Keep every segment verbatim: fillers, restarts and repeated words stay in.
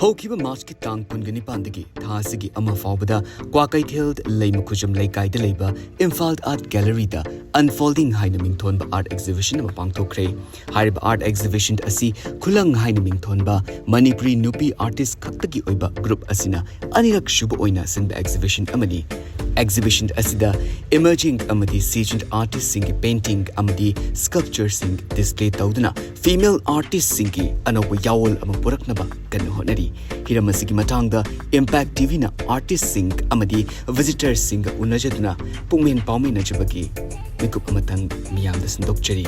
ꯍꯧꯈꯤꯕ ꯃꯥꯔꯆꯀꯤ ꯇꯥꯡ ꯀꯨꯟꯒ ꯅꯤꯄꯥꯟꯗꯒꯤ ꯊꯥ ꯑꯁꯤꯒꯤ ꯑꯃ ꯐꯥꯎꯕꯗ ꯀ꯭ꯋꯥꯀꯩꯊꯦꯜ ꯂꯩꯃꯈꯨꯖꯝ ꯂꯩꯀꯥꯏꯗ ꯂꯩꯕ ꯏꯝꯐꯥꯜ ꯑꯥꯔꯠ ꯒꯦꯂꯔꯤꯗ ꯑꯟꯐꯣꯜꯗꯤꯡ ꯍꯥꯏꯅ ꯃꯤꯡꯊꯣꯟꯕ ꯑꯥꯔꯠ ꯑꯦꯛꯖꯤꯕꯤꯁꯟ ꯑꯃ ꯄꯥꯡꯊꯣꯛꯈ꯭ꯔꯦ꯫ ꯍꯥꯏꯔꯤꯕ ꯑꯥꯔꯠ ꯑꯦꯛꯖꯤꯕꯤꯁꯟ ꯑꯁꯤ ꯈꯨꯂꯪ ꯍꯥꯏꯅ ꯃꯤꯡꯊꯣꯟꯕ ꯃꯅꯤꯄꯨꯔꯤ ꯅꯨꯄꯤ ꯑꯥꯔꯇꯤꯁ ꯈꯛꯇꯒꯤ ꯑꯣꯏꯕ ꯒ꯭ꯔꯨꯞ ꯑꯁꯤꯅ ꯑꯅꯤꯔꯛ ꯁꯨꯕ ꯑꯣꯏꯅ ꯁꯤꯟꯕ ꯑꯦꯛꯖꯤꯕꯤꯁꯟ ꯑꯃꯅꯤ꯫ ꯑꯦꯛꯖꯤꯕꯤꯁꯟ ꯑꯁꯤꯗ ꯏꯃꯔꯖꯤꯡ ꯑꯃꯗꯤ ꯁꯤꯖꯟ ꯑꯥꯔꯇꯤꯁꯁꯤꯡꯒꯤ ꯄꯦꯟꯇꯤꯡ ꯑꯃꯗꯤ ꯁ꯭ꯀꯜꯞꯆꯔꯁꯤꯡ ꯗꯤꯁꯄ꯭ꯂꯦ ꯇꯧꯗꯨꯅ ꯐꯤꯃꯦꯜ ꯑꯥꯔꯇꯤꯁꯁꯤꯡꯒꯤ ꯑꯅꯧꯕ ꯌꯥꯑꯣꯜ ꯑꯃ ꯄꯨꯔꯛꯅꯕ ꯀꯟꯅ ꯍꯣꯠꯅꯔꯤ꯫ ꯍꯤꯔꯝ ꯑꯁꯤꯒꯤ ꯃꯇꯥꯡꯗ ꯏꯝꯄꯦꯛ ꯇꯤꯚꯤꯅ ꯑꯥꯔꯇꯤꯁꯁꯤꯡ ꯑꯃꯗꯤ ꯚꯤꯖꯤꯇꯔꯁꯤꯡꯒ ꯎꯅꯖꯗꯨꯅ ꯄꯨꯛꯃꯦꯟ ꯄꯥꯎꯃꯤꯟꯅꯖꯕꯒꯤ ꯃꯤꯀꯨꯞ ꯑꯃꯇꯪ ꯃꯤꯌꯥꯝꯗ ꯁꯟꯗꯣꯛꯆꯔꯤ꯫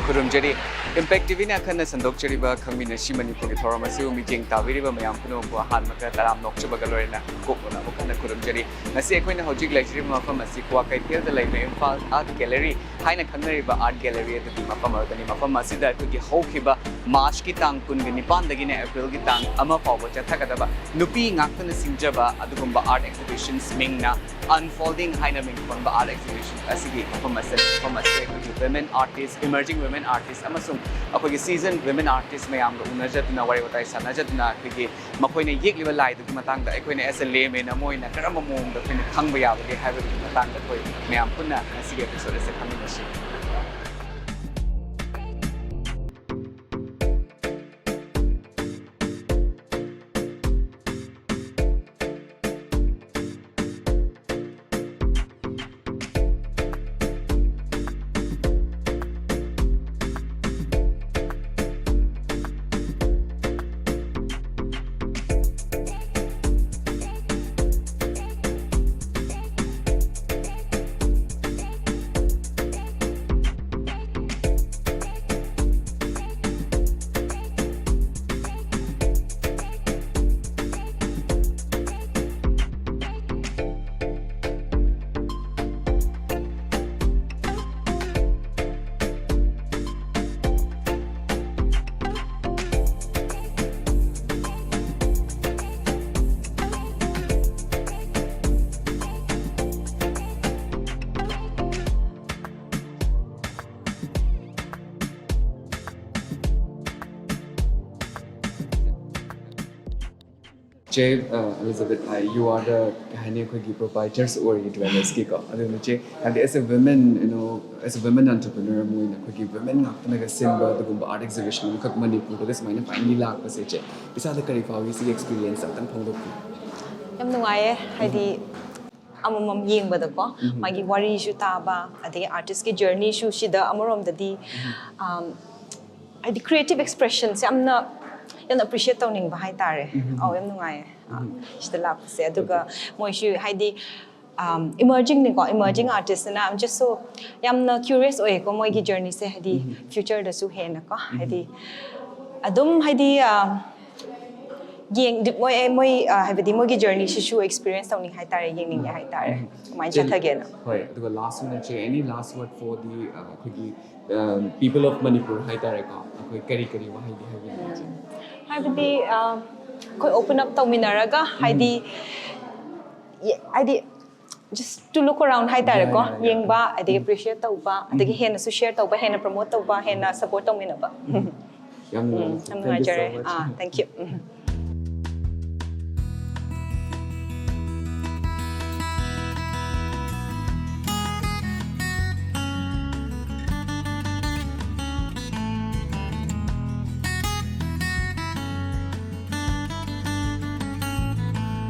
ꯈꯨꯔꯨꯝꯖꯔꯤ꯫ ꯏꯝꯄꯦꯛ ꯇꯤꯚꯤꯅ ꯑꯈꯟꯅ ꯁꯟꯗꯣꯛꯆꯔꯤꯕ ꯈꯪꯃꯤꯟꯅꯁꯤ ꯃꯅꯤꯄꯨꯔꯒꯤ ꯊꯧꯔꯝ ꯑꯁꯤꯕꯨ ꯃꯤꯠꯌꯦꯡ ꯇꯥꯕꯤꯔꯤꯕ ꯃꯌꯥꯝ ꯄꯨꯝꯅꯃꯛꯄꯨ ꯑꯍꯥꯟꯕꯗ ꯇꯔꯥꯝꯅ ꯑꯣꯛꯆꯕꯒ ꯂꯣꯏꯅꯅ ꯏꯀꯣꯛꯅꯅ ꯑꯃꯨꯛ ꯍꯟꯅ ꯈꯨꯔꯨꯝꯖꯔꯤ꯫ ꯉꯁꯤ ꯑꯩꯈꯣꯏꯅ ꯍꯧꯖꯤꯛ ꯂꯩꯖꯔꯤꯕ ꯃꯐꯝ ꯑꯁꯤ ꯀ꯭ꯋꯥꯀꯩꯊꯦꯜꯗ ꯂꯩꯕ ꯏꯝꯐꯥꯜ ꯑꯥꯔꯠ ꯒꯦꯂꯔꯤ ꯍꯥꯏꯅ ꯈꯪꯅꯔꯤꯕ ꯑꯥꯔꯠ ꯒꯦꯂꯔꯤ ꯑꯗꯨꯒꯤ ꯃꯐꯝ ꯑꯗꯨꯗꯅꯤ꯫ ꯃꯐꯝ ꯑꯁꯤꯗ ꯑꯩꯈꯣꯏꯒꯤ ꯍꯧꯈꯤꯕ ꯃꯥꯔꯆꯀꯤ ꯇꯥꯡ ꯀꯨꯟꯒ ꯅꯤꯄꯥꯟꯗꯒꯤꯅ ꯑꯦꯄ꯭ꯔꯤꯜꯒꯤ ꯇꯥꯡ ꯑꯃ ꯐꯥꯎꯕ ꯆꯠꯊꯒꯗꯕ ꯅꯨꯄꯤ ꯉꯥꯛꯇꯅ ꯁꯤꯟꯖꯕ ꯑꯗꯨꯒꯨꯝꯕ ꯑꯥꯔꯠ ꯑꯦꯛꯖꯤꯕꯤꯁꯟꯁ ꯃꯤꯡꯅ ꯑꯟꯐꯣꯜꯗꯤꯡ ꯍꯥꯏꯅ ꯃꯤꯡꯊꯣꯟꯕ ꯑꯥꯔꯠ ꯑꯦꯛꯖꯤꯕꯤꯁꯟ ꯑꯁꯤꯒꯤ ꯃꯐꯝ ꯑꯁꯤꯗ, ꯃꯐꯝ ꯑꯁꯤꯗ ꯑꯩꯈꯣꯏꯒꯤ women artist, emerging women artist ꯑꯃꯁꯨꯡ ꯑꯩꯈꯣꯏꯒꯤ ꯁꯤꯖꯟ ꯋꯤꯃꯦꯟ ꯑꯥꯔꯇꯤꯁ ꯃꯌꯥꯝꯒ ꯎꯅꯖꯗꯨꯅ, ꯋꯥꯔꯤ ꯋꯥꯇꯥꯏ ꯁꯥꯟꯅꯖꯗꯨꯅ, ꯑꯩꯈꯣꯏꯒꯤ ꯃꯈꯣꯏꯅ ꯌꯦꯛꯂꯤꯕ ꯂꯥꯏꯗꯨꯒꯤ ꯃꯇꯥꯡꯗ ꯑꯩꯈꯣꯏꯅ as a layman ꯑꯃ ꯑꯣꯏꯅ ꯀꯔꯝꯕ ꯃꯑꯣꯡꯗ ꯑꯩꯈꯣꯏꯅ ꯈꯪꯕ ꯌꯥꯕꯒꯦ ꯍꯥꯏꯕꯒꯤ ꯃꯇꯥꯡꯗ ꯑꯩꯈꯣꯏ ꯃꯌꯥꯝ ꯄꯨꯟꯅ ꯉꯁꯤꯒꯤ ꯑꯦꯄꯤꯁꯣꯗ ꯑꯁꯤ ꯈꯪꯃꯤꯟꯅꯁꯤ꯫ ꯆꯦ ꯑꯦꯂꯤꯖꯥꯕꯦꯊ, ꯌꯨ ꯑꯥꯔ ꯗ, ꯀꯩ ꯍꯥꯏꯅꯤ, ꯑꯩꯈꯣꯏꯒꯤ ꯄ꯭ꯔꯣꯄꯥꯏꯇꯔꯁ ꯑꯣꯏꯔꯤ ꯗ꯭ꯋꯦꯂꯔꯁꯀꯤꯀꯣ꯫ ꯑꯗꯨꯅ ꯆꯦ, ꯍꯥꯏꯕꯗꯤ, ꯑꯦꯁ ꯑꯦ ꯋꯨꯃꯦꯟ, ꯌꯨ ꯅꯣ, ꯑꯦꯁ ꯑꯦ ꯋꯨꯃꯦꯟ ꯑꯣꯟꯇꯔꯄ꯭ꯔꯤꯅꯔ ꯑꯃ ꯑꯣꯏꯅ ꯑꯩꯈꯣꯏꯒꯤ ꯋꯨꯃꯦꯟ ꯉꯥꯛꯇꯅꯒ ꯁꯤꯟꯕ ꯑꯗꯨꯒꯨꯝꯕ ꯑꯥꯔꯠ ꯑꯦꯛꯖꯤꯕꯤꯁꯟ ꯑꯃꯈꯛ ꯃꯅꯤꯄꯨꯔꯗꯒ ꯁꯨꯃꯥꯏꯅ ꯐꯥꯏꯅꯂꯤ ꯂꯥꯛꯄꯁꯦ, ꯆꯦ, ꯏꯁꯥꯗ ꯀꯔꯤ ꯐꯥꯎꯏ? ꯁꯤꯒꯤ ꯑꯦꯛꯁꯄꯤꯔꯤꯌꯦꯟꯁ ꯑꯝꯇꯪ ꯐꯣꯡꯗꯣꯛꯄꯤꯌꯨ꯫ ꯌꯥꯝ ꯅꯨꯡꯉꯥꯏꯌꯦ, ꯍꯥꯏꯗꯤ ꯑꯃꯃꯝ ꯌꯦꯡꯕꯗꯀꯣ, ꯃꯥꯒꯤ ꯋꯥꯔꯤꯁꯨ ꯇꯥꯕ, ꯑꯗꯒꯤ ꯑꯥꯔꯇꯤꯁꯀꯤ ꯖꯔꯅꯤꯁꯨ ꯁꯤꯗ ꯑꯃꯔꯣꯝꯗꯗꯤ, ꯎꯝ, ꯍꯥꯏꯗꯤ ꯀ꯭ꯔꯤꯌꯦꯇꯤꯞ ꯑꯦꯛꯁꯄ꯭ꯔꯦꯁꯟꯁꯦ ꯌꯥꯝꯅ, ꯌꯥꯝꯅ ꯑꯦꯄ꯭ꯔꯤꯁꯤꯌꯦꯠ ꯇꯧꯅꯤꯡꯕ ꯍꯥꯏꯇꯥꯔꯦ꯫ ꯎꯝ꯫ ꯑꯧ, ꯌꯥꯝ ꯅꯨꯡꯉꯥꯏꯌꯦ, ꯑꯥ, ꯎꯝ, ꯁꯤꯗ ꯂꯥꯛꯄꯁꯦ꯫ ꯑꯗꯨꯒ ꯑꯣꯀꯦ꯫ ꯃꯣꯏꯁꯨ ꯍꯥꯏꯗꯤ, ꯏꯃꯔꯖꯤꯡꯅꯤꯀꯣ, ꯏꯃꯔꯖꯤꯡ, ꯎꯝ, ꯑꯥꯔꯇꯤꯁꯅ, I'm just so, ꯌꯥꯝꯅ ꯀ꯭ꯌꯨꯔꯤꯌꯁ ꯑꯣꯏꯌꯦꯀꯣ ꯃꯣꯏꯒꯤ ꯖꯔꯅꯤꯁꯦ, ꯍꯥꯏꯗꯤ, ꯎꯝ, ꯐ꯭ꯌꯨꯆꯔꯗꯁꯨ ꯍꯦꯟꯅꯀꯣ, ꯎꯝ, ꯍꯥꯏꯗꯤ ꯑꯗꯨꯝ ꯍꯥꯏꯗꯤ, ꯑ, ꯌꯦꯡ-, ꯃꯣꯏ, ꯃꯣꯏ, ꯑ, ꯍꯥꯏꯕꯗꯤ ꯃꯣꯏꯒꯤ ꯖꯔꯅꯤꯁꯤꯁꯨ ꯑꯦꯛꯁꯄꯤꯔꯤꯌꯦꯟꯁ ꯇꯧꯅꯤꯡ ꯍꯥꯏꯇꯥꯔꯦ, ꯌꯦꯡꯅꯤꯡꯉꯦ ꯍꯥꯏꯇꯥꯔꯦ, ꯎꯝ, ꯀꯃꯥꯏꯅ ꯆꯦ, ꯆꯠꯊꯒꯦꯅ꯫ ꯍꯣꯏ, ꯑꯗꯨꯒ ꯂꯥꯁ ꯑꯣꯏꯅ ꯆꯦ, any last word for the, ꯑ, ꯑꯩꯈꯣꯏꯒꯤ, ꯑ, people of Manipur ꯍꯥꯏꯇꯥꯔꯦꯀꯣ, ꯑꯩꯈꯣꯏ ꯀꯔꯤ ꯀꯔꯤ ꯋꯥꯍꯩꯗꯤ ꯍꯥꯏꯕꯤꯅꯤꯡꯉꯤ ꯆꯦ? ꯍꯥꯏꯕꯗꯤ, ꯑ, ꯑꯩꯈꯣꯏ ꯑꯣꯄꯟ ꯑꯞ ꯇꯧꯃꯤꯟꯅꯔꯒ, ꯎꯝ, ꯍꯥꯏꯗꯤ, ꯌꯦ-, ꯍꯥꯏꯗꯤ, just to look around ꯍꯥꯏꯇꯥꯔꯦꯀꯣ, ꯌꯥꯏ, ꯌꯥꯏ, ꯌꯥꯏ꯫ ꯌꯦꯡꯕ, ꯑꯗꯒꯤ, ꯎꯝ, ꯑꯦꯄ꯭ꯔꯤꯁꯤꯌꯦꯠ ꯇꯧꯕ, ꯑꯗꯒꯤ, ꯎꯝ, ꯍꯦꯟꯅꯁꯨ ꯁꯤꯌꯔ ꯇꯧꯕ, ꯍꯦꯟꯅ ꯄ꯭ꯔꯃꯣꯠ ꯇꯧꯕ, ꯍꯦꯟꯅ ꯁꯄꯣꯔꯠ ꯇꯧꯃꯤꯟꯅꯕ꯫ ꯎꯝ꯫ ꯌꯥꯝ ꯎꯝ, ꯅꯨꯡꯉꯥꯏꯖꯔꯦ꯫ ꯌꯥꯝ ꯅꯨꯡꯉꯥꯏꯖꯔꯦ꯫ Thank you so much꯫ Ah, thank you꯫ ꯎꯝ꯫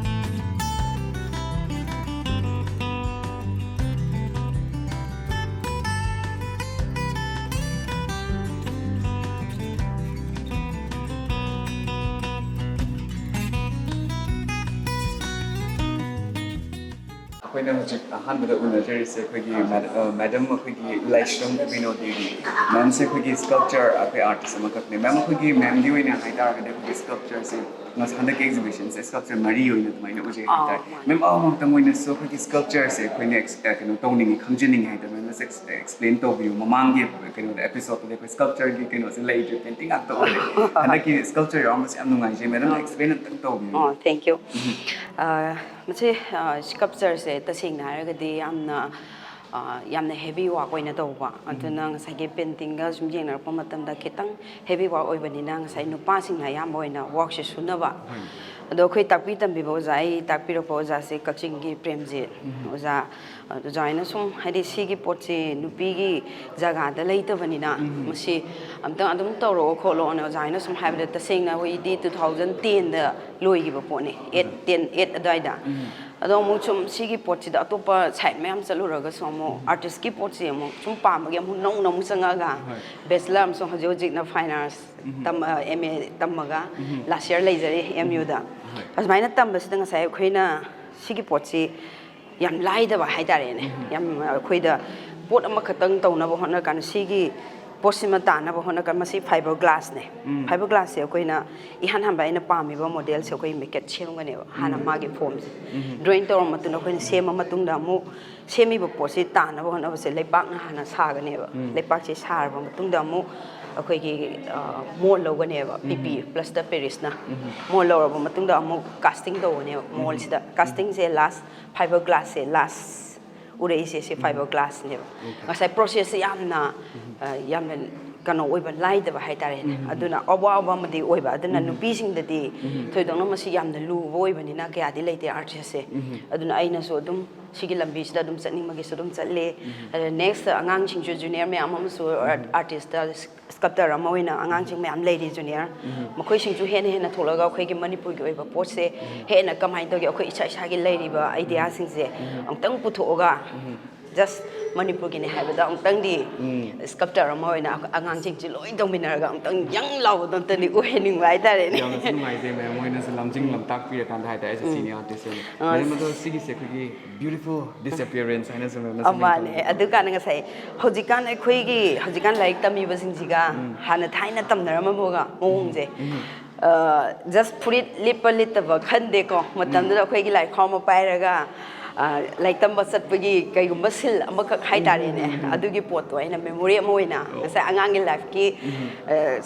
ꯑꯩꯈꯣꯏꯅ ꯍꯧꯖꯤꯛ ꯑꯍꯥꯟꯕꯗ ꯎꯅꯖꯔꯤꯁꯦ ꯑꯩꯈꯣꯏꯒꯤ ꯃꯦꯗ-, ꯑ, ꯃꯦꯗꯝ ꯑꯩꯈꯣꯏꯒꯤ ꯂꯥꯏꯁ꯭ꯔꯝ ꯕꯤꯅꯣ ꯗꯦꯕꯤ꯫ ꯃꯦꯝꯁꯦ ꯑꯩꯈꯣꯏꯒꯤ ꯁ꯭ꯀꯜꯞꯆꯔ, ꯑꯩꯈꯣꯏ ꯑꯥꯔꯇꯤꯁ ꯑꯃꯈꯛꯅꯦ꯫ ꯃꯦꯝ, ꯑꯩꯈꯣꯏꯒꯤ ꯃꯦꯝꯒꯤ ꯑꯣꯏꯅ ꯍꯥꯏꯇꯥꯔꯒꯗꯤ ꯑꯩꯈꯣꯏꯒꯤ ꯁ꯭ꯀꯜꯞꯆꯔꯁꯦ ꯉꯁ-, ꯍꯟꯗꯛꯀꯤ ꯑꯦꯛꯖꯤꯕꯤꯁꯟꯁꯦ ꯁ꯭ꯀꯜꯞꯆꯔ ꯃꯔꯤ ꯑꯣꯏꯅ ꯑꯗꯨꯃꯥꯏꯅ ꯎꯖꯩ ꯑꯥ, ꯍꯥꯏꯇꯥꯔꯦ꯫ ꯃꯥꯅꯦ꯫ ꯃꯦꯝ, ꯑꯃꯃꯝꯇꯪ ꯑꯣꯏꯅꯁꯨ ꯑꯩꯈꯣꯏꯒꯤ ꯁ꯭ꯀꯜꯞꯆꯔꯁꯦ ꯑꯩꯈꯣꯏꯅ ꯑꯦꯛꯁ-, ꯑ, ꯀꯩꯅꯣ ꯇꯧꯅꯤꯡꯉꯤ, ꯈꯪꯖꯅꯤꯡꯉꯤ ꯍꯥꯏꯇꯥꯔꯦ꯫ ꯃꯦꯝꯅꯁꯨ ꯑꯦꯛꯁ-, ꯑꯦꯛꯁꯄ꯭ꯂꯦꯟ ꯇꯧꯕꯤꯌꯨ꯫ ꯃꯃꯥꯡꯒꯤ ꯀꯩꯅꯣꯗ, ꯑꯦꯄꯤꯁꯣꯗꯇꯗꯤ ꯑꯩꯈꯣꯏ ꯁ꯭ꯀꯜꯞꯆꯔꯒꯤ ꯀꯩꯅꯣꯁꯦ ꯂꯩꯇ꯭ꯔꯦ, ꯄꯦꯟꯇꯤꯡ ꯉꯥꯛꯇ ꯑꯣꯏꯔꯦ꯫ ꯍꯟꯗꯛꯀꯤ ꯁ꯭ꯀꯜꯞꯆꯔ ꯌꯥꯎꯔꯝꯕꯁꯦ ꯌꯥꯝ ꯅꯨꯡꯉꯥꯏꯖꯩ꯫ ꯃꯦꯗꯝ, ꯑꯥ, ꯑꯦꯛꯁꯄ꯭ꯂꯦꯟ ꯑꯝꯇꯪ ꯇꯧꯕꯤꯌꯨ꯫ ꯑꯣ, thank you꯫ ꯎꯝ꯫ ꯑ, ꯃꯁꯤ, ꯑ, ꯁ꯭ꯀꯜꯞꯆꯔꯁꯦ ꯇꯁꯦꯡꯅ ꯍꯥꯏꯔꯒꯗꯤ ꯌꯥꯝꯅ ꯑ, ꯌꯥꯝꯅ heavy work ꯑꯣꯏꯅ ꯇꯧꯕ꯫ ꯑꯗꯨꯅ ꯉꯁꯥꯏꯒꯤ paintingꯒ ꯁꯨꯝ ꯌꯦꯡꯅꯔꯛꯄ ꯃꯇꯝꯗ ꯈꯤꯇꯪ heavy work ꯑꯣꯏꯕꯅꯤꯅ ꯉꯁꯥꯏ ꯅꯨꯄꯥꯁꯤꯡꯅ ꯑꯌꯥꯝꯕ ꯑꯣꯏꯅ workꯁꯦ ꯁꯨꯅꯕ꯫ ꯑꯗꯣ ꯑꯩꯈꯣꯏ ꯇꯥꯛꯄꯤ ꯇꯝꯕꯤꯕ ꯑꯣꯖꯥ, ꯑꯩ ꯇꯥꯛꯄꯤꯔꯛꯄ ꯑꯣꯖꯥꯁꯦ ꯀꯛꯆꯤꯡꯒꯤ ꯄ꯭ꯔꯦꯝꯖꯤꯠ ꯑꯣꯖꯥ꯫ ꯑꯗꯣ ꯑꯣꯖꯥ ꯍꯣꯏꯅ ꯁꯨꯝ ꯍꯥꯏꯗꯤ ꯁꯤꯒꯤ ꯄꯣꯠꯁꯤ ꯅꯨꯄꯤꯒꯤ ꯖꯒꯥꯗ ꯂꯩꯇꯕꯅꯤꯅ ꯃꯁꯤ ꯑꯝꯇꯪ ꯑꯗꯨꯝ ꯇꯧꯔꯛꯑꯣ ꯈꯣꯠꯂꯣꯅ ꯑꯣꯖꯥ ꯍꯣꯏꯅ ꯁꯨꯝ ꯍꯥꯏꯕꯗ ꯇꯁꯦꯡꯅ ꯑꯩꯈꯣꯏꯗꯤ two thousand tenꯗ ꯂꯣꯏꯈꯤꯕ ꯄꯣꯠꯅꯤ, eight ten eight ꯑꯗꯨꯋꯥꯏꯗ꯫ ꯑꯗꯣ ꯑꯃꯨꯛ ꯁꯨꯝ ꯁꯤꯒꯤ ꯄꯣꯠꯁꯤꯗ ꯑꯇꯣꯞꯄ side ꯃꯌꯥꯝ ꯆꯠꯂꯨꯔꯒꯁꯨ ꯑꯃꯨꯛ artistꯀꯤ ꯄꯣꯠꯁꯤ ꯑꯃꯨꯛ ꯁꯨꯝ ꯄꯥꯝꯕꯒꯤ ꯑꯃꯨꯛ ꯅꯧꯅ ꯑꯃꯨꯛ ꯆꯪꯉꯛꯑꯒ bachelor ꯑꯃꯁꯨ ꯍꯧꯖꯤꯛ ꯍꯧꯖꯤꯛꯅ fine arts ꯇꯝ-, ꯑ, M A ꯇꯝꯃꯒ last year ꯂꯩꯖꯔꯤ M Uꯗ꯫ ꯑꯗꯨꯃꯥꯏꯅ ꯇꯝꯕꯁꯤꯗ ꯉꯁꯥꯏ ꯑꯩꯈꯣꯏꯅ ꯁꯤꯒꯤ ꯄꯣꯠꯁꯤ ꯌꯥꯝ ꯂꯥꯏꯗꯕ ꯍꯥꯏꯇꯥꯔꯦꯅꯦ꯫ ꯌꯥꯝ ꯑꯩꯈꯣꯏꯗ ꯄꯣꯠ ꯑꯃꯈꯛꯇꯪ ꯇꯧꯅꯕ ꯍꯣꯠꯅꯔꯀꯥꯟꯗ ꯁꯤꯒꯤ ꯄꯣꯠꯁꯤꯃ ꯇꯥꯅꯕ ꯍꯣꯠꯅꯔꯀꯥꯟꯗ ꯃꯁꯤ fibre glassꯅꯦ꯫ Fibre glassꯁꯦ ꯑꯩꯈꯣꯏꯅ ꯏꯍꯥꯟ ꯍꯥꯟꯕ ꯑꯩꯅ ꯄꯥꯝꯃꯤꯕ modelꯁꯦ ꯑꯩꯈꯣꯏ maquette ꯁꯦꯝꯒꯅꯦꯕ꯫ ꯍꯥꯟꯅ ꯃꯥꯒꯤ formꯁꯦ drawing ꯇꯧꯔꯕ ꯃꯇꯨꯡꯗ ꯑꯃꯨꯛ ꯁꯦꯝꯃ ꯃꯇꯨꯡꯗ ꯑꯃꯨꯛ ꯁꯦꯝꯃꯤꯕ ꯄꯣꯠꯁꯤ ꯇꯥꯅꯕ ꯍꯣꯠꯅꯕꯁꯦ ꯂꯩꯄꯥꯛꯅ ꯍꯥꯟꯅ ꯁꯥꯒꯅꯦꯕ꯫ ꯂꯩꯄꯥꯛꯁꯦ ꯁꯥꯔꯕ ꯃꯇꯨꯡꯗ ꯑꯃꯨꯛ ꯑꯩꯈꯣꯏꯒꯤ, ꯑ, mould ꯂꯧꯒꯅꯦꯕ, P P plaster Parisꯅ꯫ Mould ꯂꯧꯔꯕ ꯃꯇꯨꯡꯗ ꯑꯃꯨꯛ casting ꯇꯧꯒꯅꯦꯕ mouldꯁꯤꯗ꯫ Castingꯁꯦ last, fibre glassꯁꯦ last ꯎꯔꯛꯏꯁꯦ ꯁꯤ fibre glassꯅꯦꯕ꯫ ꯉꯁꯥꯏ processꯁꯦ ꯌꯥꯝꯅ, ꯑ, ꯌꯥꯝꯅ ꯀꯩꯅꯣ ꯑꯣꯏꯕ, ꯂꯥꯏꯗꯕ ꯍꯥꯏꯇꯥꯔꯦꯅꯦ꯫ ꯑꯗꯨꯅ ꯑꯋꯥꯕ ꯑꯃꯗꯤ ꯑꯣꯏꯕ꯫ ꯑꯗꯨꯅ ꯅꯨꯄꯤꯁꯤꯡꯗꯗꯤ ꯊꯣꯏꯗꯣꯛꯅ ꯃꯁꯤ ꯌꯥꯝꯅ ꯂꯨꯕ ꯑꯣꯏꯕꯅꯤꯅ ꯀꯌꯥꯗꯤ ꯂꯩꯇꯦ artistꯁꯦ꯫ ꯑꯗꯨꯅ ꯑꯩꯅꯁꯨ ꯑꯗꯨꯝ ꯁꯤꯒꯤ ꯂꯝꯕꯤꯁꯤꯗ ꯑꯗꯨꯝ ꯆꯠꯅꯤꯡꯕꯒꯤꯁꯨ ꯑꯗꯨꯝ ꯆꯠꯂꯦ꯫ ꯑꯗ next ꯑꯉꯥꯡꯁꯤꯡꯁꯨ junior ꯃꯌꯥꯝ ꯑꯃꯁꯨ artistꯇ sculptor ꯑꯃ ꯑꯣꯏꯅ ꯑꯉꯥꯡꯁꯤꯡ ꯃꯌꯥꯝ ꯂꯩꯔꯤ junior꯫ ꯃꯈꯣꯏꯁꯤꯡꯁꯨ ꯍꯦꯟꯅ ꯍꯦꯟꯅ ꯊꯣꯛꯂꯒ ꯑꯩꯈꯣꯏꯒꯤ ꯃꯅꯤꯄꯨꯔꯒꯤ ꯑꯣꯏꯕ ꯄꯣꯠꯁꯦ ꯍꯦꯟꯅ ꯀꯃꯥꯏꯅ ꯇꯧꯒꯦ, ꯑꯩꯈꯣꯏ ꯏꯁꯥ ꯏꯁꯥꯒꯤ ꯂꯩꯔꯤꯕ ideaꯁꯤꯡꯁꯦ ꯑꯃꯨꯛꯇꯪ ꯄꯨꯊꯣꯛꯑꯒ just ꯃꯅꯤꯄꯨꯔꯒꯤꯅꯦ ꯍꯥꯏꯕꯗ ꯑꯃꯨꯛꯇꯪꯗꯤ sculptor ꯑꯃ ꯑꯣꯏꯅ ꯑꯉꯥꯡꯁꯤꯡꯁꯤ ꯂꯣꯏ ꯇꯧꯃꯤꯟꯅꯔꯒ ꯑꯃꯨꯛꯇꯪ ꯌꯪ ꯂꯥꯎꯕꯗꯣ ꯑꯝꯇꯗꯤ ꯑꯣꯏꯍꯟꯅꯤꯡꯕ ꯍꯥꯏꯇꯥꯔꯦꯅꯦ꯫ ꯌꯥꯝꯅꯁꯨ ꯅꯨꯡꯉꯥꯏꯖꯩ ꯃꯦꯝ ꯍꯣꯏꯅꯁꯨ ꯂꯝꯖꯤꯡ ꯂꯝꯇꯥꯛꯄꯤꯔꯀꯥꯟꯗ ꯍꯥꯏꯇꯥꯔꯦ ꯑꯩꯁꯦ senior artist ꯑꯣꯏꯅ꯫ ꯑ, ꯃꯦꯝ ꯑꯗꯣ ꯁꯤꯒꯤꯁꯦ ꯑꯩꯈꯣꯏꯒꯤ beautiful disappearance ꯍꯥꯏꯅꯁꯨ ꯃꯦꯝꯅ ꯑ, ꯃꯥꯅꯦ꯫ ꯑꯗꯨꯀꯥꯟꯗ ꯉꯁꯥꯏ ꯍꯧꯖꯤꯛꯀꯥꯟ ꯑꯩꯈꯣꯏꯒꯤ ꯍꯧꯖꯤꯛꯀꯥꯟ ꯂꯥꯏꯔꯤꯛ ꯇꯝꯃꯤꯕꯁꯤꯡꯁꯤꯒ ꯍꯥꯟꯅ ꯊꯥꯏꯅ ꯇꯝꯅꯔꯝꯃꯕꯒ ꯃꯑꯣꯡꯁꯦ ꯖꯁ ꯐꯨꯔꯤꯠ ꯂꯤꯠꯄ ꯂꯤꯠꯇꯕ ꯈꯟꯗꯦꯀꯣ, ꯃꯇꯝꯗꯨꯗ ꯑꯩꯈꯣꯏꯒꯤ ꯂꯥꯏꯈꯥꯎ ꯑꯃ ꯄꯥꯏꯔꯒ, ꯑ, ꯂꯥꯏꯔꯤꯛ ꯇꯝꯕ ꯆꯠꯄꯒꯤ ꯀꯩꯒꯨꯝꯕ ꯁꯤꯜ ꯑꯃꯈꯛ ꯍꯥꯏꯇꯥꯔꯦꯅꯦ, ꯑꯗꯨꯒꯤ ꯄꯣꯠꯇꯣ ꯑꯩꯅ ꯃꯦꯃꯣꯔꯤ ꯑꯃ ꯑꯣꯏꯅ ꯉꯁꯥꯏ ꯑꯉꯥꯡꯒꯤ ꯂꯥꯏꯐꯀꯤ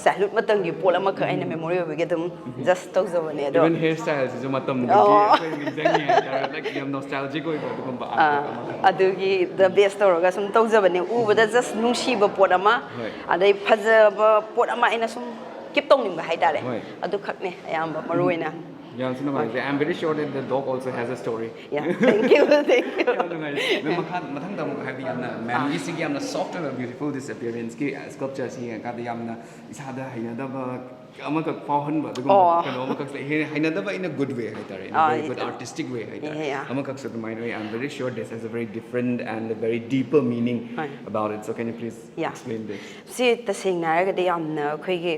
ꯆꯥꯏꯜꯍꯨꯗ ꯃꯇꯝꯒꯤ ꯄꯣꯠ ꯑꯃꯈꯛ ꯑꯩꯅ ꯃꯦꯃꯣꯔꯤ ꯑꯣꯏꯕꯒꯤ ꯑꯗꯨꯝ ꯖꯁ ꯇꯧꯖꯕꯅꯦ ꯑꯗꯣ꯫ Even hair style ꯁꯤꯁꯨ ꯃꯇꯝꯗꯨꯒꯤ ꯑꯩꯈꯣꯏ ꯅꯤꯡꯁꯤꯡꯉꯦ ꯍꯥꯏꯇꯥꯔꯦ, like, ꯌꯥꯝ nostalgic ꯑꯣꯏꯕ ꯑꯗꯨꯒꯨꯝꯕ artwork ꯑꯃ꯫ ꯑꯗꯨꯒꯤ ꯗ ꯕꯦꯁ ꯇꯧꯔꯒ ꯁꯨꯝ ꯇꯧꯖꯕꯅꯦ, ꯎꯕꯗ ꯖꯁ ꯅꯨꯡꯁꯤꯕ ꯄꯣꯠ ꯑꯃ, ꯍꯣꯏ꯫ ꯑꯗꯩ ꯐꯖꯕ ꯄꯣꯠ ꯑꯃ ꯑꯩꯅ ꯁꯨꯝ ꯀꯤꯞ ꯇꯧꯅꯤꯡꯕ ꯍꯥꯏꯇꯥꯔꯦ꯫ ꯍꯣꯏ꯫ ꯑꯗꯨꯈꯛꯅꯦ ꯑꯌꯥꯝꯕ ꯃꯔꯨ ꯑꯣꯏꯅ꯫ ꯌꯥꯝ ꯊꯤꯅ ꯅꯨꯡꯉꯥꯏꯖꯩ. I'm very sure that the dog also has a story. Yeah, thank you, thank you. ꯌꯥꯝ ꯅꯨꯡꯉꯥꯏꯖꯩ. ꯃꯦꯝ, ꯃꯈꯥ ꯃꯊꯪꯗ ꯑꯃꯨꯛ ꯍꯥꯏꯕꯗꯤ ꯌꯥꯝꯅ ꯃꯦꯝꯒꯤꯁꯤꯒꯤ ꯌꯥꯝꯅ soft ꯑꯣꯏꯕ beautiful this appearance ꯀꯤ sculpture ꯁꯤ ꯌꯦꯡꯉꯀꯥꯟꯗ ꯌꯥꯝꯅ ꯏꯁꯥꯗ ꯍꯩꯅꯗꯕ ꯑꯃꯈꯛ ꯐꯥꯎꯍꯟꯕ ꯑꯗꯨꯒꯨꯝꯕ ꯑꯣ꯫ ꯀꯩꯅꯣ ꯑꯃꯈꯛ ꯂꯩ꯫ ꯍꯦꯟꯅ ꯍꯩꯅꯗꯕ in a good way ꯍꯥꯏꯇꯥꯔꯦ, in a ah, very good yeah. artistic way ꯍꯥꯏꯇꯥꯔꯦ꯫ Yeah, yeah. ꯑꯃꯈꯛꯁꯨ ꯑꯗꯨꯃꯥꯏꯅ ꯑꯣꯏ. I'm very sure this has a very different and a very deeper meaning ꯍꯣꯏ꯫ about it. So can you please Yeah. explain this? ꯁꯤ ꯇꯁꯦꯡꯅ ꯍꯥꯏꯔꯒꯗꯤ ꯌꯥꯝꯅ ꯑꯩꯈꯣꯏꯒꯤ,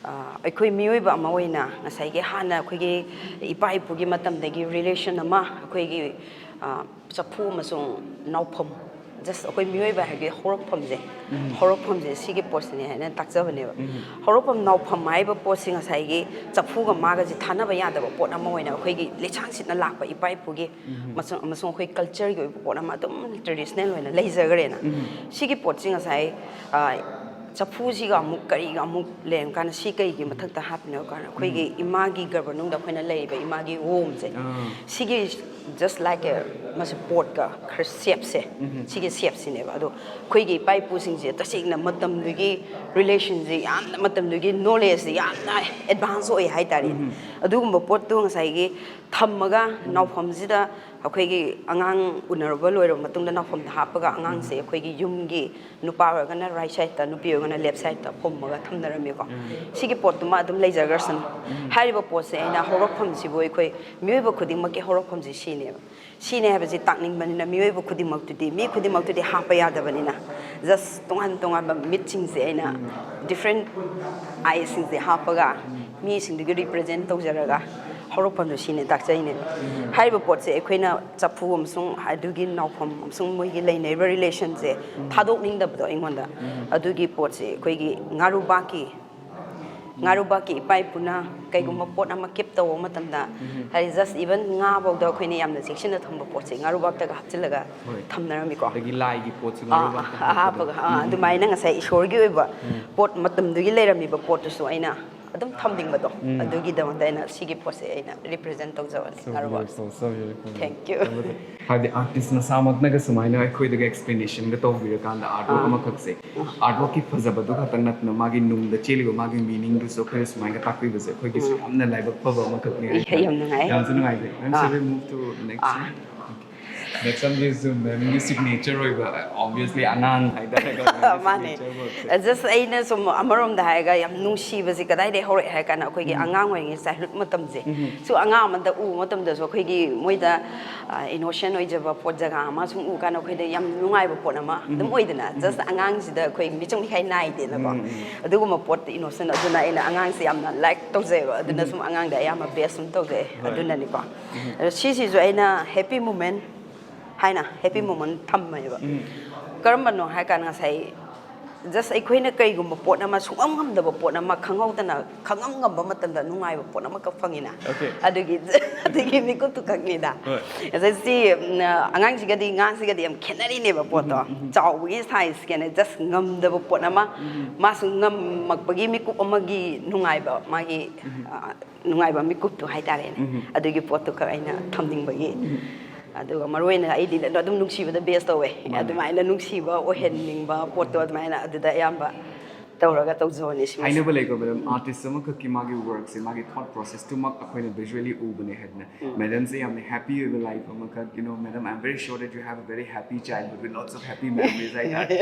ꯑ, ꯑꯩꯈꯣꯏ ꯃꯤꯑꯣꯏꯕ ꯑꯃ ꯑꯣꯏꯅ ꯉꯁꯥꯏꯒꯤ ꯍꯥꯟꯅ ꯑꯩꯈꯣꯏꯒꯤ ꯏꯄꯥ ꯏꯄꯨꯒꯤ ꯃꯇꯝꯗꯒꯤ relation ꯑꯃ ꯑꯩꯈꯣꯏꯒꯤ, ꯑ, ꯆꯐꯨ ꯑꯃꯁꯨꯡ ꯅꯥꯎꯐꯝ, ꯖꯁ ꯑꯩꯈꯣꯏ ꯃꯤꯑꯣꯏꯕ ꯍꯥꯏꯒꯤ ꯍꯧꯔꯛꯐꯝꯁꯦ, ꯍꯧꯔꯛꯐꯝꯁꯦ ꯁꯤꯒꯤ ꯄꯣꯠꯁꯤꯅꯦ ꯍꯥꯏꯅ ꯇꯥꯛꯆꯕꯅꯦꯕ꯫ ꯍꯧꯔꯛꯐꯝ ꯅꯥꯎꯐꯝ ꯍꯥꯏꯔꯤꯕ ꯄꯣꯠꯁꯤ ꯉꯁꯥꯏꯒꯤ ꯆꯐꯨꯒ ꯃꯥꯒꯁꯤ ꯊꯥꯅꯕ ꯌꯥꯗꯕ ꯄꯣꯠ ꯑꯃ ꯑꯣꯏꯅ ꯑꯩꯈꯣꯏꯒꯤ ꯂꯤꯁꯥꯡꯁꯤꯠꯅ ꯂꯥꯛꯄ ꯏꯄꯥ ꯏꯄꯨꯒꯤ ꯃꯁꯨꯡ-, ꯑꯃꯁꯨꯡ ꯑꯩꯈꯣꯏ culture ꯒꯤ ꯑꯣꯏꯕ ꯄꯣꯠ ꯑꯃ ꯑꯗꯨꯝ traditional ꯑꯣꯏꯅ ꯂꯩꯖꯈ꯭ꯔꯦꯅ꯫ ꯁꯤꯒꯤ ꯄꯣꯠꯁꯤ ꯉꯁꯥꯏ, ꯑ, ꯆꯐꯨꯁꯤꯒ ꯑꯃꯨꯛ ꯀꯔꯤꯒ ꯑꯃꯨꯛ ꯂꯩꯔꯝꯀꯥꯟꯗ ꯁꯤ ꯀꯩꯒꯤ ꯃꯊꯛꯇ ꯍꯥꯞꯄꯤꯅꯣ ꯍꯥꯏꯕ ꯀꯥꯟꯗ ꯑꯩꯈꯣꯏꯒꯤ ꯏꯃꯥꯒꯤ ꯒꯔꯚ ꯃꯅꯨꯡꯗ ꯑꯩꯈꯣꯏꯅ ꯂꯩꯔꯤꯕ ꯏꯃꯥꯒꯤ womb ꯁꯦ, ꯑꯥ꯫ ꯁꯤꯒꯤ just like a ꯃꯁꯤ ꯄꯣꯠꯀ ꯈꯔ shape ꯁꯦ, ꯁꯤꯒꯤ shape ꯁꯤꯅꯦꯕ꯫ ꯑꯗꯣ ꯑꯩꯈꯣꯏꯒꯤ ꯏꯄꯥ ꯏꯄꯨꯁꯤꯡꯁꯦ ꯇꯁꯦꯡꯅ ꯃꯇꯝꯗꯨꯒꯤ relation ꯁꯦ ꯌꯥꯝꯅ, ꯃꯇꯝꯗꯨꯒꯤ knowledge ꯁꯦ ꯌꯥꯝꯅ advance ꯑꯣꯏ ꯍꯥꯏꯇꯥꯔꯦ꯫ ꯑꯗꯨꯒꯨꯝꯕ ꯄꯣꯠꯇꯣ ꯉꯁꯥꯏꯒꯤ ꯊꯝꯃꯒ ꯅꯥꯎꯐꯝꯁꯤꯗ ꯑꯩꯈꯣꯏꯒꯤ ꯑꯉꯥꯡ ꯎꯅꯔꯕ ꯂꯣꯏꯔꯕ ꯃꯇꯨꯡꯗ ꯅꯥꯎꯐꯝꯗ ꯍꯥꯞꯄꯒ ꯑꯉꯥꯡꯁꯦ ꯑꯩꯈꯣꯏꯒꯤ ꯌꯨꯝꯒꯤ ꯅꯨꯄꯥ ꯑꯣꯏꯔꯒꯅ right side ꯇ, ꯅꯨꯄꯤ ꯑꯣꯏꯔꯒꯅ left side ꯇ ꯐꯨꯝꯃꯒ ꯊꯝꯅꯔꯝꯃꯤꯀꯣ꯫ ꯁꯤꯒꯤ ꯄꯣꯠꯇꯨꯃ ꯑꯗꯨꯝ ꯂꯩꯖꯈ꯭ꯔꯁꯅꯨ꯫ ꯍꯥꯏꯔꯤꯕ ꯄꯣꯠꯁꯦ ꯑꯩꯅ ꯍꯧꯔꯛꯐꯝꯁꯤꯕꯨ ꯑꯩꯈꯣꯏ ꯃꯤꯑꯣꯏꯕ ꯈꯨꯗꯤꯡꯃꯛꯀꯤ ꯍꯧꯔꯛꯐꯝꯁꯤ ꯁꯤꯅꯦꯕ꯫ ꯁꯤꯅꯦ ꯍꯥꯏꯕꯁꯤ ꯇꯥꯛꯅꯤꯡꯕꯅꯤꯅ ꯃꯤꯑꯣꯏꯕ ꯈꯨꯗꯤꯡꯃꯛꯇꯨꯗꯤ, ꯃꯤ ꯈꯨꯗꯤꯡꯃꯛꯇꯨꯗꯤ ꯍꯥꯞꯄ ꯌꯥꯗꯕꯅꯤꯅ just ꯇꯣꯉꯥꯟ ꯇꯣꯉꯥꯟꯕ ꯃꯤꯠꯁꯤꯡꯁꯦ ꯑꯩꯅ different eye ꯁꯤꯡꯁꯦ ꯍꯥꯞꯄꯒ ꯃꯤꯁꯤꯡꯗꯨꯒꯤ represent ꯇꯧꯖꯔꯒ ꯍꯧꯔꯛꯐꯝꯗꯣ ꯁꯤꯅꯦ ꯇꯥꯛꯆꯩꯅꯦꯕ꯫ ꯍꯥꯏꯔꯤꯕ ꯄꯣꯠꯁꯦ ꯑꯩꯈꯣꯏꯅ ꯆꯐꯨ ꯑꯃꯁꯨꯡ ꯑꯗꯨꯒꯤ ꯅꯥꯎꯐꯝ ꯑꯃꯁꯨꯡ ꯃꯣꯏꯒꯤ ꯂꯩꯅꯔꯤꯕ relation ꯁꯦ ꯊꯥꯗꯣꯛꯅꯤꯡꯗꯕꯗꯣ ꯑꯩꯉꯣꯟꯗ, ꯑꯗꯨꯒꯤ ꯄꯣꯠꯁꯦ ꯑꯩꯈꯣꯏꯒꯤ ꯉꯥꯔꯨꯕꯥꯛꯀꯤ ꯉꯥꯔꯨꯕꯥꯛꯀꯤ ꯏꯄꯥ ꯏꯄꯨꯅ ꯀꯩꯒꯨꯝꯕ ꯄꯣꯠ ꯑꯃ ꯀꯤꯞ ꯇꯧꯕ ꯃꯇꯝꯗ, ꯍꯥꯏꯗꯤ ꯖꯁ ꯏꯚꯟ ꯉꯥ ꯐꯥꯎꯗ ꯑꯩꯈꯣꯏꯅ ꯌꯥꯝꯅ ꯆꯦꯛꯁꯤꯟꯅ ꯊꯝꯕ ꯄꯣꯠꯁꯦ ꯉꯥꯔꯨꯕꯥꯛꯇꯒ ꯍꯥꯞꯆꯤꯜꯂꯒ ꯍꯣꯏ꯫ ꯊꯝꯅꯔꯝꯃꯤꯀꯣ꯫ ꯑꯗꯒꯤ ꯂꯥꯏꯒꯤ ꯄꯣꯠꯁꯨ ꯑꯥ, ꯉꯥꯔꯨꯕꯥꯛꯇ ꯑꯥ, ꯍꯥꯞꯄꯒ ꯑꯥ, ꯑꯗꯨꯃꯥꯏꯅ ꯉꯁꯥꯏ ꯏꯁꯣꯔꯒꯤ ꯑꯣꯏꯕ ꯄꯣꯠ ꯃꯇꯝꯗꯨꯒꯤ ꯂꯩꯔꯝꯃꯤꯕ ꯄꯣꯠꯇꯨꯁꯨ ꯑꯩꯅ ꯑꯗꯨꯝ ꯊꯝꯅꯤꯡꯕꯗꯣ, ꯑꯗꯨꯒꯤꯗꯃꯛꯇ ꯑꯩꯅ ꯁꯤꯒꯤ ꯄꯣꯠꯁꯦ ꯑꯩꯅ ꯔꯤꯄ꯭ꯔꯖꯦꯟ ꯇꯧꯖꯕꯅꯦ, ꯉꯥꯔꯨꯕꯥꯛꯁꯦ꯫ Beautiful, so beautiful. Thank you. ꯍꯥꯏꯕꯗꯤ ꯑꯥꯔꯇꯤꯁ ꯃꯁꯥꯃꯛꯅꯒ ꯁꯨꯃꯥꯏꯅ ꯑꯩꯈꯣꯏꯗꯒ ꯑꯦꯛꯁꯄ꯭ꯂꯦꯅꯦꯁꯟꯒ ꯇꯧꯕꯤꯔꯀꯥꯟꯗ ꯑꯥꯔꯠ ꯋꯥꯔꯛ ꯑꯃꯈꯛꯁꯦ, ꯑꯥꯔꯠ ꯋꯥꯔꯛꯀꯤ ꯐꯖꯕꯗꯨ ꯈꯛꯇꯪ ꯅꯠꯇꯅ ꯃꯥꯒꯤ ꯅꯨꯡꯗ ꯆꯦꯜꯂꯤꯕ ꯃꯥꯒꯤ ꯃꯤꯅꯤꯡꯗꯨꯁꯨ ꯑꯩꯈꯣꯏꯅ ꯁꯨꯃꯥꯏꯅ ꯇꯥꯛꯄꯤꯕꯁꯦ ꯑꯩꯈꯣꯏꯒꯤꯁꯨ ꯌꯥꯝꯅ ꯂꯥꯏꯕꯛ ꯐꯕ ꯑꯃꯈꯛꯅꯤ ꯏꯍꯦ, ꯍꯥꯏꯇꯥꯔꯦ꯫ ꯌꯥꯝ ꯅꯨꯡꯉꯥꯏ꯫ ꯌꯥꯝꯁꯨ ꯅꯨꯡꯉꯥꯏꯖꯩ꯫ Ma'am, ah. Shall we move to next one? Next one is, uh, ꯃꯦꯝꯒꯤ ꯁꯤꯒꯅꯦꯆꯔ ꯑꯣꯏꯕ, obviously ꯑꯉꯥꯡ ꯍꯥꯏꯇꯥꯔꯦꯀꯣ, ꯃꯦꯝꯒꯤ ꯃꯥꯅꯦ꯫ ꯁꯤꯒꯅꯦꯆꯔ ꯋꯥꯔꯛꯁꯦ꯫ ꯖꯁ ꯑꯩꯅ ꯁꯨꯝ ꯑꯃꯔꯣꯝꯗ ꯍꯥꯏꯔꯒ ꯌꯥꯝ ꯅꯨꯡꯁꯤꯕꯁꯤ ꯀꯗꯥꯏꯗꯒꯤ ꯍꯧꯔꯛꯑꯦ ꯍꯥꯏ ꯀꯥꯟꯗ ꯑꯩꯈꯣꯏꯒꯤ ꯑꯉꯥꯡ ꯑꯣꯏꯔꯤꯉꯩ ꯆꯥꯏꯜꯍꯨꯗ ꯃꯇꯝꯁꯦ꯫ ꯁꯨ ꯑꯉꯥꯡ ꯑꯃꯗ ꯎꯕ ꯃꯇꯝꯗꯁꯨ ꯑꯩꯈꯣꯏꯒꯤ ꯃꯣꯏꯗ ꯏꯅꯣꯁꯦꯟ ꯑꯣꯏꯖꯕ ꯄꯣꯠ ꯖꯒꯥ ꯑꯃ ꯁꯨꯝ ꯎ ꯀꯥꯟꯗ ꯑꯩꯈꯣꯏꯗ ꯌꯥꯝ ꯅꯨꯡꯉꯥꯏꯕ ꯄꯣꯠ ꯑꯃ ꯑꯗꯨꯝ ꯑꯣꯏꯗꯅ, ꯖꯁ ꯑꯉꯥꯡꯁꯤꯗ ꯑꯩꯈꯣꯏ ꯃꯤꯆꯪ ꯃꯤꯈꯥꯏ ꯅꯥꯏꯗꯦꯅꯀꯣ꯫ ꯑꯗꯨꯒꯨꯝꯕ ꯄꯣꯠꯇ ꯏꯅꯣꯁꯦꯟ ꯑꯗꯨꯅ ꯑꯩꯅ ꯑꯉꯥꯡꯁꯦ ꯌꯥꯝꯅ ꯂꯥꯏꯛ ꯇꯧꯖꯩꯑꯕ, ꯑꯗꯨꯅ ꯁꯨꯝ ꯑꯉꯥꯡꯗ ꯑꯌꯥꯝꯕ ꯕꯦꯁ ꯁꯨꯝ ꯇꯧꯖꯩ꯫ ꯑꯗꯨꯅꯅꯤꯀꯣ꯫ ꯑꯗꯣ ꯁꯤꯁꯤꯁꯨ ꯑꯩꯅ ꯍꯦꯄꯤ ꯃꯣꯃꯦꯟ ꯍꯥꯏꯅ ꯍꯦꯄꯤ ꯃꯣꯃꯦꯟ ꯊꯝꯃꯦꯕ꯫ ꯀꯔꯝꯕꯅꯣ ꯍꯥꯏ ꯀꯥꯟꯗ ꯉꯁꯥꯏ ꯖꯁ ꯑꯩꯈꯣꯏꯅ ꯀꯩꯒꯨꯝꯕ ꯄꯣꯠ ꯑꯃ, ꯁꯨꯡꯉꯝ ꯉꯝꯗꯕ ꯄꯣꯠ ꯑꯃ ꯈꯪꯍꯧꯗꯅ ꯈꯪꯉꯝ ꯉꯝꯕ ꯃꯇꯝꯗ ꯅꯨꯡꯉꯥꯏꯕ ꯄꯣꯠ ꯑꯃꯈꯛ ꯐꯪꯉꯤꯅ꯫ Okay. ꯑꯗꯨꯒꯤ ꯑꯗꯨꯒꯤ ꯃꯤꯀꯨꯞꯇꯨ ꯈꯛꯅꯤꯗ꯫ ꯍꯣꯏ꯫ ꯉꯁꯥꯏ ꯁꯤ, ꯎꯝ, ꯑꯉꯥꯡꯁꯤꯒꯗꯤ, ꯉꯥꯁꯤꯒꯗꯤ ꯌꯥꯝ ꯈꯦꯠꯅꯔꯤꯅꯦꯕ ꯄꯣꯠꯇꯣ꯫ ꯆꯥꯎꯕꯒꯤ ꯁꯥꯏꯖꯀꯅꯦ, ꯖꯁ ꯉꯝꯗꯕ ꯄꯣꯠ ꯑꯃ, ꯃꯥꯁꯨ ꯉꯝꯃꯛꯄꯒꯤ ꯃꯤꯀꯨꯞ ꯑꯃꯒꯤ ꯅꯨꯡꯉꯥꯏꯕ, ꯃꯥꯒꯤ, ꯑ, ꯅꯨꯡꯉꯥꯏꯕ ꯃꯤꯀꯨꯞꯇꯣ ꯍꯥꯏꯇꯥꯔꯦꯅꯦ꯫ ꯑꯗꯨꯒꯤ ꯄꯣꯠꯇꯨ ꯈꯛ ꯑꯩꯅ ꯊꯝꯅꯤꯡꯕꯒꯤ꯫ ꯑꯗꯨꯒ ꯃꯔꯨ ꯑꯣꯏꯅ ꯑꯩꯗꯤ ꯑꯗꯨꯝ ꯅꯨꯡꯁꯤꯕꯗ ꯕꯦꯁ ꯇꯧꯋꯦ꯫ ꯃꯥꯅꯦ꯫ ꯑꯗꯨꯃꯥꯏꯅ ꯅꯨꯡꯁꯤꯕ ꯑꯣꯏꯍꯟꯅꯤꯡꯕ ꯄꯣꯠꯇꯣ ꯑꯗꯨꯃꯥꯏꯅ ꯑꯗꯨꯗ ꯑꯌꯥꯝꯕ ꯇꯧꯔꯒ ꯇꯧꯖꯕꯅꯦ ꯁꯤꯃꯁꯦ꯫ ꯍꯥꯏꯅꯕ ꯂꯩꯀꯣ ꯃꯦꯗꯥꯝ, ꯑꯥꯔꯇꯤꯁ ꯑꯃꯈꯛꯀꯤ ꯃꯥꯒꯤ ꯋꯥꯔꯛꯁꯦ, ꯃꯥꯒꯤ ꯊꯣꯠ ꯄ꯭ꯔꯣꯁꯦꯁꯇꯨꯃꯛ ꯑꯩꯈꯣꯏꯅ ꯚꯤꯖꯨꯋꯦꯂꯤ ꯎꯕꯅꯦ ꯍꯥꯏꯗꯅ꯫ ꯃꯦꯗꯥꯝꯁꯦ ꯌꯥꯝꯅ ꯍꯦꯄꯤ ꯑꯣꯏꯕ ꯂꯥꯏꯐ ꯑꯃꯈꯛ, you know, madam, I am very sure that you have a very happy childhood with lots of happy memories ꯍꯥꯏꯇꯥꯔꯦ꯫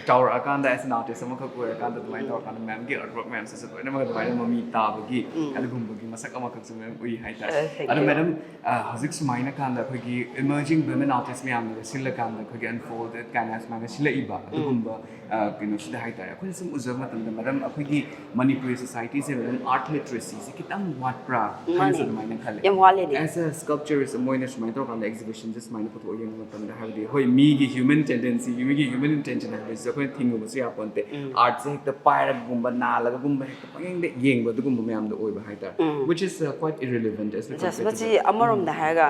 ꯆꯥꯎꯔꯛꯑꯀꯥꯟꯗ as an artist ꯑꯃꯈꯛ ꯑꯣꯏꯔꯀꯥꯟꯗ ꯑꯗꯨꯃꯥꯏꯅ ꯇꯧꯔꯀꯥꯟꯗ ꯃꯦꯝꯒꯤ ꯑꯥꯔꯠ ꯋꯥꯔꯛ ꯃꯌꯥꯝꯁꯤꯁꯨ ꯂꯣꯏꯅꯃꯛ ꯑꯗꯨꯃꯥꯏꯅ ꯃꯃꯤ ꯇꯥꯕꯒꯤ ꯑꯗꯨꯒꯨꯝꯕꯒꯤ ꯃꯁꯛ ꯑꯃꯈꯛꯁꯨ ꯃꯦꯝ ꯎꯏ ꯍꯥꯏꯇꯥꯔꯦ꯫ Uh, thank ꯑꯗꯣ you. ꯃꯦꯗꯥꯝ, ꯑ, ꯍꯧꯖꯤꯛ ꯁꯨꯃꯥꯏꯅ ꯀꯥꯟꯗ ꯑꯩꯈꯣꯏꯒꯤ ꯏꯃꯔꯖꯤꯡ ꯋꯤꯃꯦꯟ ꯑꯥꯔꯇꯤꯁ ꯃꯌꯥꯝꯅꯒ ꯁꯤꯜꯂꯀꯥꯟꯗ ꯑꯩꯈꯣꯏꯒꯤ ꯑꯟꯐꯣꯜꯗꯦꯗ ꯀꯥꯏꯅ ꯁꯨꯃꯥꯏꯅ ꯁꯤꯜꯂꯛꯏꯕ ꯑꯗꯨꯒꯨꯝꯕ, ꯑ, ꯀꯩꯅꯣꯁꯤꯗ ꯍꯥꯏꯇꯥꯔꯦ, ꯑꯩꯈꯣꯏꯅ ꯁꯨꯝ ꯎꯖꯕ ꯃꯇꯝꯗ ꯃꯦꯗꯝ, ꯑꯩꯈꯣꯏꯒꯤ ꯃꯅꯤꯄꯨꯔꯤ ꯁꯣꯁꯥꯏꯇꯤꯁꯦ ꯃꯦꯗꯝ ꯑꯥꯔꯠ ꯂꯤꯇꯔꯦꯁꯤꯁꯦ ꯈꯤꯇꯪ ꯋꯥꯠꯄ꯭ꯔꯥ ꯃꯥꯅꯦ꯫ ꯍꯥꯏꯅꯁꯨ ꯑꯗꯨꯃꯥꯏꯅ ꯈꯜꯂꯦ꯫ ꯌꯥꯝ ꯋꯥꯠꯂꯦꯅꯦ꯫ As a sculpturist ꯑꯃ ꯑꯣꯏꯅ ꯁꯨꯃꯥꯏꯅ ꯇꯧꯔꯀꯥꯟꯗ ꯑꯦꯛꯖꯤꯕꯤꯁꯟꯁꯦ ꯁꯨꯃꯥꯏꯅ ꯄꯨꯊꯣꯛꯑ ꯌꯦꯡꯕ ꯃꯇꯝꯗ, ꯍꯥꯏꯕꯗꯤ ꯍꯣꯏ, ꯃꯤꯒꯤ human tendency, ꯃꯤꯒꯤ human intention ꯍꯥꯏꯕꯁꯤꯁꯨ ꯑꯩꯈꯣꯏꯅ ꯊꯤꯡꯉꯨꯕꯁꯨ ꯌꯥꯄꯣꯟꯇꯦ꯫ ꯑꯥꯔꯠꯁꯦ ꯍꯦꯛꯇ ꯄꯥꯏꯔꯒꯨꯝꯕ, ꯅꯥꯜꯂꯒꯨꯝꯕ, ꯍꯦꯛꯇ ꯄꯪꯌꯦꯡꯗ ꯌꯦꯡꯕ ꯑꯗꯨꯒꯨꯝꯕ ꯃꯌꯥꯝꯗꯣ ꯑꯣꯏꯕ ꯍꯥꯏꯇꯥꯔꯦ, which is uh, quite irrelevant as we just compare to ꯃꯁꯤ the- ꯑꯃꯔꯣꯝꯗ ꯍꯥꯏꯔꯒ,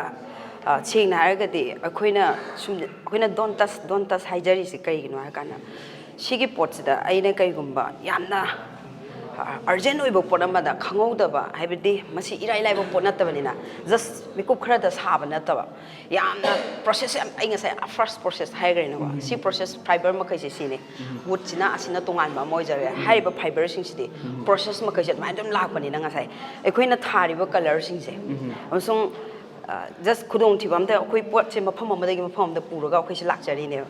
ꯑ, ꯁꯦꯡꯅ ꯍꯥꯏꯔꯒꯗꯤ ꯑꯩꯈꯣꯏꯅ ꯁꯨꯝ, ꯑꯩꯈꯣꯏꯅ don't touch, don't touch ꯍꯥꯏꯖꯔꯤꯁꯦ ꯀꯩꯒꯤꯅꯣ ꯍꯥꯏꯔꯀꯥꯟꯗ, ꯁꯤꯒꯤ ꯄꯣꯠꯁꯤꯗ ꯑꯩꯅ ꯀꯩꯒꯨꯝꯕ ꯌꯥꯝꯅ ꯑꯔꯖꯦꯟ ꯑꯣꯏꯕ ꯄꯣꯠ ꯑꯃꯗ ꯈꯪꯍꯧꯗꯕ, ꯍꯥꯏꯕꯗꯤ ꯃꯁꯤ ꯏꯔꯥꯏ ꯂꯥꯏꯕ ꯄꯣꯠ ꯅꯠꯇꯕꯅꯤꯅ, ꯖꯁ ꯃꯤꯀꯨꯞ ꯈꯔꯗ ꯁꯥꯕ ꯅꯠꯇꯕ, ꯌꯥꯝꯅ ꯄ꯭ꯔꯣꯁꯦꯁ ꯌꯥꯝ, ꯑꯩ ꯉꯁꯥꯏ ꯐꯥꯔꯁ ꯄ꯭ꯔꯣꯁꯦꯁ ꯍꯥꯏꯈ꯭ꯔꯦꯅꯀꯣ꯫ ꯁꯤ ꯄ꯭ꯔꯣꯁꯦꯁ ꯐꯥꯏꯕꯔ ꯃꯈꯩꯁꯦ ꯁꯤꯅꯤ꯫ ꯋꯨꯠꯁꯤꯅ ꯑꯁꯤꯅ ꯇꯣꯉꯥꯟꯕ ꯑꯃ ꯑꯣꯏꯖꯔꯦ꯫ ꯍꯥꯏꯔꯤꯕ ꯐꯥꯏꯕꯔꯁꯤꯡꯁꯤꯗꯤ ꯄ꯭ꯔꯣꯁꯦꯁ ꯃꯈꯩꯁꯦ ꯑꯗꯨꯃꯥꯏꯅ ꯑꯗꯨꯝ ꯂꯥꯛꯄꯅꯤꯅ, ꯉꯁꯥꯏ ꯑꯩꯈꯣꯏꯅ ꯊꯥꯔꯤꯕ ꯀꯂꯔꯁꯤꯡꯁꯦ ꯑꯃꯁꯨꯡ ꯖꯁ ꯈꯨꯗꯣꯡꯊꯤꯕ ꯑꯝꯇ, ꯑꯩꯈꯣꯏ ꯄꯣꯠꯁꯦ ꯃꯐꯝ ꯑꯃꯗꯒꯤ ꯃꯐꯝ ꯑꯃꯗ ꯄꯨꯔꯒ ꯑꯩꯈꯣꯏꯁꯦ ꯂꯥꯛꯆꯔꯤꯅꯦꯕ꯫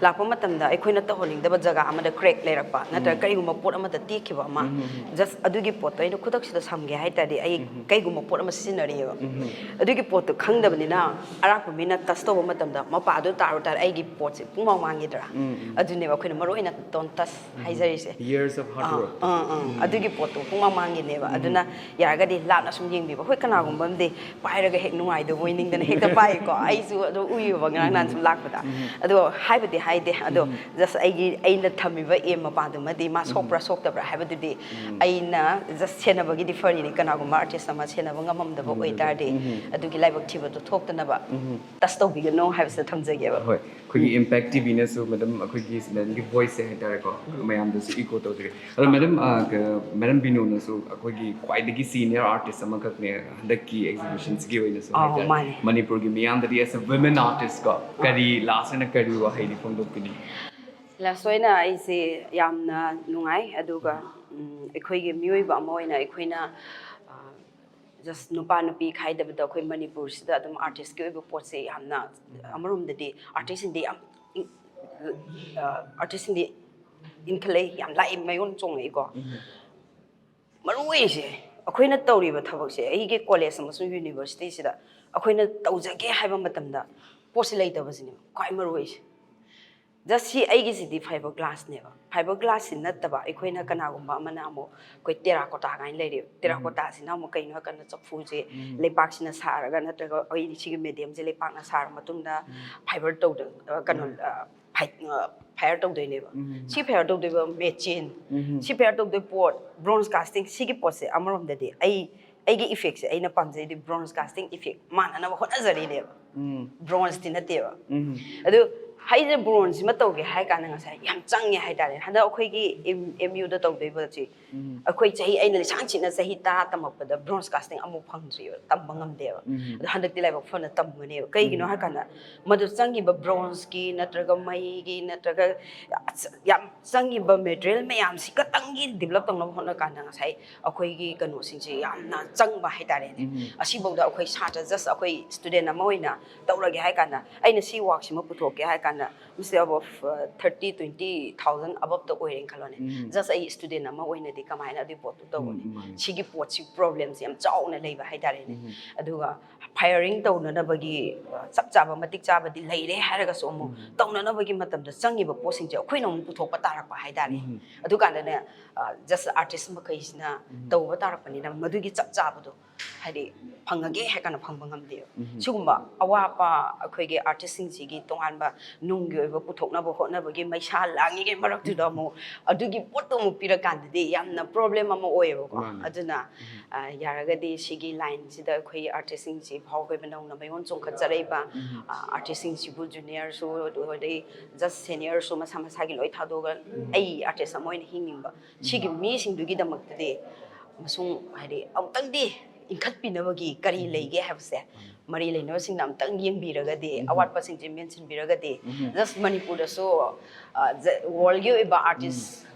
ꯂꯥꯛꯄ ꯃꯇꯝꯗ ꯑꯩꯈꯣꯏꯅ ꯇꯧꯍꯟꯅꯤꯡꯗꯕ ꯖꯒꯥ ꯑꯃꯗ ꯀ꯭ꯔꯦꯛ ꯂꯩꯔꯛꯄ ꯅꯠꯇ꯭ꯔꯒ ꯀꯔꯤꯒꯨꯝꯕ ꯄꯣꯠ ꯑꯃꯗ ꯇꯦꯛꯈꯤꯕ ꯑꯃ, ꯖꯁ ꯑꯗꯨꯒꯤ ꯄꯣꯠꯇꯣ ꯑꯩꯅ ꯈꯨꯗꯛꯁꯤꯗ ꯁꯝꯒꯦ ꯍꯥꯏ ꯇꯥꯔꯗꯤ, ꯑꯩ ꯀꯩꯒꯨꯝꯕ ꯄꯣꯠ ꯑꯃ ꯁꯤꯖꯤꯟꯅꯔꯤꯑꯕ꯫ ꯑꯗꯨꯒꯤ ꯄꯣꯠꯇꯣ ꯈꯪꯗꯕꯅꯤꯅ, ꯑꯔꯥꯛꯄ ꯃꯤꯅ ꯇꯁ ꯇꯧꯕ ꯃꯇꯝꯗ ꯃꯄꯥꯗꯣ ꯇꯥꯔꯨ ꯇꯥꯔꯦ, ꯑꯩꯒꯤ ꯄꯣꯠꯁꯦ ꯄꯨꯡꯃꯥꯡ ꯃꯥꯡꯈꯤꯗ꯭ꯔꯥ? ꯑꯗꯨꯅꯦꯕ ꯑꯩꯈꯣꯏꯅ ꯃꯔꯨ ꯑꯣꯏꯅ don't touch ꯍꯥꯏꯖꯔꯤꯁꯦ꯫ Years of hard ah, work. ꯑꯥ, ꯑꯥ꯫ ꯑꯗꯨꯒꯤ ꯄꯣꯠꯇꯣ ꯄꯨꯡꯃꯥꯡ ꯃꯥꯡꯈꯤꯅꯦꯕ꯫ ꯑꯗꯨꯅ ꯌꯥꯔꯒꯗꯤ ꯂꯥꯞꯅ ꯁꯨꯝ ꯌꯦꯡꯕꯤꯕ꯫ ꯍꯣꯏ, ꯀꯅꯥꯒꯨꯝꯕ ꯑꯃꯗꯤ ꯄꯥꯏꯔꯒ ꯍꯦꯛ ꯅꯨꯡꯉꯥꯏꯗꯕ ꯑꯣꯏꯅꯤꯡꯗꯅ ꯍꯦꯛꯇ ꯄꯥꯏꯀꯣ꯫ ꯑꯩꯁꯨ ꯑꯗꯨ ꯎꯏꯌꯦꯕ ꯉꯔꯥꯡ ꯅꯍꯥꯟ ꯁꯨꯝ ꯂꯥꯛꯄꯗ꯫ ꯑꯗꯣ ꯍꯥꯏꯕꯗꯤ ꯍꯥꯏꯗꯦ, ꯑꯗꯣ ꯖꯁ ꯑꯩꯒꯤ, ꯑꯩꯅ ꯊꯝꯃꯤꯕ ꯑꯦꯝ ꯃꯄꯥꯗꯨꯃꯗꯤ ꯃꯥ ꯁꯣꯛꯄ꯭ꯔꯥ ꯁꯣꯛꯇꯕ꯭ꯔꯥ ꯍꯥꯏꯕꯗꯨꯗꯤ ꯑꯩꯅ ꯖꯁ ꯁꯦꯟꯅꯕꯒꯤꯗꯤ ꯐꯔꯤꯅꯤ꯫ ꯀꯅꯥꯒꯨꯝꯕ ꯑꯥꯔꯇꯤꯁ ꯑꯃ ꯁꯦꯟꯅꯕ ꯉꯝꯃꯝꯗꯕ ꯑꯣꯏꯇꯥꯔꯗꯤ, ꯑꯗꯨꯒꯤ ꯂꯥꯏꯕꯛ ꯊꯤꯕꯗꯣ ꯊꯣꯛꯇꯅꯕ ꯇꯁ ꯇꯧꯕꯤꯒꯅꯨ ꯍꯥꯏꯕꯁꯤꯗ ꯊꯝꯖꯒꯦꯕ꯫ ꯍꯣꯏ, ꯑꯩꯈꯣꯏꯒꯤ ꯏꯝꯄꯦꯛ ꯇꯤꯚꯤꯅꯁꯨ ꯃꯦꯗꯝ, ꯑꯩꯈꯣꯏꯒꯤ ꯃꯦꯗꯝꯒꯤ ꯚꯣꯏꯁꯁꯦ ꯍꯥꯏꯇꯥꯔꯦꯀꯣ, ꯃꯌꯥꯝꯗꯁꯨ ꯏꯀꯣ ꯇꯧꯖꯒꯦ꯫ ꯑꯗꯣ ꯃꯦꯗꯝ, ꯑ, ꯀ-, ꯃꯦꯗꯝ ꯕꯤꯅꯣꯅꯁꯨ ꯑꯩꯈꯣꯏꯒꯤ ꯈ꯭ꯋꯥꯏꯗꯒꯤ ꯁꯤꯅꯤꯌꯔ ꯑꯥꯔꯇꯤꯁ ꯑꯃꯈꯛꯅꯦ ꯍꯟꯗꯛꯀꯤ ꯑꯦꯛꯖꯤꯕꯤꯁꯟꯁꯤꯒꯤ ꯑꯣꯏꯅꯁꯨ ꯑꯧ, ꯍꯥꯏꯇꯥꯔꯦ꯫ ꯃꯥꯅꯦ꯫ ꯃꯅꯤꯄꯨꯔꯒꯤ ꯃꯤꯌꯥꯝꯗꯗꯤ as a women artist ꯀꯣ, ꯀꯔꯤ, ꯂꯥꯁ ꯑꯣꯏꯅ ꯀꯔꯤ ꯋꯥꯍꯩꯗꯤ ꯐꯣꯡꯗꯣꯛꯄꯤꯅꯤ? ꯂꯥꯁ ꯑꯣꯏꯅ ꯑꯩꯁꯦ ꯌꯥꯝꯅ ꯅꯨꯡꯉꯥꯏ, ꯑꯗꯨꯒ ꯎꯝ, ꯑꯩꯈꯣꯏꯒꯤ ꯃꯤꯑꯣꯏꯕ ꯑꯃ ꯑꯣꯏꯅ ꯑꯩꯈꯣꯏꯅ, ꯑ, ꯖꯁ ꯅꯨꯄꯥ ꯅꯨꯄꯤ ꯈꯥꯏꯗꯕꯗ ꯑꯩꯈꯣꯏ ꯃꯅꯤꯄꯨꯔꯁꯤꯗ ꯑꯗꯨꯝ ꯑꯥꯔꯇꯤꯁꯀꯤ ꯑꯣꯏꯕ ꯄꯣꯠꯁꯦ ꯌꯥꯝꯅ, ꯑꯃꯔꯣꯝꯗꯗꯤ ꯑꯥꯔꯇꯤꯁꯁꯤꯡꯗꯤ ꯌꯥꯝ ꯏꯟ-, ꯑ, ꯑꯥꯔꯇꯤꯁꯁꯤꯡꯗꯤ ꯏꯟꯈꯠꯂꯛꯏ, ꯌꯥꯝ ꯂꯥꯛꯏ, ꯃꯌꯣꯟ ꯆꯣꯡꯉꯛꯏꯀꯣ꯫ ꯃꯔꯨ ꯑꯣꯏꯔꯤꯁꯦ ꯑꯩꯈꯣꯏꯅ ꯇꯧꯔꯤꯕ ꯊꯕꯛꯁꯦ, ꯑꯩꯒꯤ ꯀꯣꯂꯦꯖ ꯑꯃꯁꯨꯡ ꯌꯨꯅꯤꯚꯔꯁꯤꯇꯤꯁꯤꯗ ꯑꯩꯈꯣꯏꯅ ꯇꯧꯖꯒꯦ ꯍꯥꯏꯕ ꯃꯇꯝꯗ ꯄꯣꯠꯁꯦ ꯂꯩꯇꯕꯁꯤꯅꯦꯕ ꯈ꯭ꯋꯥꯏ ꯃꯔꯨ ꯑꯣꯏꯔꯤꯁꯦ꯫ ꯖꯁ ꯁꯤ ꯑꯩꯒꯤꯁꯤꯗꯤ ꯐꯥꯏꯕꯔ ꯒ꯭ꯂꯥꯁꯅꯦꯕ꯫ ꯐꯥꯏꯕꯔ ꯒ꯭ꯂꯥꯁꯁꯤ ꯅꯠꯇꯕ ꯑꯩꯈꯣꯏꯅ ꯀꯅꯥꯒꯨꯝꯕ ꯑꯃꯅ ꯑꯃꯨꯛ ꯑꯩꯈꯣꯏ ꯇꯦꯔꯥꯀꯣꯇꯥ ꯀꯥꯏꯅ ꯂꯩꯔꯦꯕ꯫ ꯇꯦꯔꯥꯀꯣꯇꯥꯁꯤꯅ ꯑꯃꯨꯛ ꯀꯩꯅꯣ ꯍꯥꯏꯔꯀꯥꯟꯗ ꯆꯐꯨꯁꯦ ꯂꯩꯕꯥꯛꯁꯤꯅ ꯁꯥꯔꯒ ꯅꯠꯇ꯭ꯔꯒ ꯑꯩ ꯁꯤꯒꯤ ꯃꯦꯗꯤꯌꯝꯁꯦ ꯂꯩꯄꯥꯛꯅ ꯁꯥꯔ ꯃꯇꯨꯡꯗ ꯐꯥꯏꯕꯔ ꯇꯧꯗ ꯑ, ꯀꯩꯅꯣ ꯐꯥꯏꯌꯔ ꯇꯧꯗꯣꯏꯅꯦꯕ꯫ ꯁꯤ ꯐꯥꯏꯌꯔ ꯇꯧꯗꯣꯏꯕ ꯃꯦꯆꯤꯟ, ꯁꯤ ꯐꯥꯏꯌꯔ ꯇꯧꯗꯣꯏ ꯄꯣꯠ, ꯕ꯭ꯔꯣꯟꯖ ꯀꯥꯁꯇꯤꯡ, ꯁꯤꯒꯤ ꯄꯣꯠꯁꯦ ꯑꯃꯔꯣꯝꯗꯗꯤ ꯑꯩ ꯑꯩꯒꯤ ꯏꯐꯦꯛꯁꯦ ꯑꯩꯅ ꯄꯥꯝꯖꯩꯗꯤ ꯕ꯭ꯔꯣꯟꯖ ꯀꯥꯁꯇꯤꯡ ꯏꯐꯦꯛ ꯃꯥꯟꯅꯅꯕ ꯍꯣꯠꯅꯖꯔꯤꯅꯦꯕ꯫ ꯕ꯭ꯔꯣꯟꯖꯇꯤ ꯅꯠꯇꯦꯕ꯫ ꯑꯗꯨ ꯍꯥꯏꯁꯦ ꯕ꯭ꯔꯣꯟꯖꯁꯤꯃ ꯇꯧꯒꯦ ꯍꯥꯏ ꯀꯥꯟꯗ ꯉꯁꯥꯏ ꯌꯥꯝ ꯆꯪꯉꯦ ꯍꯥꯏꯇꯥꯔꯦ꯫ ꯍꯟꯗꯛ ꯑꯩꯈꯣꯏꯒꯤ ꯑꯦꯝ ꯌꯨꯗ ꯇꯧꯗꯣꯏꯕꯁꯤ ꯑꯩꯈꯣꯏ ꯆꯍꯤ, ꯑꯩꯅ ꯂꯤꯁꯥꯡ ꯁꯤꯠꯅ ꯆꯍꯤ ꯇꯔꯥ ꯇꯝꯃꯛꯄꯗ ꯕ꯭ꯔꯣꯟꯖ ꯀꯥꯁꯇꯤꯡ ꯑꯃꯨꯛ ꯐꯪꯗ꯭ꯔꯤꯕ, ꯇꯝꯕ ꯉꯝꯗꯦꯕ꯫ ꯑꯗꯣ ꯍꯟꯗꯛꯇꯤ ꯂꯥꯏꯕꯛ ꯐꯅ ꯇꯝꯒꯅꯦꯕ꯫ ꯀꯩꯒꯤꯅꯣ ꯍꯥꯏ ꯀꯥꯟꯗ ꯃꯗꯨ ꯆꯪꯉꯤꯕ ꯕ꯭ꯔꯣꯟꯖꯀꯤ ꯅꯠꯇ꯭ꯔꯒ ꯃꯩꯒꯤ ꯅꯠꯇ꯭ꯔꯒ ꯌꯥꯝ ꯆꯪꯉꯤꯕ ꯃꯦꯇꯔꯤꯌꯦꯜ ꯃꯌꯥꯝꯁꯤ ꯈꯛꯇꯪꯒꯤ ꯗꯤꯕꯂꯞ ꯇꯧꯅꯕ ꯍꯣꯠꯅ ꯀꯥꯟꯗ ꯉꯁꯥꯏ ꯑꯩꯈꯣꯏꯒꯤ ꯀꯩꯅꯣꯁꯤꯡꯁꯦ ꯌꯥꯝꯅ ꯆꯪꯕ ꯍꯥꯏꯇꯥꯔꯦꯅꯦ꯫ ꯑꯁꯤꯐꯥꯎꯗ ꯑꯩꯈꯣꯏ ꯁꯥꯇ꯭ꯔ ꯖꯁ ꯑꯩꯈꯣꯏ ꯁ꯭ꯇꯨꯗꯦꯟ ꯑꯃ ꯑꯣꯏꯅ ꯇꯧꯔꯒꯦ ꯍꯥꯏ ꯀꯥꯟꯗ ꯑꯩꯅ ꯁꯤ ꯋꯥꯛꯁꯤꯃ ꯄꯨꯊꯣꯛꯀꯦ ꯍꯥꯏ ꯀꯥꯟꯗ instead of thirty twenty thousand above ꯇ ꯑꯣꯏꯔꯦꯅ ꯈꯜꯂꯣꯅꯦ꯫ ꯖꯁ ꯑꯩ ꯁ꯭ꯇꯨꯗꯦꯟ ꯑꯃ ꯑꯣꯏꯅꯗꯤ ꯀꯃꯥꯏꯅ ꯑꯗꯨꯒꯤ ꯄꯣꯠꯇꯨ ꯇꯧꯒꯅꯤ? ꯁꯤꯒꯤ ꯄꯣꯠꯁꯤ ꯄ꯭ꯔꯣꯕ꯭ꯂꯦꯝꯁꯤ ꯌꯥꯝ ꯆꯥꯎꯅ ꯂꯩꯕ ꯍꯥꯏꯇꯥꯔꯦꯅꯦ꯫ ꯑꯗꯨꯒ ꯐꯥꯏꯌꯔꯤꯡ ꯇꯧꯅꯅꯕꯒꯤ ꯑ, ꯆꯞ ꯆꯥꯕ ꯃꯇꯤꯛ ꯆꯥꯕꯗꯤ ꯂꯩꯔꯦ ꯍꯥꯏꯔꯒꯁꯨ ꯑꯃꯨꯛ ꯇꯧꯅꯅꯕꯒꯤ ꯃꯇꯝꯗ ꯆꯪꯉꯤꯕ ꯄꯣꯠꯁꯤꯡꯁꯦ ꯑꯩꯈꯣꯏꯅ ꯑꯃꯨꯛ ꯄꯨꯊꯣꯛꯄ ꯇꯥꯔꯛꯄ ꯍꯥꯏꯇꯥꯔꯦ꯫ ꯑꯗꯨꯀꯥꯟꯗꯅꯦ ꯖꯁ ꯑꯥꯔꯇꯤꯁ ꯃꯈꯩꯁꯤꯅ ꯇꯧꯕ ꯇꯥꯔꯛꯄꯅꯤꯅ ꯃꯗꯨꯒꯤ ꯆꯞ ꯆꯥꯕꯗꯣ ꯍꯥꯏꯗꯤ ꯐꯪꯉꯒꯦ ꯍꯥꯏ ꯀꯥꯟꯗ ꯐꯪꯕ ꯉꯝꯗꯦꯕ꯫ ꯁꯤꯒꯨꯝꯕ ꯑꯋꯥꯠꯄ ꯑꯩꯈꯣꯏꯒꯤ ꯑꯥꯔꯇꯤꯁꯁꯤꯡꯁꯤꯒꯤ ꯇꯣꯉꯥꯟꯕ ꯅꯨꯡꯒꯤ ꯑꯣꯏꯕ ꯄꯨꯊꯣꯛꯅꯕ ꯍꯣꯠꯅꯕꯒꯤ ꯃꯩꯁꯥ ꯂꯥꯡꯉꯤꯉꯩ ꯃꯔꯛꯇꯨꯗ ꯑꯃꯨꯛ ꯑꯗꯨꯒꯤ ꯄꯣꯠꯇꯣ ꯑꯃꯨꯛ ꯄꯤꯔꯀꯥꯟꯗꯗꯤ ꯌꯥꯝꯅ ꯄ꯭ꯔꯣꯕ꯭ꯂꯦꯝ ꯑꯃ ꯑꯣꯏꯌꯦꯕꯀꯣ꯫ ꯑꯗꯨꯅ ꯑ, ꯌꯥꯔꯒꯗꯤ ꯁꯤꯒꯤ ꯂꯥꯏꯟꯁꯤꯗ ꯑꯩꯈꯣꯏ ꯑꯥꯔꯇꯤꯁꯁꯤꯡꯁꯤ ꯐꯥꯎꯈꯤꯕ ꯅꯧꯅ ꯃꯌꯣꯟ ꯆꯣꯡꯈꯠꯆꯔꯛꯏꯕ ꯑꯥꯔꯇꯤꯁꯁꯤꯡꯁꯤꯕꯨ ꯖꯨꯅꯤꯌꯔꯁꯨ ꯑꯗꯩ ꯖꯁ ꯁꯦꯅꯤꯌꯔꯁꯨ ꯃꯁꯥ ꯃꯁꯥꯒꯤ ꯂꯣꯏ ꯊꯥꯗꯣꯛꯑꯒ ꯑꯩ ꯑꯥꯔꯇꯤꯁ ꯑꯃ ꯑꯣꯏꯅ ꯍꯤꯡꯅꯤꯡꯕ ꯁꯤꯒꯤ ꯃꯤꯁꯤꯡꯗꯨꯒꯤꯗꯃꯛꯇꯗꯤ ꯑꯃꯁꯨꯡ ꯍꯥꯏꯗꯤ ꯑꯃꯨꯛꯇꯪꯗꯤ ꯏꯟꯈꯠꯄꯤꯅꯕꯒꯤ ꯀꯔꯤ ꯂꯩꯒꯦ ꯍꯥꯏꯕꯁꯦ ꯃꯔꯤ ꯂꯩꯅꯕꯁꯤꯡꯅ ꯑꯃꯨꯛꯇꯪ ꯌꯦꯡꯕꯤꯔꯒꯗꯤ ꯑꯋꯥꯠꯄꯁꯤꯡꯁꯦ ꯃꯦꯟꯁꯤꯟꯕꯤꯔꯒꯗꯤ ꯖꯁ ꯃꯅꯤꯄꯨꯔꯗꯁꯨ ꯋꯥꯔꯜꯒꯤ ꯑꯣꯏꯕ ꯑꯥꯔꯇꯤꯁ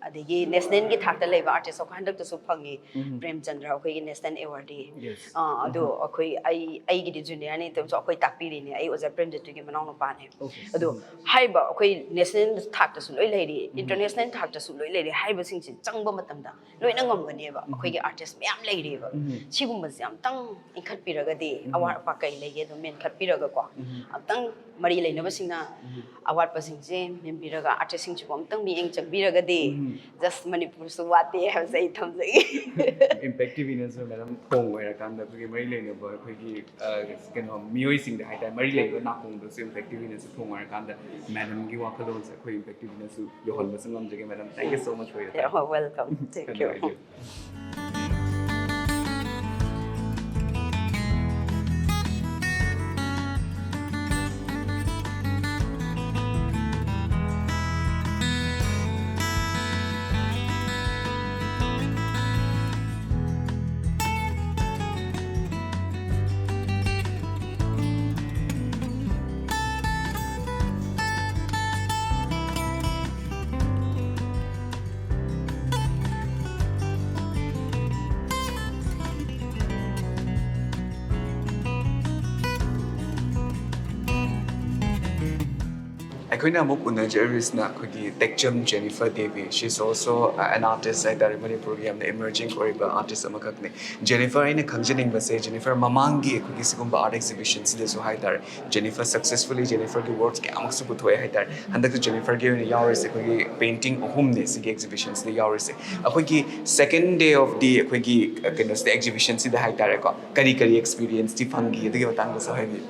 ꯑꯗꯒꯤ ꯅꯦꯁꯅꯦꯜꯒꯤ ꯊꯥꯛꯇ ꯂꯩꯕ ꯑꯥꯔꯇꯤꯁ ꯑꯩꯈꯣꯏ ꯍꯟꯗꯛꯇꯁꯨ ꯐꯪꯉꯤ, ꯎꯝ꯫ ꯄ꯭ꯔꯦꯝꯆꯟꯗ꯭ꯔ ꯑꯩꯈꯣꯏꯒꯤ ꯅꯦꯁꯅꯦꯜ ꯑꯦꯋꯥꯔꯗꯤ꯫ Yes. ꯑꯥ, ꯑꯗꯣ ꯑꯩꯈꯣꯏ ꯑꯩ ꯑꯩꯒꯤꯗꯤ ꯖꯨꯅꯤꯌꯔꯅꯤ, ꯑꯗꯨꯝꯁꯨ ꯑꯩꯈꯣꯏ ꯇꯥꯛꯄꯤꯔꯤꯅꯦ, ꯑꯩ ꯑꯣꯖꯥ ꯄ꯭ꯔꯦꯝꯖꯤꯠꯇꯨꯒꯤ ꯃꯅꯥꯎꯅꯨꯄꯥꯅꯦ꯫ Okay. ꯑꯗꯣ ꯍꯥꯏꯔꯤꯕ ꯑꯩꯈꯣꯏ ꯅꯦꯁꯅꯦꯜ ꯊꯥꯛꯇꯁꯨ ꯂꯣꯏ ꯂꯩꯔꯤ, ꯏꯟꯇꯔꯅꯦꯁꯅꯦꯜ ꯊꯥꯛꯇꯁꯨ ꯂꯣꯏ ꯂꯩꯔꯤ ꯍꯥꯏꯕꯁꯤꯡꯁꯤ ꯆꯪꯕ ꯃꯇꯝꯗ ꯂꯣꯏꯅ ꯉꯝꯒꯅꯦꯕ꯫ ꯑꯩꯈꯣꯏꯒꯤ ꯑꯥꯔꯇꯤꯁ ꯃꯌꯥꯝ ꯂꯩꯔꯤꯕ꯫ ꯎꯝ꯫ ꯁꯤꯒꯨꯝꯕꯁꯦ ꯑꯝꯇꯪ ꯏꯟꯈꯠꯄꯤꯔꯒꯗꯤ ꯎꯝ꯫ ꯑꯋꯥꯠ ꯑꯄꯥ ꯀꯩ ꯂꯩꯒꯦ ꯑꯗꯨꯝ ꯃꯦꯟꯈꯠꯄꯤꯔꯒꯀꯣ, ꯎꯝ꯫ ꯑꯝꯇꯪ ꯃꯔꯤ ꯂꯩꯅꯕꯁꯤꯡꯅ ꯎꯝ꯫ ꯑꯋꯥꯠꯄꯁꯤꯡꯁꯦ ꯃꯦꯟꯕꯤꯔꯒ, ꯑꯥꯔꯇꯤꯁꯁꯤꯡꯁꯤꯕꯨ ꯑꯝꯇꯪ ꯃꯤꯠꯌꯦꯡ ꯆꯪꯕꯤꯔꯒꯗꯤ ꯎꯝ꯫ ꯖꯁ ꯃꯅꯤꯄꯨꯔꯁꯨ ꯋꯥꯠꯇꯦ ꯍꯥꯏꯕꯁꯦ ꯑꯩ ꯊꯝꯖꯒꯦ꯫ ꯏꯝꯄꯦꯛ ꯇꯤꯚꯤꯅꯁꯨ ꯃꯦꯗꯥꯝ ꯊꯣꯡ ꯑꯣꯏꯔꯀꯥꯟꯗ ꯑꯩꯈꯣꯏꯒꯤ ꯃꯔꯤ ꯂꯩꯅꯕ ꯑꯩꯈꯣꯏꯒꯤ ꯑ, ꯀꯩꯅꯣ ꯃꯤꯑꯣꯏꯁꯤꯡꯗ ꯍꯥꯏꯇꯥꯔꯦ, ꯃꯔꯤ ꯂꯩꯅꯕ ꯅꯥꯀꯣꯡꯗꯁꯨ ꯏꯝꯄꯦꯛ ꯇꯤꯚꯤꯅꯁꯨ ꯊꯣꯡ ꯑꯣꯏꯔꯀꯥꯟꯗ ꯃꯦꯗꯥꯝꯒꯤ ꯋꯥꯈꯜꯂꯣꯟꯁꯦ ꯑꯩꯈꯣꯏ ꯏꯝꯄꯦꯛ ꯇꯤꯚꯤꯅꯁꯨ ꯌꯧꯍꯟꯕꯁꯨ ꯉꯝꯖꯒꯦ꯫ Madam, thank you so much for your time. Welcome. Thank you. ꯑꯩꯈꯣꯏꯅ ꯑꯃꯨꯛ ꯎꯅꯖꯔꯤꯁꯤꯅ ꯑꯩꯈꯣꯏꯒꯤ ꯇꯦꯛꯆꯝ Jennifer Devi. She is also an artist ꯍꯥꯏꯇꯥꯔꯦ, ꯃꯅꯤꯄꯨꯔꯒꯤ ꯌꯥꯝꯅ ꯏꯃꯔꯖꯤꯡ ꯑꯣꯏꯔꯤꯕ ꯑꯥꯔꯇꯤꯁ ꯑꯃꯈꯛꯅꯤ꯫ ꯖꯦꯅꯤꯐꯔ, ꯑꯩꯅ ꯈꯪꯖꯅꯤꯡꯕꯁꯦ, ꯖꯦꯅꯤꯐꯔ ꯃꯃꯥꯡꯒꯤ ꯑꯩꯈꯣꯏꯒꯤ ꯁꯤꯒꯨꯝꯕ ꯑꯥꯔꯠ ꯑꯦꯛꯖꯤꯕꯤꯁꯟꯁꯤꯗꯁꯨ ꯍꯥꯏꯇꯥꯔꯦ, ꯖꯦꯅꯤꯐꯔ ꯁꯛꯁꯦꯁꯐꯨꯜꯂꯤ ꯖꯦꯅꯤꯐꯔꯒꯤ ꯋꯥꯔꯛꯁ ꯀꯌꯥꯃꯨꯛꯁꯨ ꯄꯨꯊꯣꯛꯑꯦ ꯍꯥꯏꯇꯥꯔꯦ꯫ ꯍꯟꯗꯛꯇ ꯖꯦꯅꯤꯐꯔꯒꯤ ꯑꯣꯏꯅ ꯌꯥꯎꯔꯤꯁꯦ ꯑꯩꯈꯣꯏꯒꯤ ꯄꯦꯟꯇꯤꯡ ꯑꯍꯨꯝꯅꯦ ꯁꯤꯒꯤ ꯑꯦꯛꯖꯤꯕꯤꯁꯟꯁꯤꯗ ꯌꯥꯎꯔꯤꯁꯦ꯫ ꯑꯩꯈꯣꯏꯒꯤ second day of the ꯑꯩꯈꯣꯏꯒꯤ, ꯑ, ꯀꯩꯅꯣꯁꯤꯗ, ꯑꯦꯛꯖꯤꯕꯤꯁꯟꯁꯤꯗ ꯍꯥꯏꯇꯥꯔꯦꯀꯣ, ꯀꯔꯤ ꯀꯔꯤ ꯑꯦꯛꯁꯄꯤꯔꯤꯌꯦꯟꯁꯇꯤ ꯐꯪꯈꯤ? ꯑꯗꯨꯒꯤ ꯃꯇꯥꯡꯗꯁꯨ ꯍꯥꯏꯕꯤꯌꯨ꯫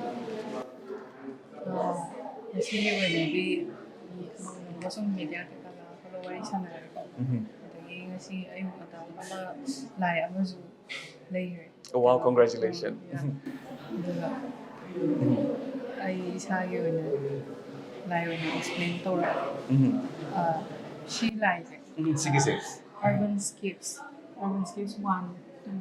ꯉꯁꯤꯒꯤ ꯑꯣꯏꯅꯗꯤ ꯏꯃꯥꯟꯅꯕ ꯁꯨꯝ ꯃꯦꯗꯤꯌꯥ ꯀꯩꯀꯥ ꯂꯥꯛꯑꯒ ꯋꯥꯔꯤ ꯁꯥꯟꯅꯔꯦꯀꯣ꯫ ꯎꯝ꯫ ꯑꯗꯒꯤ ꯉꯁꯤ ꯑꯌꯨꯛ ꯉꯟꯇꯥ ꯑꯃ ꯂꯥꯏ ꯑꯃꯁꯨ ꯂꯩꯈ꯭ꯔꯦ꯫ Wow, congratulations. ꯑꯗꯨꯒ ꯑꯩ ꯏꯁꯥꯒꯤ ꯑꯣꯏꯅ ꯂꯥꯏ ꯑꯣꯏꯅ ꯑꯦꯛꯁꯄ꯭ꯂꯦꯟ ꯇꯧꯔꯛꯑꯒꯦ꯫ ꯎꯝ꯫ ꯁꯤ ꯂꯥꯏꯁꯦ ꯎꯝ, ꯁꯤꯒꯤꯁꯦ꯫ Urban Scapes, Urban Scapes one, two,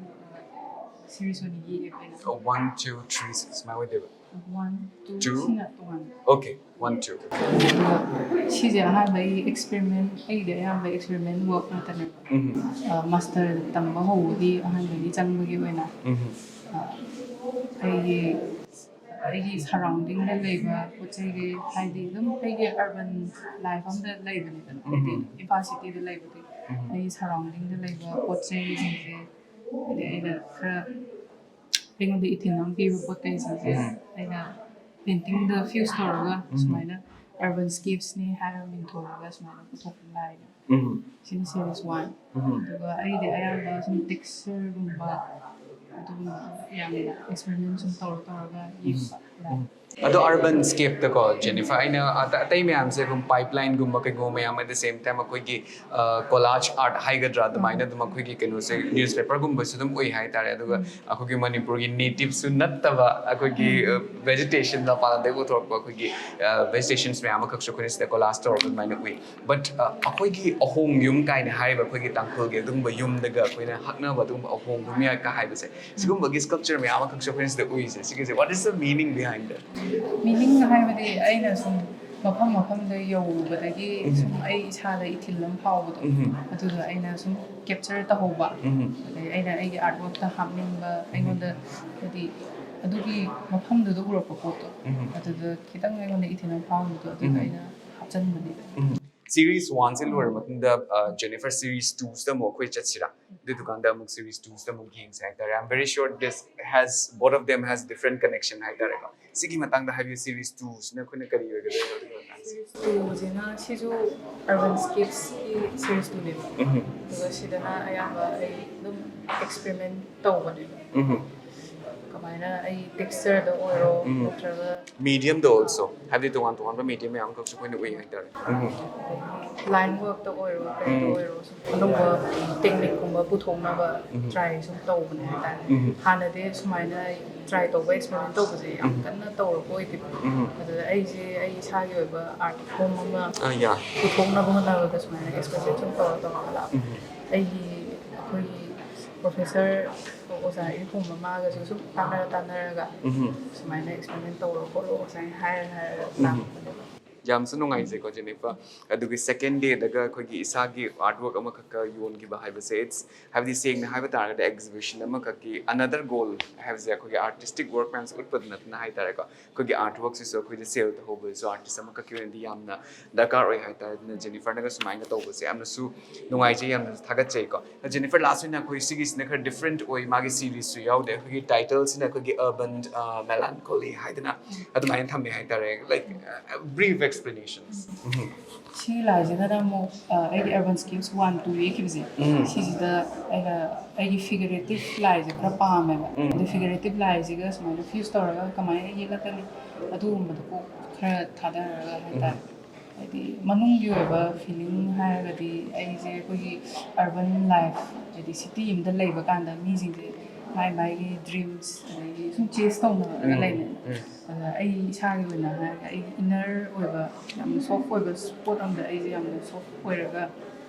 series ꯑꯣꯏꯅ ꯌꯦꯛꯑꯦꯕ ꯑꯩꯅ꯫ One, two, three, ꯁꯨꯃꯥꯏꯅ ꯑꯣꯏꯗꯣꯏꯕ꯫ One, two, Two. ꯁꯤꯅ ꯇꯣꯉꯥꯟꯕ꯫ Okay, one, two. ꯑꯗꯨꯒ ꯁꯤꯁꯦ ꯑꯍꯥꯟꯕ ꯑꯩ experiment, ꯑꯩꯒꯤꯗꯤ ꯑꯌꯥꯝꯕ experiment work ꯉꯥꯛꯇꯅꯦꯕ꯫ ꯎꯝ. ꯃꯥꯁꯇꯔ ꯇꯝꯕ ꯍꯧꯕꯒꯤ ꯑꯍꯥꯟꯕꯒꯤ ꯆꯪꯕꯒꯤ ꯑꯣꯏꯅ ꯎꯝ. ꯑ, ꯑꯩꯒꯤ ꯑꯩꯒꯤ ꯁꯔꯥꯎꯟꯗꯤꯡꯗ ꯂꯩꯕ ꯄꯣꯠ ꯆꯩꯒꯤ, ꯍꯥꯏꯗꯤ ꯑꯗꯨꯝ ꯑꯩꯒꯤ ꯑꯔꯕꯟ ꯂꯥꯏꯐ ꯑꯃꯗ ꯂꯩꯕꯅꯤꯗꯅ, ꯍꯥꯏꯗꯤ ꯎꯝ. ꯏꯝꯐꯥꯜ ꯁꯤꯇꯤꯗ ꯂꯩꯕꯗꯤ ꯎꯝ. ꯑꯩꯒꯤ ꯁꯔꯥꯎꯟꯗꯤꯡꯗ ꯂꯩꯕ ꯄꯣꯠ ꯆꯩꯁꯤꯡꯁꯦ, ꯍꯥꯏꯗꯤ ꯑꯩꯅ ꯈꯔ ꯑꯩꯉꯣꯟꯗ ꯏꯊꯤꯜ ꯑꯃ ꯄꯤꯕ ꯄꯣꯠ ꯆꯩꯁꯤꯡꯁꯦ ꯎꯝ. ꯑꯩꯅ ꯄꯦꯟꯇꯤꯡꯗ ꯐ꯭ꯌꯨꯁ ꯇꯧꯔꯒ ꯎꯝ. ꯁꯨꯃꯥꯏꯅ ꯑꯔꯕꯟ ꯁ꯭ꯀꯦꯞꯁꯅꯤ ꯍꯥꯏꯔꯒ ꯃꯤꯡꯊꯣꯜꯂꯒ ꯁꯨꯃꯥꯏꯅ ꯄꯨꯊꯣꯛꯄ ꯂꯥꯏꯅꯦ꯫ ꯎꯝ. ꯁꯤꯅ series one꯫ ꯎꯝ. ꯑꯗꯨꯒ ꯑꯩꯗꯤ ꯑꯌꯥꯝꯕ ꯁꯨꯝ ꯇꯦꯛꯁꯆꯔꯒꯨꯝꯕ ꯑꯗꯨꯒꯨꯝꯕ ꯌꯥꯝꯅ experiment ꯁꯨꯝ ꯇꯧꯔ ꯇꯧꯔꯒ ꯌꯦꯛꯄ ꯂꯥꯏ꯫ ꯑꯗꯣ ꯑꯔꯕꯟ ꯁ꯭ꯀꯦꯞꯇꯀꯣ, ꯖꯦꯅꯤꯐꯔ, ꯑꯩꯅ ꯑꯇ- ꯑꯇꯩ ꯃꯌꯥꯝꯁꯦ ꯑꯗꯨꯝ ꯄꯥꯏꯞꯂꯥꯏꯟꯒꯨꯝꯕ ꯀꯩꯒꯨꯝꯕ ꯃꯌꯥꯝ, at the same time ꯑꯩꯈꯣꯏꯒꯤ collage art ꯍꯥꯏꯒꯗ꯭ꯔꯥ, ꯑꯗꯨꯃꯥꯏꯅ ꯑꯗꯨꯝ ꯑꯩꯈꯣꯏꯒꯤ ꯀꯩꯅꯣꯁꯦ ꯅ꯭ꯌꯨꯁꯄꯦꯄꯔꯒꯨꯝꯕꯁꯨ ꯑꯗꯨꯝ ꯎꯏ ꯍꯥꯏꯇꯥꯔꯦ꯫ ꯑꯗꯨꯒ ꯑꯩꯈꯣꯏꯒꯤ ꯃꯅꯤꯄꯨꯔꯒꯤ ꯅꯦꯇꯤꯞꯁꯨ ꯅꯠꯇꯕ ꯑꯩꯈꯣꯏꯒꯤ ꯚꯦꯖꯤꯇꯦꯁꯟ, ꯃꯄꯥꯟ ꯂꯝꯗꯒꯤ ꯄꯨꯊꯣꯔꯛꯄ ꯑꯩꯈꯣꯏꯒꯤ ꯚꯦꯖꯤꯇꯦꯁꯟꯁ ꯃꯌꯥꯝ ꯑꯃꯈꯛꯁꯨ ꯑꯩꯈꯣꯏꯅ ꯁꯤꯗ collage ꯇꯧꯔꯒ ꯑꯗꯨꯃꯥꯏꯅ ꯎꯏ꯫ But ꯑꯩꯈꯣꯏꯒꯤ ꯑꯍꯣꯡ ꯌꯨꯝ ꯀꯥꯏꯅ ꯍꯥꯏꯔꯤꯕ ꯑꯩꯈꯣꯏꯒꯤ ꯇꯥꯡꯈꯨꯜꯒꯤ ꯑꯗꯨꯒꯨꯝꯕ ꯌꯨꯝꯗꯒ ꯑꯩꯈꯣꯏꯅ ꯍꯛꯅꯕ ꯑꯗꯨꯒꯨꯝꯕ ꯑꯍꯣꯡꯕ ꯃꯌꯥꯝꯒ ꯍꯥꯏꯕꯁꯦ, ꯁꯤꯒꯨꯝꯕꯒꯤ sculpture ꯃꯌꯥꯝ ꯑꯃꯈꯛꯁꯨ ꯑꯩꯈꯣꯏꯅ ꯁꯤꯗ ꯎꯏꯁꯦ, ꯁꯤꯒꯤꯁꯦ, what is the meaning behind that? Meaning ꯍꯥꯏꯕꯗꯤ ꯑꯩꯅ ꯁꯨꯝ ꯃꯐꯝ ꯃꯐꯝꯗ ꯌꯧꯔꯨꯕꯗꯒꯤ ꯁꯨꯝ ꯑꯩ ꯏꯁꯥꯗ ꯏꯊꯤꯜ ꯑꯃ ꯐꯥꯎꯕꯗꯣ, ꯎꯝ. ꯑꯗꯨꯗꯣ ꯑꯩꯅ ꯁꯨꯝ ꯀꯦꯞꯆꯔ ꯇꯧꯍꯧꯕ, ꯎꯝ. ꯑꯗꯩ ꯑꯩꯅ ꯑꯩꯒꯤ ꯑꯥꯔꯠ ꯋꯥꯔꯛꯇ ꯍꯥꯞꯅꯤꯡꯕ, ꯑꯩꯉꯣꯟꯗ ꯍꯥꯏꯗꯤ ꯑꯗꯨꯒꯤ ꯃꯐꯝꯗꯨꯗ ꯎꯔꯛꯄ ꯄꯣꯠꯇꯣ, ꯎꯝ. ꯑꯗꯨꯗ ꯈꯤꯇꯪ ꯑꯩꯉꯣꯟꯗ ꯏꯊꯤꯜ ꯑꯃ ꯐꯥꯎꯕꯗꯣ, ꯑꯗꯨꯗ ꯎꯝ. ꯑꯩꯅ ꯍꯥꯞꯆꯤꯟꯕꯅꯤꯗ꯫ ꯎꯝ. Series one ꯁꯦ ꯂꯣꯏꯔ ꯃꯇꯨꯡꯗ, ꯑ, ꯖꯦꯅꯤꯐꯔ, series two ꯁꯤꯗ ꯑꯃꯨꯛ ꯑꯩꯈꯣꯏ ꯆꯠꯁꯤꯔꯥ? ꯑꯗꯨꯗꯨꯀꯥꯟꯗ ꯑꯃꯨꯛ series two ꯁꯤꯗ ꯑꯃꯨꯛ ꯌꯦꯡꯁꯦ ꯍꯥꯏꯇꯥꯔꯦ꯫ I'm very sure this has, both of them has different connection ꯍꯥꯏꯇꯥꯔꯦꯀꯣ꯫ ꯁꯤꯒꯤ ꯃꯇꯥꯡꯗ ꯍꯥꯏꯕꯤꯌꯨ, series two ꯁꯤꯅ ꯑꯩꯈꯣꯏꯅ ꯀꯔꯤ ꯑꯣꯏꯒꯗꯣꯏꯅꯣ ꯑꯗꯨꯒꯤ ꯃꯇꯥꯡꯁꯦ? Series two ꯁꯤꯅ ꯁꯤꯁꯨ urban scapes ꯀꯤ series two ꯅꯦꯕ꯫ ꯎꯝ. ꯑꯗꯨꯒ ꯁꯤꯗꯅ ꯑꯌꯥꯝꯕ ꯑꯩ ꯑꯗꯨꯝ experiment ꯇꯧꯕꯅꯦꯕ꯫ ꯎꯝ. ꯀꯃꯥꯏꯅ ꯑꯩ ꯇꯦꯛꯁꯆꯔꯗ ꯑꯣꯏꯔꯣ, ꯎꯝ. ꯅꯠꯇ꯭ꯔꯒ Medium ꯗ also, ꯍꯥꯏꯕꯗꯤ ꯇꯣꯉꯥꯟ ꯇꯣꯉꯥꯟꯕ medium ꯃꯌꯥꯝ ꯑꯃꯈꯛꯁꯨ ꯑꯩꯈꯣꯏꯅ ꯎꯏ ꯍꯥꯏꯇꯥꯔꯦ꯫ ꯎꯝ. line work ꯇ ꯑꯣꯏꯔꯣ, ꯀꯩꯗ ꯎꯝ. ꯑꯣꯏꯔꯣ, ꯁꯨꯝ ꯑꯅꯧꯕ technique ꯀꯨꯝꯕ ꯄꯨꯊꯣꯛꯅꯕ ꯎꯝ. try ꯁꯨꯝ ꯇꯧꯕꯅꯦ ꯍꯥꯏꯇꯥꯔꯦ꯫ ꯎꯝ. ꯍꯥꯟꯅꯗꯤ ꯁꯨꯃꯥꯏꯅ try ꯇꯧꯕ, experiment ꯇꯧꯕꯁꯦ ꯌꯥꯝ ꯎꯝ. ꯀꯟꯅ ꯇꯧꯔꯛꯄ ꯑꯣꯏꯗꯦꯕ꯫ ꯎꯝ. ꯑꯗꯨꯗ ꯑꯩꯁꯦ ꯑꯩ ꯏꯁꯥꯒꯤ ꯑꯣꯏꯕ art form ꯑꯃ ꯑꯥ, ꯌꯥ. ꯄꯨꯊꯣꯛꯅꯕ ꯍꯣꯠꯅꯕꯗ ꯁꯨꯃꯥꯏꯅ experiment ꯁꯨꯝ ꯇꯧꯔ ꯇꯧꯔꯒ ꯂꯥꯛꯄ꯫ ꯎꯝ. ꯑꯩꯒꯤ, ꯑꯩꯈꯣꯏꯒꯤ professor ꯑꯣꯖꯥ ꯏꯐꯨꯝꯕ ꯃꯥꯒꯁꯨ ꯁꯨꯝ ꯇꯥꯟꯅꯔ ꯇꯥꯟꯅꯔꯒ ꯎꯝ꯫ ꯁꯨꯃꯥꯏꯅ ꯑꯦꯛꯁꯄꯦꯔꯤꯃꯦꯟ ꯇꯧꯔꯣ ꯈꯣꯠꯂꯣ ꯁꯨꯃꯥꯏꯅ ꯍꯥꯏꯔ ꯍꯥꯏꯔꯒ ꯎꯝ꯫ ꯂꯥꯛꯄꯅꯦꯕ꯫ ꯌꯥꯝꯁꯨ ꯅꯨꯡꯉꯥꯏꯖꯩꯀꯣ ꯖꯦꯅꯤꯐꯔ꯫ ꯑꯗꯨꯒꯤ ꯁꯦꯀꯦꯟ ꯗꯦꯗꯒ ꯑꯩꯈꯣꯏꯒꯤ ꯏꯁꯥꯒꯤ ꯑꯥꯔꯠ ꯋꯥꯔꯛ ꯑꯃꯈꯛꯀ ꯌꯣꯟꯈꯤꯕ ꯍꯥꯏꯕꯁꯦ, it's, ꯍꯥꯏꯕꯗꯤ ꯁꯦꯡꯅ ꯍꯥꯏꯕ ꯇꯥꯔꯒꯗꯤ ꯑꯦꯛꯖꯤꯕꯤꯁꯟ ꯑꯃꯈꯛꯀꯤ another goal ꯍꯥꯏꯕꯁꯦ ꯑꯩꯈꯣꯏꯒꯤ ꯑꯥꯔꯇꯤꯁꯇꯤꯛ ꯋꯥꯔꯛ ꯃꯌꯥꯝꯁꯦ ꯎꯠꯄꯗ ꯅꯠꯇꯅ ꯍꯥꯏꯇꯥꯔꯦꯀꯣ, ꯑꯩꯈꯣꯏꯒꯤ ꯑꯥꯔꯠ ꯋꯥꯔꯛꯁꯤꯁꯨ ꯑꯩꯈꯣꯏꯗ ꯁꯦꯜ ꯇꯧꯍꯧꯕꯁꯤꯁꯨ ꯑꯥꯔꯇꯤꯁ ꯑꯃꯈꯛꯀꯤ ꯑꯣꯏꯅꯗꯤ ꯌꯥꯝꯅ ꯗꯔꯀꯥꯔ ꯑꯣꯏ ꯍꯥꯏꯇꯥꯔꯦ꯫ ꯑꯗꯨꯅ ꯖꯦꯅꯤꯐꯔꯅꯒ ꯁꯨꯃꯥꯏꯅ ꯇꯧꯕꯁꯦ ꯌꯥꯝꯅꯁꯨ ꯅꯨꯡꯉꯥꯏꯖꯩ, ꯌꯥꯝꯅꯁꯨ ꯊꯥꯒꯠꯆꯩꯀꯣ꯫ ꯖꯦꯅꯤꯐꯔ, ꯂꯥꯁ ꯑꯣꯏꯅ ꯑꯩꯈꯣꯏ ꯁꯤꯒꯤꯁꯤꯅ ꯈꯔ ꯗꯤꯐ꯭ꯔꯦꯟꯠ ꯑꯣꯏ, ꯃꯥꯒꯤ ꯁꯤꯔꯤꯁꯁꯨ ꯌꯥꯎꯗꯦ꯫ ꯑꯩꯈꯣꯏꯒꯤ ꯇꯥꯏꯇꯜꯁꯤꯅ ꯑꯩꯈꯣꯏꯒꯤ Urban, ꯑ, Melancholy ꯍꯥꯏꯗꯅ ꯑꯗꯨꯃꯥꯏꯅ ꯊꯝꯃꯦ ꯍꯥꯏꯇꯥꯔꯦ꯫ Like, uh, brief explanations. ꯁꯤꯒꯤ ꯂꯥꯏꯁꯤꯗꯅ ꯑꯃꯨꯛ ꯑ, ꯑꯩꯒꯤ Urban Scapes one two ꯌꯦꯛꯈꯤꯕꯁꯦ, ꯎꯝ꯫ ꯁꯤꯁꯤꯗ ꯑꯩꯅ ꯑꯩꯒꯤ ꯐꯤꯒꯔꯦꯇꯤꯞ ꯂꯥꯏꯁꯦ ꯈꯔ ꯄꯥꯝꯃꯦꯕ꯫ ꯎꯝ꯫ ꯑꯗꯨ ꯐꯤꯒꯔꯦꯇꯤꯞ ꯂꯥꯏꯁꯤꯒ ꯁꯨꯃꯥꯏꯅ ꯐ꯭ꯌꯨꯁ ꯇꯧꯔꯒ ꯀꯃꯥꯏꯅ ꯌꯦꯛꯂꯛꯀꯅꯤ, ꯑꯗꯨꯒꯨꯝꯕꯗꯣ ꯀꯣꯛ ꯈꯔ ꯊꯥꯗꯔꯒ ꯍꯥꯏꯇꯥꯔꯦ꯫ ꯍꯥꯏꯗꯤ ꯃꯅꯨꯡꯒꯤ ꯑꯣꯏꯕ ꯐꯤꯂꯤꯡ ꯍꯥꯏꯔꯒꯗꯤ ꯑꯩꯁꯦ ꯑꯩꯈꯣꯏꯒꯤ urban life, ꯍꯥꯏꯗꯤ ꯁꯤꯇꯤ ꯑꯃꯗ ꯂꯩꯕ ꯀꯥꯟꯗ ꯃꯤꯁꯤꯡꯁꯦ ꯃꯥꯏ ꯃꯥꯏꯒꯤ ꯗ꯭ꯔꯤꯝꯁ ꯑꯗꯒꯤ ꯁꯨꯝ ꯆꯦꯁ ꯇꯧꯅꯔꯒ ꯎꯝ, ꯂꯩꯅꯩ꯫ ꯎꯝ꯫ ꯑꯗ ꯑꯩ ꯏꯁꯥꯒꯤ ꯑꯣꯏꯅ ꯍꯥꯏꯔꯒ ꯑꯩꯒꯤ ꯏꯟꯅꯔ ꯑꯣꯏꯕ ꯌꯥꯝꯅ ꯁꯣꯐ ꯑꯣꯏꯕ ꯁ꯭ꯄꯣꯠ ꯑꯃꯗ ꯑꯩꯁꯦ ꯌꯥꯝꯅ ꯁꯣꯐ ꯑꯣꯏꯔꯒ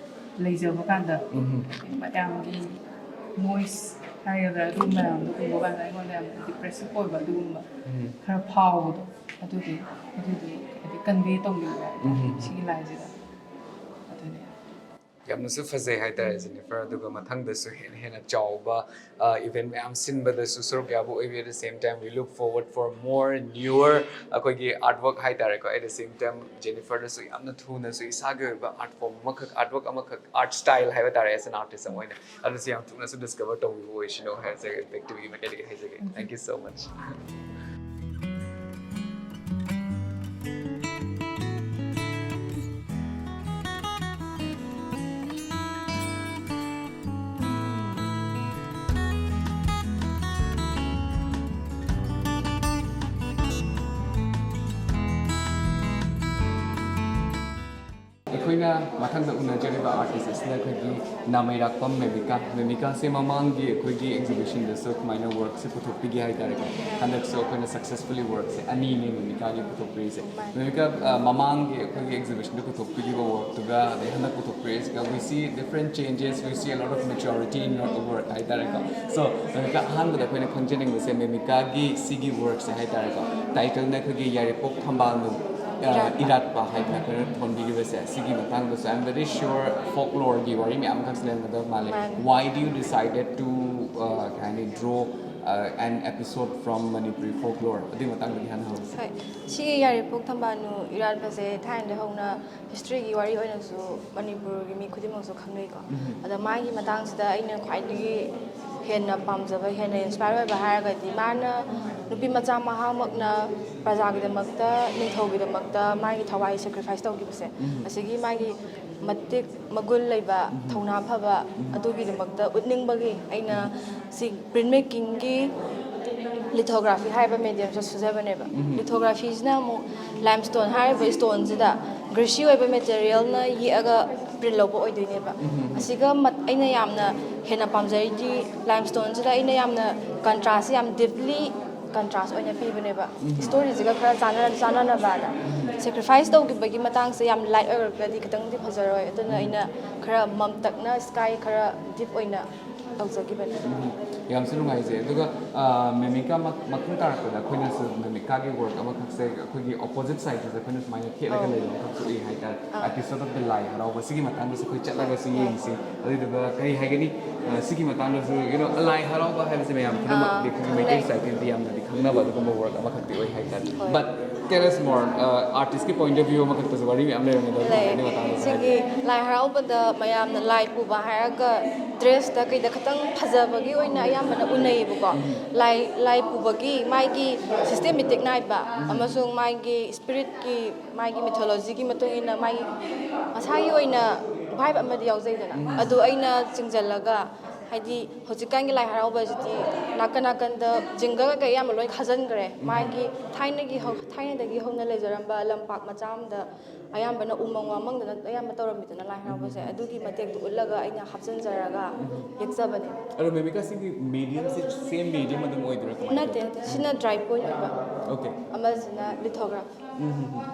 ꯂꯩꯖꯕ ꯀꯥꯟꯗ ꯎꯝ꯫ ꯃꯌꯥꯝꯒꯤ ꯅꯣꯏꯁ ꯍꯥꯏꯒꯗ꯭ꯔꯥ, ꯑꯗꯨ ꯃꯌꯥꯝꯗꯣ ꯎꯕ ꯀꯥꯟꯗ ꯑꯩꯉꯣꯟꯗ ꯌꯥꯝꯅ ꯗꯤꯄ꯭ꯔꯦꯁꯤꯞ ꯑꯣꯏꯕ ꯑꯗꯨꯒꯨꯝꯕ ꯎꯝ꯫ ꯈꯔ ꯐꯥꯎꯕꯗꯣ, ꯑꯗꯨꯗꯤ ꯑꯗꯨꯗꯤ ꯍꯥꯏꯗꯤ ꯀꯟꯚꯦ ꯇꯧꯅꯤꯡꯕ ꯍꯥꯏꯇꯥꯔꯦ ꯎꯝ꯫ ꯁꯤꯒꯤ ꯂꯥꯏꯁꯤꯗ꯫ ꯑꯗꯨꯅꯤ꯫ ꯌꯥꯝꯅꯁꯨ ꯐꯖꯩ ꯍꯥꯏꯇꯥꯔꯦ ꯖꯦꯅꯤꯐꯔ, ꯑꯗꯨꯒ ꯃꯊꯪꯗꯁꯨ ꯍꯦꯟꯅ ꯍꯦꯟꯅ ꯆꯥꯎꯕ ꯏꯚꯦꯟ ꯃꯌꯥꯝ ꯁꯤꯟꯕꯗꯁꯨ ꯁꯔꯨꯛ ꯌꯥꯕ ꯑꯣꯏꯕꯤ꯫ At the same time, we look forward for more newer ꯑꯩꯈꯣꯏꯒꯤ ꯑꯥꯔꯠ ꯋꯥꯔꯛ ꯍꯥꯏꯇꯥꯔꯦꯀꯣ꯫ At the same time, ꯖꯦꯅꯤꯐꯔꯗꯁꯨ ꯌꯥꯝꯅ ꯊꯨꯅꯁꯨ ꯏꯁꯥꯒꯤ ꯑꯣꯏꯕ ꯑꯥꯔꯠ ꯐꯣꯔꯝ ꯑꯃꯈꯛ, ꯑꯥꯔꯠ ꯋꯥꯔꯛ ꯑꯃꯈꯛ, ꯑꯥꯔꯠ ꯁ꯭ꯇꯥꯏꯜ ꯍꯥꯏꯕ ꯇꯥꯔꯦ, as an artist ꯑꯃ ꯑꯣꯏꯅ ꯑꯗꯨꯁꯨ ꯌꯥꯝ ꯊꯨꯅꯁꯨ ꯗꯤꯁꯀꯚꯔ ꯇꯧꯕꯤꯕ ꯑꯣꯏꯁꯅꯨ ꯍꯥꯏꯖꯒꯦ, ꯕꯦꯛ ꯇꯨ ꯃꯥꯏꯀꯩꯗꯒꯤ ꯍꯥꯏꯖꯒꯦ꯫ Thank you so much. ꯑꯩꯈꯣꯏ ꯃꯊꯪꯗ ꯎꯅꯖꯔꯤꯕ ꯑꯥꯔꯇꯤꯁ ꯑꯁꯤꯅ ꯑꯩꯈꯣꯏꯒꯤ ꯅꯥꯃꯩꯔꯥꯛꯄꯝ ꯃꯦꯃꯤꯀꯥ꯫ ꯃꯦꯃꯤꯀꯥꯁꯦ ꯃꯃꯥꯡꯒꯤ ꯑꯩꯈꯣꯏꯒꯤ ꯑꯦꯛꯖꯤꯕꯤꯁꯟꯗꯁꯨ ꯀꯃꯥꯏꯅ ꯋꯥꯔꯛꯁꯦ ꯄꯨꯊꯣꯛꯄꯤꯒꯦ ꯍꯥꯏ ꯇꯥꯔꯦꯀꯣ꯫ ꯍꯟꯗꯛꯁꯨ ꯑꯩꯈꯣꯏꯅ ꯁꯛꯁꯦꯁꯐꯨꯜꯂꯤ ꯋꯥꯔꯛꯁꯦ ꯑꯅꯤꯅꯦ ꯃꯦꯃꯤꯀꯥꯒꯤ ꯄꯨꯊꯣꯛꯄꯤꯔꯤꯁꯦ꯫ ꯃꯦꯃꯤꯀꯥ, ꯑ, ꯃꯃꯥꯡꯒꯤ ꯑꯩꯈꯣꯏꯒꯤ ꯑꯦꯛꯖꯤꯕꯤꯁꯟꯗ ꯄꯨꯊꯣꯛꯄꯤꯈꯤꯕ ꯋꯥꯔꯛꯇꯨꯒ ꯑꯗꯩ ꯍꯟꯗꯛ ꯄꯨꯊꯣꯛꯄꯤꯔꯤꯁꯤꯒ, we see different changes, we see a lot of maturity in your work ꯍꯥꯏ ꯇꯥꯔꯦꯀꯣ꯫ So, ꯃꯦꯃꯤꯀꯥ, ꯑꯍꯥꯟꯕꯗ ꯑꯩꯈꯣꯏꯅ ꯈꯪꯖꯅꯤꯡꯕꯁꯦ ꯃꯦꯃꯤꯀꯥꯒꯤ ꯁꯤꯒꯤ ꯋꯥꯔꯛꯁꯦ ꯍꯥꯏ ꯇꯥꯔꯦꯀꯣ, ꯇꯥꯏꯇꯜꯅ ꯑꯩꯈꯣꯏꯒꯤ ꯌꯥꯏꯔꯤꯄꯣꯛ ꯊꯝꯕꯥꯜꯅꯨ, ꯑ, ꯏꯔꯥꯠꯄ ꯍꯥꯏꯗꯅ ꯑꯩꯈꯣꯏꯅ ꯊꯣꯟꯕꯤꯔꯤꯕꯁꯦ, ꯁꯤꯒꯤ ꯃꯇꯥꯡꯗꯁꯨ I am very sure folkloreꯒꯤ ꯋꯥꯔꯤ ꯃꯌꯥꯝ ꯑꯃꯈꯛꯁꯨ ꯂꯩꯔꯝꯒꯗꯕ ꯃꯥꯜꯂꯦ꯫ Why do you decided to, uh, ꯀꯩ ꯍꯥꯏꯅꯤ, draw, uh, an episode from Manipuri folklore? ꯑꯗꯨꯒꯤ ꯃꯇꯥꯡꯗꯒꯤ ꯍꯥꯟꯅ ꯍꯧꯔꯁꯤ꯫ ꯍꯣꯏ, ꯁꯤꯒꯤ ꯌꯥꯏꯔꯤꯄꯣꯛ ꯊꯝꯕꯥꯜꯅꯨ ꯏꯔꯥꯠꯄꯁꯦ ꯊꯥꯏꯅꯗꯒꯤ ꯍꯧꯅ ꯍꯤꯁꯇ꯭ꯔꯤꯒꯤ ꯋꯥꯔꯤ ꯑꯣꯏꯅꯁꯨ ꯃꯅꯤꯄꯨꯔꯒꯤ ꯃꯤ ꯈꯨꯗꯤꯡꯃꯛꯁꯨ ꯈꯪꯅꯩꯀꯣ꯫ ꯑꯗ ꯃꯥꯒꯤ ꯃꯇꯥꯡꯁꯤꯗ ꯑꯩꯅ ꯈ꯭ꯋꯥꯏꯗꯒꯤ ꯍꯦꯟꯅ ꯄꯥꯝꯖꯕ, ꯍꯦꯟꯅ ꯏꯟꯁꯄꯥꯌꯔ ꯑꯣꯏꯕ ꯍꯥꯏꯔꯒꯗꯤ ꯃꯥꯅ ꯅꯨꯄꯤ ꯃꯆꯥ ꯃꯍꯥꯃꯛꯅ ꯄ꯭ꯔꯖꯥꯒꯤꯗꯃꯛꯇ, ꯅꯤꯡꯊꯧꯒꯤꯗꯃꯛꯇ ꯃꯥꯒꯤ ꯊꯋꯥꯏ ꯁꯦꯀ꯭ꯔꯤꯐꯥꯏꯁ ꯇꯧꯈꯤꯕꯁꯦ, ꯑꯁꯤꯒꯤ ꯃꯥꯒꯤ ꯃꯇꯤꯛ ꯃꯒꯨꯟ ꯂꯩꯕ, ꯊꯧꯅꯥ ꯐꯕ, ꯑꯗꯨꯒꯤꯗꯃꯛꯇ ꯎꯠꯅꯤꯡꯕꯒꯤ ꯑꯩꯅ ꯁꯤ ꯄ꯭ꯔꯤꯟ ꯃꯦꯀꯤꯡꯒꯤ ꯂꯤꯊꯣꯒ꯭ꯔꯥꯐꯤ ꯍꯥꯏꯕ ꯃꯦꯗꯤꯌꯝꯁꯦ ꯁꯨꯖꯕꯅꯦꯕ꯫ ꯂꯤꯊꯣꯒ꯭ꯔꯥꯐꯤꯁꯤꯅ ꯑꯃꯨꯛ ꯂꯥꯏꯝꯁ꯭ꯇꯣꯟ ꯍꯥꯏꯔꯤꯕ ꯁ꯭ꯇꯣꯟꯁꯤꯗ ꯒ꯭ꯔꯤꯁꯤ ꯑꯣꯏꯕ ꯃꯦꯇꯔꯤꯌꯦꯜꯅ ꯌꯦꯛꯑꯒ ꯄ꯭ꯔꯤꯟ ꯂꯧꯕ ꯑꯣꯏꯗꯣꯏꯅꯦꯕ꯫ ꯑꯁꯤꯒ ꯃꯠ-, ꯑꯩꯅ ꯌꯥꯝꯅ ꯍꯦꯟꯅ ꯄꯥꯝꯖꯔꯤꯗꯤ ꯂꯥꯏꯝꯁ꯭ꯇꯣꯟꯁꯤꯗ ꯑꯩꯅ ꯌꯥꯝꯅ ꯀꯟꯇ꯭ꯔꯥꯁꯁꯦ ꯌꯥꯝ ꯗꯤꯞꯂꯤ ꯀꯟꯇ꯭ꯔꯥꯁ ꯑꯣꯏꯅ ꯄꯤꯕꯅꯦꯕ꯫ ꯁ꯭ꯇꯣꯔꯤꯁꯤꯒ ꯈꯔ ꯆꯥꯟꯅ-, ꯆꯥꯟꯅꯅꯕꯅ꯫ ꯁꯦꯀ꯭ꯔꯤꯐꯥꯏꯁ ꯇꯧꯈꯤꯕꯒꯤ ꯃꯇꯥꯡꯁꯦ ꯌꯥꯝ ꯂꯥꯏꯠ ꯑꯣꯏꯔꯒꯗꯤ ꯈꯤꯇꯪꯗꯤ ꯐꯖꯔꯣꯏ, ꯑꯗꯨꯅ ꯑꯩꯅ ꯈꯔ ꯃꯝꯇꯛꯅ, ꯁ꯭ꯀꯥꯏ ꯈꯔ ꯗꯤꯞ ꯑꯣꯏꯅ ꯇꯧꯖꯈꯤꯕꯅꯤ꯫ ꯌꯥꯝꯁꯨ ꯅꯨꯡꯉꯥꯏꯖꯩ꯫ ꯑꯗꯨꯒ, ꯑ, ꯃꯦꯃꯤꯀꯥ ꯃ-, ꯃꯇꯨꯡ ꯇꯥꯔꯛꯄꯗ ꯑꯩꯈꯣꯏꯅꯁꯨ ꯃꯦꯃꯤꯀꯥꯒꯤ ꯋꯥꯔꯛ ꯑꯃꯈꯛꯁꯦ ꯑꯩꯈꯣꯏꯒꯤ ꯑꯣꯄꯣꯖꯤꯠ ꯁꯥꯏꯗꯁꯦ ꯑꯩꯈꯣꯏꯅ ꯁꯨꯃꯥꯏꯅ ꯊꯦꯠꯂꯒ ꯑꯧ꯫ ꯂꯩꯕ ꯑꯃꯈꯛꯁꯨ ꯎꯏ ꯍꯥꯏꯇꯥꯔꯦ꯫ ꯑꯥ꯫ ꯑꯦꯄꯤꯁꯣꯗ ꯑꯣꯐ ꯗ ꯂꯥꯏ ꯍꯔꯥꯎꯕ, ꯁꯤꯒꯤ ꯃꯇꯥꯡꯗꯁꯨ ꯑꯩꯈꯣꯏ ꯆꯠꯂꯒꯁꯨ ꯌꯦꯡꯁꯤ꯫ ꯑꯗꯨꯗꯨꯒ ꯀꯔꯤ ꯍꯥꯏꯒꯅꯤ, ꯑ, ꯁꯤꯒꯤ ꯃꯇꯥꯡꯗꯁꯨ, you know, ꯂꯥꯏ ꯍꯔꯥꯎꯕ ꯍꯥꯏꯕꯁꯦ ꯃꯌꯥꯝ ꯄꯨꯝꯅꯃꯛ ꯑꯥ, ꯑꯩꯈꯣꯏꯒꯤ ꯃꯩꯇꯩ ꯈꯪꯅꯩ꯫ ꯁꯣꯁꯥꯏꯇꯤꯗꯤ ꯌꯥꯝꯅꯗꯤ ꯈꯪꯅꯕ ꯑꯗꯨꯒꯨꯝꯕ ꯋꯥꯔꯛ ꯑꯃꯈꯛꯇꯤ ꯑꯣꯏ ꯍꯥꯏꯇꯥꯔꯦ꯫ ꯍꯣꯏ꯫ But tell us more, ꯑ, ꯑꯥꯔꯇꯤꯁꯀꯤ ꯄꯣꯏꯟꯠ ꯑꯣꯐ ꯚ꯭ꯌꯨ ꯑꯃꯈꯛꯇꯁꯨ ꯋꯥꯔꯤ ꯃꯌꯥꯝ ꯂꯩꯔꯝꯒꯗꯧꯔꯤ ꯂꯩ꯫ ꯑꯗꯨꯒꯤ ꯃꯇꯥꯡꯗꯁꯨ ꯍꯥꯏꯕꯤꯌꯨ꯫ ꯁꯤꯒꯤ ꯂꯥꯏ ꯍꯔꯥꯎꯕꯗ ꯃꯌꯥꯝꯅ ꯂꯥꯏ ꯄꯨꯕ ꯍꯥꯏꯔꯒ ꯗ꯭ꯔꯦꯁꯇ ꯀꯩꯗ ꯈꯇꯪ ꯐꯖꯕꯒꯤ ꯑꯣꯏꯅ ꯑꯌꯥꯝꯕꯅ ꯎꯅꯩꯌꯦꯕꯀꯣ꯫ ꯎꯝ꯫ ꯂꯥꯏ, ꯂꯥꯏ ꯄꯨꯕꯒꯤ ꯃꯥꯒꯤ ꯁꯤꯁꯇꯦꯃꯦꯇꯤꯛ ꯅꯥꯏꯕ ꯎꯝ꯫ ꯑꯃꯁꯨꯡ ꯃꯥꯒꯤ ꯁ꯭ꯄꯤꯔꯤꯠꯀꯤ, ꯃꯥꯒꯤ ꯃꯤꯊꯣꯂꯣꯖꯤꯒꯤ ꯃꯇꯨꯡ ꯏꯟꯅ ꯃꯥꯒꯤ ꯃꯁꯥꯒꯤ ꯑꯣꯏꯅ ꯚꯥꯏꯕ ꯑꯃꯗꯤ ꯌꯥꯎꯖꯩꯗꯅ꯫ ꯎꯝ꯫ ꯑꯗꯨ ꯑꯩꯅ ꯆꯤꯡꯁꯤꯜꯂꯒ ꯍꯥꯏꯗꯤ ꯍꯧꯖꯤꯛꯀꯥꯟꯒꯤ ꯂꯥꯏ ꯍꯔꯥꯎꯕꯁꯤꯗꯤ ꯅꯥꯀꯟ ꯅꯥꯀꯟꯗ ꯖꯤꯡꯒ ꯀꯩꯀꯩ ꯑꯌꯥꯝꯕ ꯂꯣꯏ ꯈꯥꯖꯤꯟꯈ꯭ꯔꯦ꯫ ꯃꯥꯒꯤ ꯊꯥꯏꯅꯒꯤ ꯍꯧ- ꯊꯥꯏꯅꯗꯒꯤ ꯍꯧꯅ ꯂꯩꯖꯔꯝꯕ ꯂꯝꯄꯥꯛ ꯃꯆꯥ ꯑꯃꯗ ꯑꯌꯥꯝꯕꯅ ꯎꯃꯪ ꯋꯥꯃꯪꯗꯅ ꯑꯌꯥꯝꯕ ꯇꯧꯔꯝꯃꯤꯗꯅ ꯂꯥꯏ ꯍꯔꯥꯎꯕꯁꯦ, ꯑꯗꯨꯒꯤ ꯃꯇꯦꯛꯇꯣ ꯎꯠꯂꯒ ꯑꯩꯅ ꯍꯥꯞꯆꯤꯟꯖꯔꯒ ꯌꯦꯛꯆꯕꯅꯦ꯫ ꯑꯗꯣ ꯃꯦꯃꯤꯀꯥ, ꯁꯤꯒꯤ ꯃꯦꯗꯤꯌꯝꯁꯦ ꯁꯦꯝ ꯃꯦꯗꯤꯌꯝ ꯑꯗꯨꯝ ꯑꯣꯏꯗꯣꯏꯔꯥ? ꯀꯃꯥꯏꯅ ꯅꯠꯇꯦ, ꯇꯧꯋꯤ? ꯅꯠꯇꯦ, ꯁꯤꯅ ꯗ꯭ꯔꯥꯏ ꯄꯣꯏꯟ ꯑꯣꯏꯕ, ꯑꯣꯀꯦ꯫ ꯑꯃꯁꯤꯅ ꯂꯤꯊꯣꯒ꯭ꯔꯥꯐꯤ꯫ ꯎꯝ, ꯎꯝ, ꯎꯝ꯫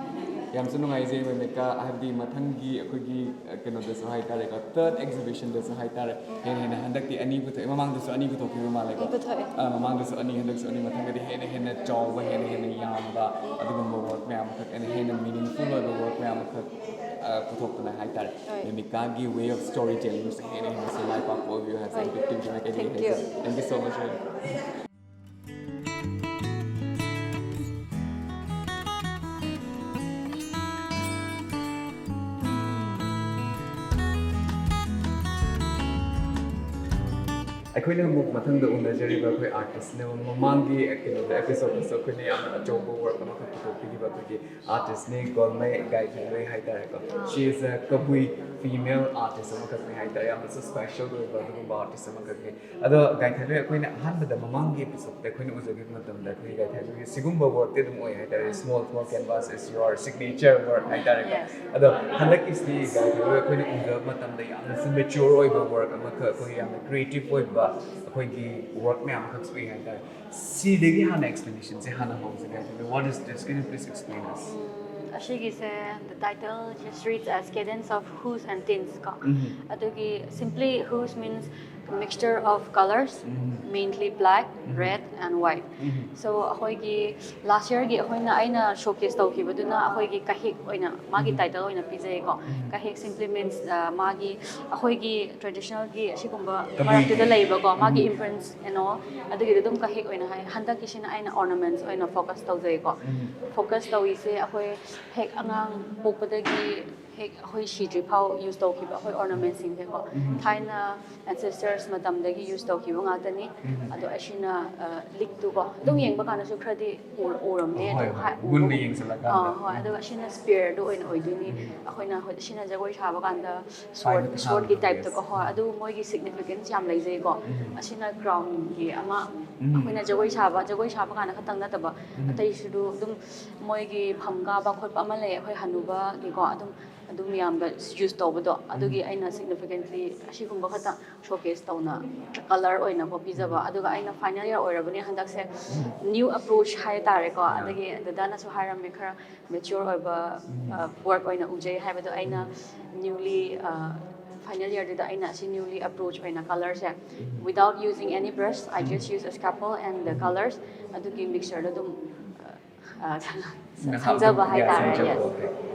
ꯌꯥꯝꯁꯨ ꯅꯨꯡꯉꯥꯏꯖꯩ ꯃꯦꯃꯤꯀꯥ, ꯍꯥꯏꯕꯗꯤ ꯃꯊꯪꯒꯤ ꯑꯩꯈꯣꯏꯒꯤ, ꯑ, ꯀꯩꯅꯣꯗꯁꯨ ꯍꯥꯏꯇꯥꯔꯦꯀꯣ, ꯊꯥꯔꯠ ꯑꯦꯛꯖꯤꯕꯤꯁꯟꯗꯁꯨ ꯍꯥꯏꯇꯥꯔꯦ, ꯍꯦꯟꯅ ꯍꯦꯟꯅ, ꯍꯟꯗꯛꯇꯤ ꯑꯅꯤ ꯄꯨꯊꯣꯛꯑꯦ, ꯃꯃꯥꯡꯗꯁꯨ ꯑꯅꯤ ꯄꯨꯊꯣꯛꯈꯤꯕ ꯃꯥꯜꯂꯦꯀꯣ? ꯎꯝ, ꯄꯨꯊꯣꯛꯑꯦ꯫ ꯑ, ꯃꯃꯥꯡꯗꯁꯨ ꯑꯅꯤ, ꯍꯟꯗꯛꯁꯨ ꯑꯅꯤ, ꯃꯊꯪꯗꯗꯤ ꯍꯦꯟꯅ ꯍꯦꯟꯅ ꯆꯥꯎꯕ, ꯍꯦꯟꯅ ꯍꯦꯟꯅ ꯌꯥꯝꯕ, ꯑꯗꯨꯒꯨꯝꯕ ꯋꯥꯔꯛ ꯃꯌꯥꯝ ꯑꯃꯈꯛ, ꯍꯦꯟꯅ ꯍꯦꯟꯅ ꯃꯤꯅꯤꯡꯐꯨꯜ ꯑꯣꯏꯕ ꯋꯥꯔꯛ ꯃꯌꯥꯝ ꯑꯃꯈꯛ, ꯑ, ꯄꯨꯊꯣꯛꯇꯅ ꯍꯥꯏꯇꯥꯔꯦ, ꯍꯣꯏ꯫ ꯃꯦꯃꯤꯀꯥꯒꯤ ꯋꯦ ꯑꯣꯐ ꯁ꯭ꯇꯣꯔꯤ ꯇꯦꯂꯤꯡꯁꯦ ꯍꯦꯟꯅ ꯍꯦꯟꯅ ꯁꯦ ꯃꯥꯏ ꯄꯥꯛꯄ ꯑꯣꯏꯕꯤꯌꯨ ꯍꯥꯏꯕꯁꯦ ꯍꯣꯏ꯫ ꯑꯩꯒꯤ ꯇꯤꯝꯒꯤ ꯃꯥꯏꯀꯩꯗꯒꯤ Thank you꯫ ꯍꯥꯏꯖꯔꯤ꯫ Thank you so much꯫ ꯑꯩꯈꯣꯏꯅ ꯑꯃꯨꯛ ꯃꯊꯪꯗ ꯎꯅꯖꯔꯤꯕ ꯑꯩꯈꯣꯏ ꯑꯥꯔꯇꯤꯁꯅꯦꯕ꯫ ꯃꯃꯥꯡꯒꯤ ꯀꯩꯅꯣꯗ ꯑꯦꯄꯤꯁꯣꯗꯇꯁꯨ ꯑꯩꯈꯣꯏꯅ ꯌꯥꯝꯅ ꯑꯆꯧꯕ ꯋꯥꯔꯛ ꯑꯃꯈꯛ ꯄꯨꯊꯣꯛꯄꯤꯈꯤꯕ ꯑꯩꯈꯣꯏꯒꯤ ꯑꯥꯔꯇꯤꯁꯅꯤ ꯒꯣꯜꯃꯩ ꯒꯥꯏꯊꯟꯂꯣꯏ ꯍꯥꯏꯇꯥꯔꯦꯀꯣ꯫ She is a Kabui female artist ꯑꯃꯈꯛꯅꯤ ꯍꯥꯏꯇꯥꯔꯦ, ꯌꯥꯝꯅꯁꯨ ꯁ꯭ꯄꯦꯁꯦꯜ ꯑꯣꯏꯕ ꯑꯗꯨꯒꯨꯝꯕ ꯑꯥꯔꯇꯤꯁ ꯑꯃꯈꯛꯅꯤ꯫ ꯑꯗꯣ ꯒꯥꯏꯊꯟꯂꯣꯏ, ꯑꯩꯈꯣꯏꯅ ꯑꯍꯥꯟꯕꯗ ꯃꯃꯥꯡꯒꯤ ꯑꯦꯄꯤꯁꯣꯗꯇ ꯑꯩꯈꯣꯏꯅ ꯎꯖꯈꯤꯕ ꯃꯇꯝꯗ ꯑꯩꯈꯣꯏ ꯒꯥꯏꯊꯟꯂꯣꯏꯒꯤ ꯁꯤꯒꯨꯝꯕ ꯋꯥꯔꯛꯇꯤ ꯑꯗꯨꯝ ꯑꯣꯏ ꯍꯥꯏꯇꯥꯔꯦ, small small canvas is your signature work ꯍꯥꯏꯇꯥꯔꯦꯀꯣ꯫ Yes. ꯑꯗꯣ ꯍꯟꯗꯛꯀꯤꯁꯤꯗꯤ ꯒꯥꯏꯊꯟꯂꯣꯏ ꯑꯩꯈꯣꯏꯅ ꯎꯖꯕ ꯃꯇꯝꯗ ꯌꯥꯝꯅꯁꯨ ꯃꯦꯆ꯭ꯌꯣꯔ ꯑꯣꯏꯕ ꯋꯥꯔꯛ ꯑꯃꯈꯛ, ꯑꯩꯈꯣꯏꯒꯤ ꯌꯥꯝꯅ ꯀ꯭ꯔꯤꯌꯦꯇꯤꯞ ꯑꯣꯏꯕ ꯑꯩꯈꯣꯏꯒꯤ ꯋꯥꯔꯛ ꯃꯌꯥꯝ ꯑꯃꯈꯛꯁꯨ ꯎꯏ ꯍꯥꯏꯇꯥꯔꯦ꯫ ꯁꯤꯗꯒꯤ ꯍꯥꯟꯅ ꯑꯦꯛꯁꯄ꯭ꯂꯦꯅꯦꯁꯟꯁꯦ ꯍꯥꯟꯅ ꯍꯧꯖꯒꯦ ꯍꯥꯏꯕꯗ, what is this? Can you please explain us? Um, ꯑꯁꯤꯒꯤꯁꯦ, the title just reads as Cadence of Hues and Tints ꯀꯣ꯫ ꯎꯝ꯫ ꯑꯗꯨꯒꯤ simply hues means mixture of colors, um. mainly black, um. red and white꯫ Um. So ꯑꯩꯈꯣꯏꯒꯤ last yearꯒꯤ ꯑꯩꯈꯣꯏꯅ, ꯑꯩꯅ showcase ꯇꯧꯈꯤꯕꯗꯨꯅ ꯑꯩꯈꯣꯏꯒꯤ ꯀꯍꯤꯛ ꯑꯣꯏꯅ ꯃꯥꯒꯤ ꯎꯝ꯫ Title ꯑꯣꯏꯅ ꯄꯤꯖꯩꯀꯣ꯫ ꯎꯝ꯫ ꯀꯍꯤꯛ simply means, ꯑ, ꯃꯥꯒꯤ ꯑꯩꯈꯣꯏꯒꯤ traditionalꯒꯤ ꯑꯁꯤꯒꯨꯝꯕ ꯀꯕꯨꯏ꯫ ꯃꯔꯛꯇꯨꯗ ꯂꯩꯕꯀꯣ, ꯃꯥꯒꯤ ꯎꯝ꯫ imprints and all, ꯑꯗꯨꯒꯤꯗꯣ ꯑꯗꯨꯝ ꯀꯍꯤꯛ ꯑꯣꯏꯅ ꯍꯥꯏ꯫ ꯍꯟꯗꯛꯀꯤꯁꯤꯅ ꯑꯩꯅ ornaments ꯑꯣꯏꯅ focus ꯇꯧꯖꯩꯀꯣ꯫ ꯎꯝ꯫ Focus ꯇꯧꯔꯤꯁꯦ ꯑꯩꯈꯣꯏ ꯍꯦꯛ ꯑꯉꯥꯡ ꯄꯣꯛꯄꯗꯒꯤ ꯍꯦꯛ ꯑꯩꯈꯣꯏ ꯁꯤꯗ꯭ꯔꯤ ꯐꯥꯎ ꯌꯨꯁ ꯇꯧꯈꯤꯕ ꯑꯩꯈꯣꯏ ꯑꯣꯔꯅꯥꯃꯦꯟꯁꯤꯡꯁꯦꯀꯣ, ꯊꯥꯏꯅ ꯑꯦꯟꯁꯦꯁꯇꯔꯁ ꯃꯇꯝꯗꯒꯤ ꯌꯨꯁ ꯇꯧꯈꯤꯕ ꯉꯥꯛꯇꯅꯤ꯫ ꯑꯗꯣ ꯑꯁꯤꯅ ꯂꯤꯛꯇꯨꯀꯣ ꯑꯗꯨꯝ ꯌꯦꯡꯕ ꯀꯥꯟꯗꯁꯨ ꯈꯔꯗꯤ ꯎꯔ- ꯎꯔꯝꯅꯤ꯫ ꯍꯣꯏ, ꯑꯗꯨꯝ ꯍꯣꯏ, ꯍꯥꯏ- ꯃꯨꯟꯅ ꯎꯕ- ꯌꯦꯡꯁꯤꯜꯂꯀꯥꯟꯗ꯫ ꯑꯥ, ꯍꯣꯏ꯫ ꯑꯗꯨꯒ ꯑꯁꯤꯅ ꯁ꯭ꯄꯦꯌꯔꯗꯨ ꯑꯣꯏꯅ ꯑꯣꯏꯗꯣꯏꯅꯤ꯫ ꯑꯩꯈꯣꯏꯅ ꯍꯣꯏ, ꯑꯁꯤꯅ ꯖꯒꯣꯏ ꯁꯥꯕ ꯀꯥꯟꯗ ꯁ꯭ꯋꯣꯔꯠ ꯍꯥꯏꯕꯗꯤ ꯁ꯭ꯋꯣꯔꯠꯀꯤ ꯍꯥꯡꯗꯣꯛꯄ ꯇꯥꯏꯞꯇꯀꯣ꯫ ꯍꯣꯏ, ꯑꯗꯨ ꯃꯣꯏꯒꯤ ꯁꯤꯒꯅꯤꯐꯤꯀꯦꯟꯁ ꯌꯥꯝ ꯂꯩꯖꯩꯀꯣ꯫ ꯑꯁꯤꯅ ꯀ꯭ꯔꯥꯎꯟꯒꯤ ꯑꯃ ꯑꯩꯈꯣꯏꯅ ꯖꯒꯣꯏ ꯁꯥꯕ ꯖꯒꯣꯏ ꯁꯥꯕ ꯀꯥꯟꯗ ꯈꯛꯇꯪ ꯅꯠꯇꯕ ꯑꯇꯩꯁꯨ ꯑꯗꯨꯝ ꯃꯣꯏꯒꯤ ꯐꯝ ꯀꯥꯕ ꯈꯣꯠꯄ ꯑꯃ ꯂꯩ ꯑꯩꯈꯣꯏ ꯍꯅꯨꯕꯒꯤꯀꯣ꯫ ꯑꯗꯨꯝ ꯑꯗꯨ ꯃꯌꯥꯝꯗ ꯌꯨꯁ ꯇꯧꯕꯗꯣ ꯑꯗꯨꯒꯤ ꯑꯩꯅ ꯁꯤꯒꯅꯤꯐꯤꯀꯦꯟꯁꯂꯤ ꯑꯁꯤꯒꯨꯝꯕ ꯈꯛꯇꯪ ꯁꯣꯀꯦꯁ ꯇꯧꯅ ꯀꯂꯔ ꯑꯣꯏꯅꯀꯣ ꯄꯤꯖꯕ꯫ ꯑꯗꯨꯒ ꯑꯩꯅ ꯐꯥꯏꯅꯦꯜ ꯏꯌꯥꯔ ꯑꯣꯏꯔꯕꯅꯤ ꯍꯟꯗꯛꯁꯦ꯫ ꯅ꯭ꯌꯨ ꯑꯦꯄ꯭ꯔꯣꯆ ꯍꯥꯏꯇꯥꯔꯦꯀꯣ꯫ ꯑꯗꯒꯤ ꯗꯗꯥꯅꯁꯨ ꯍꯥꯏꯔꯝꯃꯦ ꯈꯔ ꯃꯦꯆ꯭ꯌꯣꯔ ꯑꯣꯏꯕ ꯋꯥꯔꯛ ꯑꯣꯏꯅ ꯎꯖꯩ ꯍꯥꯏꯕꯗꯣ꯫ ꯑꯩꯅ ꯅ꯭ꯌꯨꯂꯤ ꯐꯥꯏꯅꯦꯜ ꯏꯌꯥꯔꯗꯨꯗ ꯑꯩꯅ ꯑꯁꯤ ꯅ꯭ꯌꯨꯂꯤ ꯑꯦꯄ꯭ꯔꯣꯆ ꯑꯣꯏꯅ ꯀꯂꯔꯁꯦ, without using any brush, I just use a scalpel and the colors, ꯑꯗꯨꯒꯤ ꯃꯤꯛꯁꯆꯔꯗꯣ ꯑꯗꯨꯝ ꯑ, ꯁꯪ- ꯁꯪꯖꯕ ꯍꯥꯏꯇꯥꯔꯦ꯫ Yes.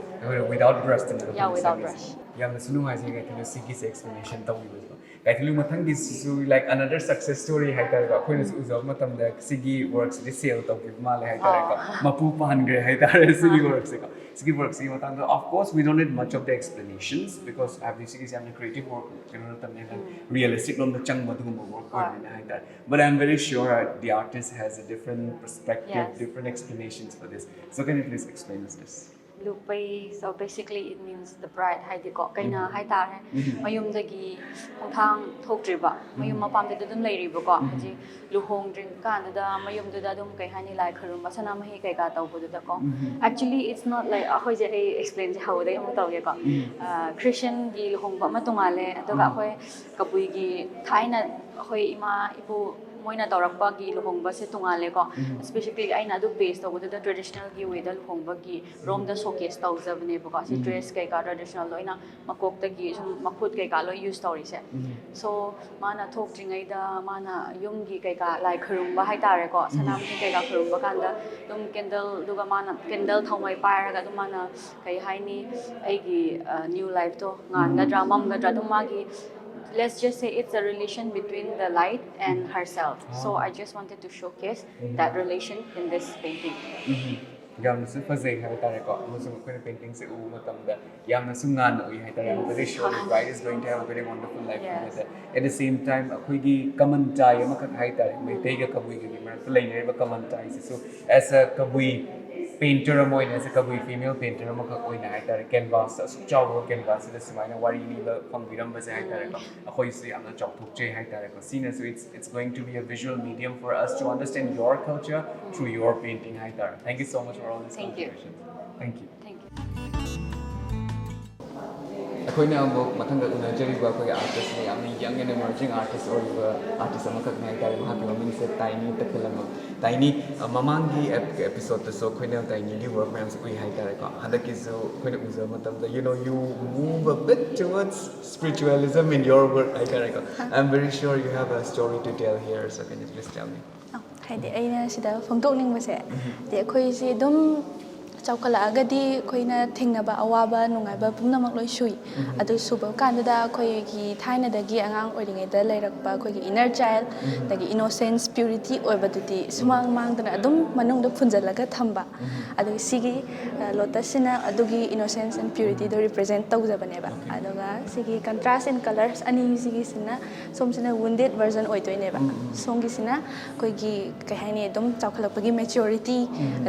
Without brush. Yeah, without brush. ꯌꯥꯝꯅꯁꯨ ꯅꯨꯡꯉꯥꯏꯖꯩ ꯀꯩꯊꯦꯜ ꯁꯤꯒꯤꯁꯦ ꯑꯦꯛꯁꯄ꯭ꯂꯦꯅꯦꯁꯟ ꯇꯧꯕꯤꯕꯗꯣ꯫ ꯀꯩꯊꯦꯜ ꯃꯊꯪꯒꯤꯁꯤꯁꯨ ꯂꯥꯏꯛ ꯑꯅꯗꯔ ꯁꯛꯁꯦꯁ ꯁ꯭ꯇꯣꯔꯤ ꯍꯥꯏꯇꯥꯔꯦꯀꯣ꯫ ꯑꯩꯈꯣꯏꯅꯁꯨ ꯎꯖꯕ ꯃꯇꯝꯗ ꯁꯤꯒꯤ ꯋꯥꯔꯛꯁꯤꯗꯤ ꯁꯦꯜ ꯇꯧꯈꯤꯕ ꯃꯥꯜꯂꯦ ꯍꯥꯏꯇꯥꯔꯦꯀꯣ꯫ ꯃꯄꯨ ꯄꯥꯟꯈ꯭ꯔꯦ ꯍꯥꯏꯇꯥꯔꯦ ꯁꯤꯒꯤ ꯋꯥꯔꯛꯁꯦꯀꯣ꯫ ꯁꯤꯒꯤ ꯋꯥꯔꯛꯁꯤꯒꯤ ꯃꯇꯥꯡꯗ of course we don't need much of the explanations because ꯍꯥꯏꯕꯗꯤ ꯁꯤꯒꯤꯁꯦ ꯌꯥꯝꯅ ꯀ꯭ꯔꯤꯌꯦꯇꯤꯚ ꯋꯥꯔꯛ ꯀꯩꯅꯣ ꯅꯠꯇꯕꯅꯤꯅ ꯔꯤꯌꯦꯂꯤꯁꯇꯤꯛ ꯂꯣꯝꯗ ꯆꯪꯕ ꯑꯗꯨꯒꯨꯝꯕ ꯋꯥꯔꯛ ꯑꯣꯏꯕꯅꯤꯅ ꯍꯥꯏꯇꯥꯔꯦ꯫ But I'm very sure the artist has a different perspective, Yes. different explanations for this. So can you please explain us this? ꯂꯨꯄꯩ, so basically it means the bride ꯍꯥꯏꯗꯤꯀꯣ ꯀꯩꯅꯥ ꯍꯥꯏꯇꯥꯔꯦ꯫ ꯃꯌꯨꯝꯗꯒꯤ ꯈꯣꯡꯊꯥꯡ ꯊꯣꯛꯇ꯭ꯔꯤꯕ, ꯃꯌꯨꯝ ꯃꯄꯥꯝꯗꯨꯗ ꯑꯗꯨꯝ ꯂꯩꯔꯤꯕꯀꯣ꯫ ꯍꯧꯖꯤꯛ ꯂꯨꯍꯣꯡꯗ꯭ꯔꯤ ꯀꯥꯟꯗꯨꯗ ꯃꯌꯨꯝꯗꯨꯗ ꯑꯗꯨꯝ ꯀꯩ ꯍꯥꯏꯅꯤ, ꯂꯥꯏ ꯈꯨꯔꯨꯝꯕ, ꯁꯅꯥꯃꯍꯤ ꯀꯩꯀꯥ ꯇꯧꯕꯗꯨꯗꯀꯣ꯫ Actually it's not like ꯑꯩꯈꯣꯏꯁꯦ, ꯑꯩ ꯑꯦꯛꯁꯄ꯭ꯂꯦꯟꯁꯦ ꯍꯧꯕꯗꯒꯤ ꯑꯃꯨꯛ ꯇꯧꯒꯦꯀꯣ꯫ ꯈ꯭ꯔꯤꯁꯇꯤꯌꯟꯒꯤ ꯂꯨꯍꯣꯡꯕ ꯑꯃ ꯇꯣꯉꯥꯜꯂꯦ, ꯑꯗꯨꯒ ꯑꯩꯈꯣꯏ ꯀꯕꯨꯏꯒꯤ ꯊꯥꯏꯅ ꯑꯩꯈꯣꯏ ꯏꯃꯥ ꯏꯄꯨ ꯃꯣꯏꯅ ꯇꯧꯔꯛꯄꯒꯤ ꯂꯨꯍꯣꯡꯕꯁꯦ ꯇꯣꯉꯥꯜꯂꯦꯀꯣ꯫ ꯁ꯭ꯄꯦꯁꯤꯐꯤꯛꯂꯤ ꯑꯩꯅ ꯑꯗꯨ ꯕꯦꯁ ꯇꯧꯕꯗꯨꯗ ꯇ꯭ꯔꯦꯗꯤꯁꯅꯦꯜꯒꯤ ꯋꯦꯗ ꯂꯨꯍꯣꯡꯕꯒꯤ ꯔꯣꯝꯗ ꯁꯣꯀꯦꯁ ꯇꯧꯖꯕꯅꯦꯕꯀꯣ꯫ ꯁꯤ ꯗ꯭ꯔꯦꯁ ꯀꯩꯀꯥ ꯇ꯭ꯔꯦꯗꯤꯁꯅꯦꯜ ꯂꯣꯏꯅ ꯃꯀꯣꯛꯇꯒꯤ ꯁꯨꯝ ꯃꯈꯨꯠ ꯀꯩꯀꯥ ꯂꯣꯏ ꯌꯨꯁ ꯇꯧꯔꯤꯁꯦ꯫ ꯁꯣ ꯃꯥꯅ ꯊꯣꯛꯇ꯭ꯔꯤꯉꯩꯗ ꯃꯥꯅ ꯌꯨꯝꯒꯤ ꯀꯩꯀꯥ ꯂꯥꯏ ꯈꯨꯔꯨꯝꯕ ꯍꯥꯏꯇꯥꯔꯦꯀꯣ, ꯁꯅꯥꯃꯍꯤ ꯀꯩꯀꯥ ꯈꯨꯔꯨꯝꯕ ꯀꯥꯟꯗ ꯑꯗꯨꯝ ꯀꯦꯟꯗꯜꯗꯨꯒ ꯃꯥꯅ ꯀꯦꯟꯗꯜ ꯊꯥꯎꯃꯩ ꯄꯥꯏꯔꯒ ꯑꯗꯨꯝ ꯃꯥꯅ ꯀꯩ ꯍꯥꯏꯅꯤ, ꯑꯩꯒꯤ ꯅ꯭ꯌꯨ ꯂꯥꯏꯐꯇꯣ ꯉꯥꯟꯒꯗ꯭ꯔꯥ ꯃꯝꯒꯗ꯭ꯔꯥ ꯑꯗꯨꯝ ꯃꯥꯒꯤ, let's just say it's a relation between the light and herself. So I just wanted to showcase that relation in this painting. ꯌꯥꯝꯅꯁꯨ ꯐꯖꯩ ꯍꯥꯏꯕ ꯇꯥꯔꯦꯀꯣ, ꯑꯃꯁꯨꯡ ꯑꯩꯈꯣꯏꯅ painting ꯁꯦ ꯎꯕ ꯃꯇꯝꯗꯗ ꯌꯥꯝꯅꯁꯨ ꯉꯥꯟꯅ ꯎꯏ ꯍꯥꯏꯇꯥꯔꯦ꯫ I'm very sure the bride is going to have a very wonderful life together. At the same time, ꯑꯩꯈꯣꯏꯒꯤ common tie ꯑꯃꯈꯛ ꯍꯥꯏꯇꯥꯔꯦ, ꯃꯩꯇꯩꯒ ꯀꯕꯨꯏꯒꯒꯤ ꯃꯔꯛꯇ ꯂꯩꯅꯔꯤꯕ common tie ꯁꯤꯁꯨ, as a ꯀꯕꯨꯏ painter ꯑꯃ ꯑꯣꯏꯅ, as a Kabui female painter ꯑꯃꯈꯛ ꯑꯣꯏꯅ ꯍꯥꯏꯇꯥꯔꯦ, canvas ꯇ, ꯑꯁꯨꯛ ꯆꯥꯎꯕ canvas ꯁꯤꯗ ꯁꯨꯃꯥꯏꯅ ꯋꯥꯔꯤ ꯂꯤꯕ ꯐꯪꯕꯤꯔꯝꯕꯁꯦ ꯍꯥꯏꯇꯥꯔꯦꯀꯣ, ꯑꯩꯈꯣꯏꯁꯨ ꯌꯥꯝꯅ ꯆꯥꯎꯊꯣꯛꯆꯩ ꯍꯥꯏꯇꯥꯔꯦꯀꯣ꯫ ꯁꯤꯅꯁꯨ, it's, it's going to be a visual medium for us to understand your culture through your painting ꯍꯥꯏꯇꯥꯔꯦ꯫ Thank you so much for all this contribution. Thank you. Thank you. ꯑꯩꯈꯣꯏꯅ ꯑꯃꯨꯛ ꯃꯊꯪꯗ ꯎꯅꯖꯔꯤꯕ ꯑꯩꯈꯣꯏꯒꯤ artist ꯅ ꯌꯥꯝꯅ young and emerging artist ꯑꯣꯏꯔꯤꯕ artist ꯑꯃꯈꯛꯅꯤ ꯍꯥꯏꯇꯥꯔꯦ꯫ ꯃꯍꯥꯛꯀꯤ ꯃꯃꯤꯡꯁꯦ ꯇꯥꯏꯅꯤ ꯇꯈꯦꯂꯝꯕꯝ꯫ ꯇꯥꯏꯅꯤ, ꯑ, ꯃꯃꯥꯡꯒꯤ ep-, episode ꯇꯁꯨ ꯑꯩꯈꯣꯏꯅ ꯇꯥꯏꯅꯤꯒꯤ work ꯃꯌꯥꯝꯁꯦ ꯎꯏ ꯍꯥꯏꯇꯥꯔꯦꯀꯣ꯫ ꯍꯟꯗꯛꯀꯤꯁꯨ ꯑꯩꯈꯣꯏꯅ ꯎꯖꯕ ꯃꯇꯝꯗ, you know, you move a bit towards spiritualism in your work ꯍꯥꯏꯇꯥꯔꯦꯀꯣ꯫ I'm very sure you have a story to tell here, so can you please tell me? ꯑ, ꯍꯥꯏꯗꯤ ꯑꯩꯅ ꯁꯤꯗ ꯐꯣꯡꯗꯣꯛꯅꯤꯡꯕꯁꯦ, ꯍꯥꯏꯗꯤ ꯑꯩꯈꯣꯏꯁꯦ ꯑꯗꯨꯝ ꯆꯥꯎꯈꯠꯂꯛꯑꯒꯗꯤ ꯑꯩꯈꯣꯏꯅ ꯊꯦꯡꯅꯕ ꯑꯋꯥꯕ ꯅꯨꯡꯉꯥꯏꯕ ꯄꯨꯝꯅꯃꯛ ꯂꯣꯏ ꯁꯨꯏ꯫ ꯑꯗꯨ ꯁꯨꯕ ꯀꯥꯟꯗꯨꯗ ꯑꯩꯈꯣꯏꯒꯤ ꯊꯥꯏꯅꯗꯒꯤ ꯑꯉꯥꯡ ꯑꯣꯏꯔꯤꯉꯩꯗ ꯂꯩꯔꯛꯄ ꯑꯩꯈꯣꯏꯒꯤ inner child, ꯑꯗꯒꯤ innocence, purity ꯑꯣꯏꯕꯗꯨꯗꯤ ꯁꯨꯃꯥꯡ ꯃꯥꯡꯗꯅ ꯑꯗꯨꯝ ꯃꯅꯨꯡꯗ ꯐꯨꯟꯖꯜꯂꯒ ꯊꯝꯕ꯫ ꯑꯗꯨꯒ ꯁꯤꯒꯤ, ꯑ, lotus ꯁꯤꯅ ꯑꯗꯨꯒꯤ innocence and purity ꯗꯣ represent ꯇꯧꯖꯕꯅꯦꯕ꯫ ꯑꯗꯨꯒ ꯁꯤꯒꯤ contrast in colours ꯑꯅꯤꯁꯤꯒꯤꯁꯤꯅ, ꯁꯣꯝꯁꯤꯅ wounded version ꯑꯣꯏꯗꯣꯏꯅꯦꯕ꯫ ꯁꯣꯝꯒꯤꯁꯤꯅ ꯑꯩꯈꯣꯏꯒꯤ, ꯀꯩ ꯍꯥꯏꯅꯤ, ꯑꯗꯨꯝ ꯆꯥꯎꯈꯠꯂꯛꯄꯒꯤ maturity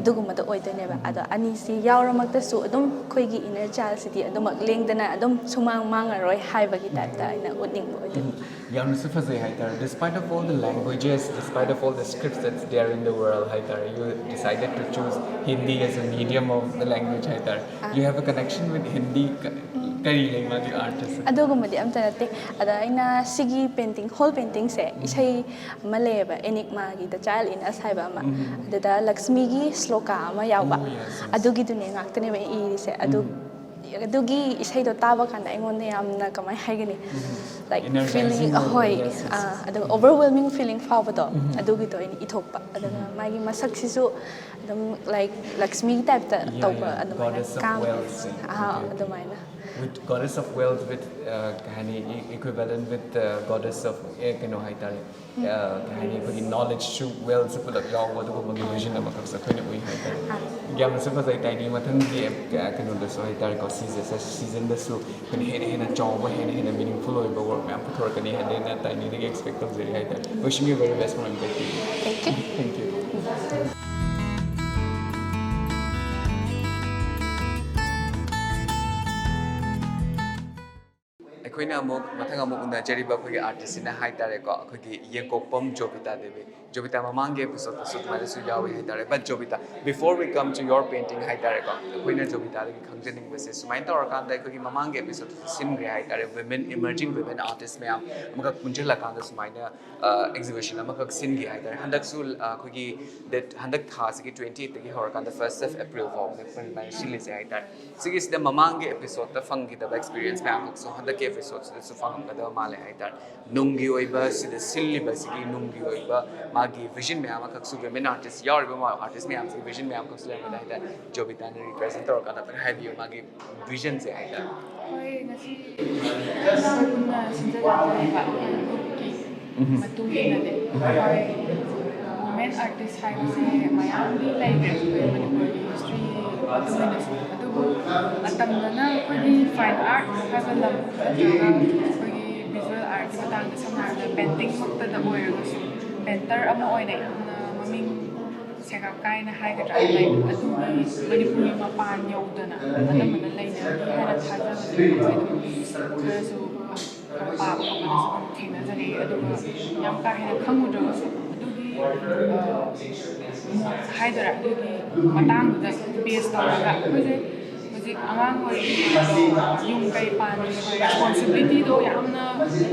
ꯑꯗꯨꯒꯨꯝꯕꯗꯣ ꯑꯣꯏꯗꯣꯏꯅꯦꯕ꯫ ꯑꯗꯣ ꯑꯅꯤꯁꯤ ꯌꯥꯎꯔꯃꯛꯇꯁꯨ ꯑꯗꯨꯝ ꯑꯩꯈꯣꯏꯒꯤ inner child ꯁꯤꯗꯤ ꯑꯗꯨꯃꯛ ꯂꯦꯡꯗꯅ ꯑꯗꯨꯝ ꯁꯨꯃꯥꯡ ꯃꯥꯡꯉꯔꯣꯏ ꯍꯥꯏꯕꯒꯤ type ꯇ ꯑꯩꯅ ꯎꯠꯅꯤꯡꯕ ꯑꯣꯏꯗꯣꯏꯕ꯫ ꯌꯥꯝꯅꯁꯨ ꯐꯖꯩ ꯍꯥꯏꯇꯥꯔꯦ꯫ Despite of all the languages, despite of all the scripts that's there in the world ꯍꯥꯏꯇꯥꯔꯦ, you decided to choose Hindi as a medium of the language ꯍꯥꯏꯇꯥꯔꯦ꯫ You have a connection with Hindi? ꯀ-, ꯀꯔꯤ ꯂꯩ ꯃꯥꯒꯤ artist? ꯑꯗꯨꯒꯨꯝꯕꯗꯤ ꯑꯝꯇ ꯅꯠꯇꯦ꯫ ꯑꯗ ꯑꯩꯅ ꯁꯤꯒꯤ painting, whole painting ꯁꯦ ꯏꯁꯩ ꯑꯃ ꯂꯩꯌꯦꯕ, Enigma ꯒꯤ The Child in Us ꯍꯥꯏꯕ ꯑꯃ꯫ ꯑꯗꯨꯗ ꯂꯛꯁꯃꯤꯒꯤ ꯁ꯭ꯂꯣꯀꯥ ꯑꯃ ꯌꯥꯎꯕ꯫ ꯑꯗꯨꯒꯤꯗꯨꯅꯦ ꯉꯥꯛꯇꯅꯦꯕ ꯑꯩ ꯏꯔꯤꯁꯦ꯫ ꯑꯗꯨ ꯑꯗꯨꯒꯤ ꯏꯁꯩꯗꯣ ꯇꯥꯕ ꯀꯥꯟꯗ ꯑꯩꯉꯣꯟꯗ ꯌꯥꯝꯅ, ꯀꯃꯥꯏ ꯍꯥꯏꯒꯅꯤ, like, feeling, ꯍꯣꯏ, ꯑꯥ, ꯑꯗꯨꯒ overwhelming feeling ꯐꯥꯎꯕꯗꯣ, ꯑꯗꯨꯒꯤꯗꯣ ꯑꯩꯅ ꯏꯊꯣꯛꯄ꯫ ꯑꯗꯨꯒ ꯃꯥꯒꯤ ꯃꯁꯛꯁꯤꯁꯨ ꯑꯗꯨꯝ, like, ꯂꯛꯁꯃꯤꯒꯤ type ꯇ ꯇꯧꯕ, ꯑꯗꯨꯃꯥꯏꯅ, goddess of wealth, ꯑꯥ, ꯑꯗꯨꯃꯥꯏꯅ꯫ With goddess of wealth, with uh, ꯀꯩ ꯍꯥꯏꯅꯤ, equivalent with uh, goddess of ꯑꯦ ꯀꯩꯅꯣ ꯍꯥꯏꯇꯥꯔꯦ, ꯑ, ꯀꯩ ꯍꯥꯏꯅꯤ, ꯑꯩꯈꯣꯏꯒꯤ ꯅꯣꯂꯦꯖꯁꯨ ꯋꯦꯜꯁꯨ ꯄꯨꯂꯞ ꯌꯥꯎꯕ ꯑꯗꯨꯒꯨꯝꯕꯒꯤ ꯚꯤꯖꯟ ꯑꯃꯈꯛꯁꯨ ꯑꯩꯈꯣꯏꯅ ꯎꯏ ꯍꯥꯏꯇꯥꯔꯦ꯫ ꯌꯥꯝꯅꯁꯨ ꯐꯖꯩ ꯇꯥꯏꯅꯤ꯫ ꯃꯊꯪꯒꯤ ꯑꯦꯞ-, ꯀ-, ꯀꯩꯅꯣꯗꯁꯨ ꯍꯥꯏꯇꯥꯔꯦꯀꯣ, ꯁꯤꯖꯟꯗꯁꯨ ꯑꯩꯈꯣꯏꯅ ꯍꯦꯟꯅ ꯍꯦꯟꯅ ꯆꯥꯎꯕ, ꯍꯦꯟꯅ ꯍꯦꯟꯅ ꯃꯤꯅꯤꯡꯐꯨꯜ ꯑꯣꯏꯕ ꯋꯥꯔꯛ ꯃꯌꯥꯝ ꯄꯨꯊꯣꯔꯛꯀꯅꯤ ꯍꯥꯏꯅ ꯑꯩꯅ ꯇꯥꯏꯅꯤꯗꯒꯤ ꯑꯦꯛꯁꯄꯦꯛ ꯇꯧꯖꯔꯤ ꯍꯥꯏꯇꯥꯔꯦ꯫ Wishing you very best for M Tech. Thank you. Thank you. ꯑꯩꯈꯣꯏꯅ ꯑꯃꯨꯛ ꯃꯊꯪ ꯑꯃꯨꯛ ꯎꯅꯖꯔꯤꯕ ꯑꯩꯈꯣꯏꯒꯤ ꯑꯥꯔꯇꯤꯁꯁꯤꯅ ꯍꯥꯏꯇꯥꯔꯦꯀꯣ, ꯑꯩꯈꯣꯏꯒꯤ ꯌꯦꯡꯀꯣꯛꯄꯝ ꯖꯣꯕꯤꯇꯥ ꯗꯦꯕꯤ꯫ ꯖꯣꯕꯤꯇꯥ ꯃꯃꯥꯡꯒꯤ ꯑꯦꯄꯤꯁꯣꯗꯇꯁꯨ ꯑꯗꯨꯃꯥꯏꯅꯁꯨ ꯌꯥꯎꯏ ꯍꯥꯏꯇꯥꯔꯦ꯫ But ꯖꯣꯕꯤꯇꯥ, before we come to your painting ꯍꯥꯏꯇꯥꯔꯦꯀꯣ, ꯑꯩꯈꯣꯏꯅ ꯖꯣꯕꯤꯇꯥꯗꯒꯤ ꯈꯪꯖꯅꯤꯡꯕꯁꯦ, ꯁꯨꯃꯥꯏꯅ ꯇꯧꯔꯀꯥꯟꯗ ꯑꯩꯈꯣꯏꯒꯤ ꯃꯃꯥꯡꯒꯤ ꯑꯦꯄꯤꯁꯣꯗꯇꯁꯨ ꯁꯤꯟꯈ꯭ꯔꯦ ꯍꯥꯏꯇꯥꯔꯦ, women, emerging women artist ꯃꯌꯥꯝ ꯑꯃꯈꯛ ꯄꯨꯟꯁꯤꯜꯂꯀꯥꯟꯗ ꯁꯨꯃꯥꯏꯅ ꯑꯦꯛꯖꯤꯕꯤꯁꯟ ꯑꯃꯈꯛ ꯁꯤꯟꯈꯤ ꯍꯥꯏꯇꯥꯔꯦ꯫ ꯍꯟꯗꯛꯁꯨ ꯑ, ꯑꯩꯈꯣꯏꯒꯤ ꯗꯦꯠ, ꯍꯟꯗꯛ ꯊꯥꯁꯤꯒꯤ twenty eightꯇꯒꯤ ꯍꯧꯔꯀꯥꯟꯗ first of April ꯐꯥꯎꯕ ꯑꯩꯈꯣꯏꯅ ꯑꯗꯨꯃꯥꯏꯅ ꯁꯤꯜꯂꯤꯁꯦ ꯍꯥꯏꯇꯥꯔꯦ꯫ ꯁꯤꯒꯤꯁꯤꯗ ꯃꯃꯥꯡꯒꯤ ꯑꯦꯄꯤꯁꯣꯗꯇ ꯐꯪꯈꯤꯗꯕ ꯑꯦꯛꯁꯄꯤꯔꯤꯌꯦꯟꯁ ꯃꯌꯥꯝꯈꯛꯁꯨ ꯍꯟꯗꯛꯀꯤ ꯑꯦꯄꯤꯁꯣꯗꯁꯤꯗꯁꯨ ꯐꯪꯉꯝꯒꯗꯕ ꯃꯥꯜꯂꯦ ꯍꯥꯏꯇꯥꯔꯦ꯫ ꯅꯨꯡꯒꯤ ꯑꯣꯏꯕ, ꯁꯤꯗ ꯁꯤꯜꯂꯤꯕꯁꯤꯒꯤ ꯅꯨꯡꯒꯤ ꯑꯣꯏꯕ ꯃꯥꯒꯤ ꯚꯤꯖꯟ ꯃꯌꯥꯝ ꯑꯃꯈꯛꯁꯨ, ꯋꯤꯃꯦꯟ ꯑꯥꯔꯇꯤꯁ ꯌꯥꯎꯔꯤꯕ ꯑꯥꯔꯇꯤꯁ ꯃꯌꯥꯝꯁꯤꯒꯤ ꯚꯤꯖꯟ ꯃꯌꯥꯝꯈꯛꯁꯨ ꯂꯩꯔꯝꯒꯗꯕ ꯍꯥꯏꯇꯥꯔꯦ꯫ ꯖꯣꯕꯤꯇꯥꯅ ꯔꯤꯄ꯭ꯔꯖꯦꯟ ꯇꯧꯔꯀꯥꯟꯗ ꯑꯝꯇꯪ ꯍꯥꯏꯕꯤꯌꯨ ꯃꯥꯒꯤ ꯚꯤꯖꯟꯁꯦ ꯍꯥꯏꯇꯥꯔꯦ꯫ ꯍꯣꯏ, ꯉꯁꯤ ꯑꯩꯈꯣꯏ ꯄꯨꯟꯅ ꯁꯤꯟꯖꯒꯗꯧꯔꯤꯕ ꯑꯩꯈꯣꯏ ꯒ꯭ꯔꯨꯞꯀꯤ ꯃꯇꯨꯡ ꯏꯟꯅꯗꯤ, ꯑꯩꯈꯣꯏ ꯋꯨꯃꯦꯟ ꯑꯥꯔꯇꯤꯁ ꯍꯥꯏꯕꯁꯦ ꯃꯌꯥꯝꯗꯤ ꯂꯩꯔꯦ ꯑꯩꯈꯣꯏ ꯃꯅꯤꯄꯨꯔꯒꯤ ꯍꯤꯁꯇ꯭ꯔꯤ ꯃꯇꯨꯡ ꯏꯟꯅꯁꯨ꯫ ꯑꯗꯨꯕꯨ ꯑꯇꯝꯕꯅ ꯑꯩꯈꯣꯏꯒꯤ ꯐꯥꯏꯟ ꯑꯥꯔꯠ ꯍꯥꯏꯕ ꯂꯝ ꯅꯠꯇ꯭ꯔꯒ ꯑꯩꯈꯣꯏꯒꯤ ꯚꯤꯖꯨꯋꯦꯜ ꯑꯥꯔꯠꯀꯤ ꯃꯇꯥꯡꯗ ꯁꯝꯅ ꯍꯥꯏꯔꯕꯗ ꯄꯦꯟꯇꯤꯡꯃꯛꯇꯗ ꯑꯣꯏꯔꯒꯁꯨ, ꯄꯦꯟꯇꯔ ꯑꯃ ꯑꯣꯏꯅ ꯌꯥꯝꯅ ꯃꯃꯤꯡ ꯁꯦꯒꯥꯛ ꯀꯥꯏꯅ ꯍꯥꯏꯒꯗ꯭ꯔꯥ, like, ꯑꯗꯨꯒꯤ ꯃꯅꯤꯄꯨꯔꯒꯤ ꯃꯄꯥꯟ ꯌꯧꯗꯅ ꯑꯅꯝꯕꯅ ꯂꯩꯅꯔꯤ ꯍꯥꯏꯅ ꯊꯥꯖꯕꯅꯦ꯫ ꯑꯩꯈꯣꯏ ꯑꯗꯨꯝ ꯈꯔꯁꯨ ꯈꯔ ꯄꯥꯕ ꯈꯣꯠꯄꯗꯁꯨ ꯑꯗꯨꯝ ꯊꯦꯡꯅꯖꯔꯛꯑꯦ꯫ ꯑꯗꯨꯒ ꯌꯥꯝ ꯀꯥ ꯍꯦꯟꯅ ꯈꯪꯉꯨꯗ꯭ꯔꯒꯁꯨ ꯑꯗꯨꯒꯤ, ꯑ, ꯃꯣꯠ ꯍꯥꯏꯗꯣꯏꯔꯥ, ꯑꯗꯨꯒꯤ ꯃꯇꯥꯡꯗꯨꯗ ꯕꯦꯁ ꯇꯧꯔꯒ ꯑꯩꯈꯣꯏꯁꯦ ꯍꯧꯖꯤꯛ ꯑꯉꯥꯡ ꯑꯣꯏꯔꯤꯉꯩꯗ ꯌꯨꯝ ꯀꯩ ꯄꯥꯟꯗ꯭ꯔꯤꯉꯩꯗ ꯔꯦꯁꯄꯣꯟꯁꯤꯕꯤꯂꯤꯇꯤꯗꯣ ꯌꯥꯝꯅ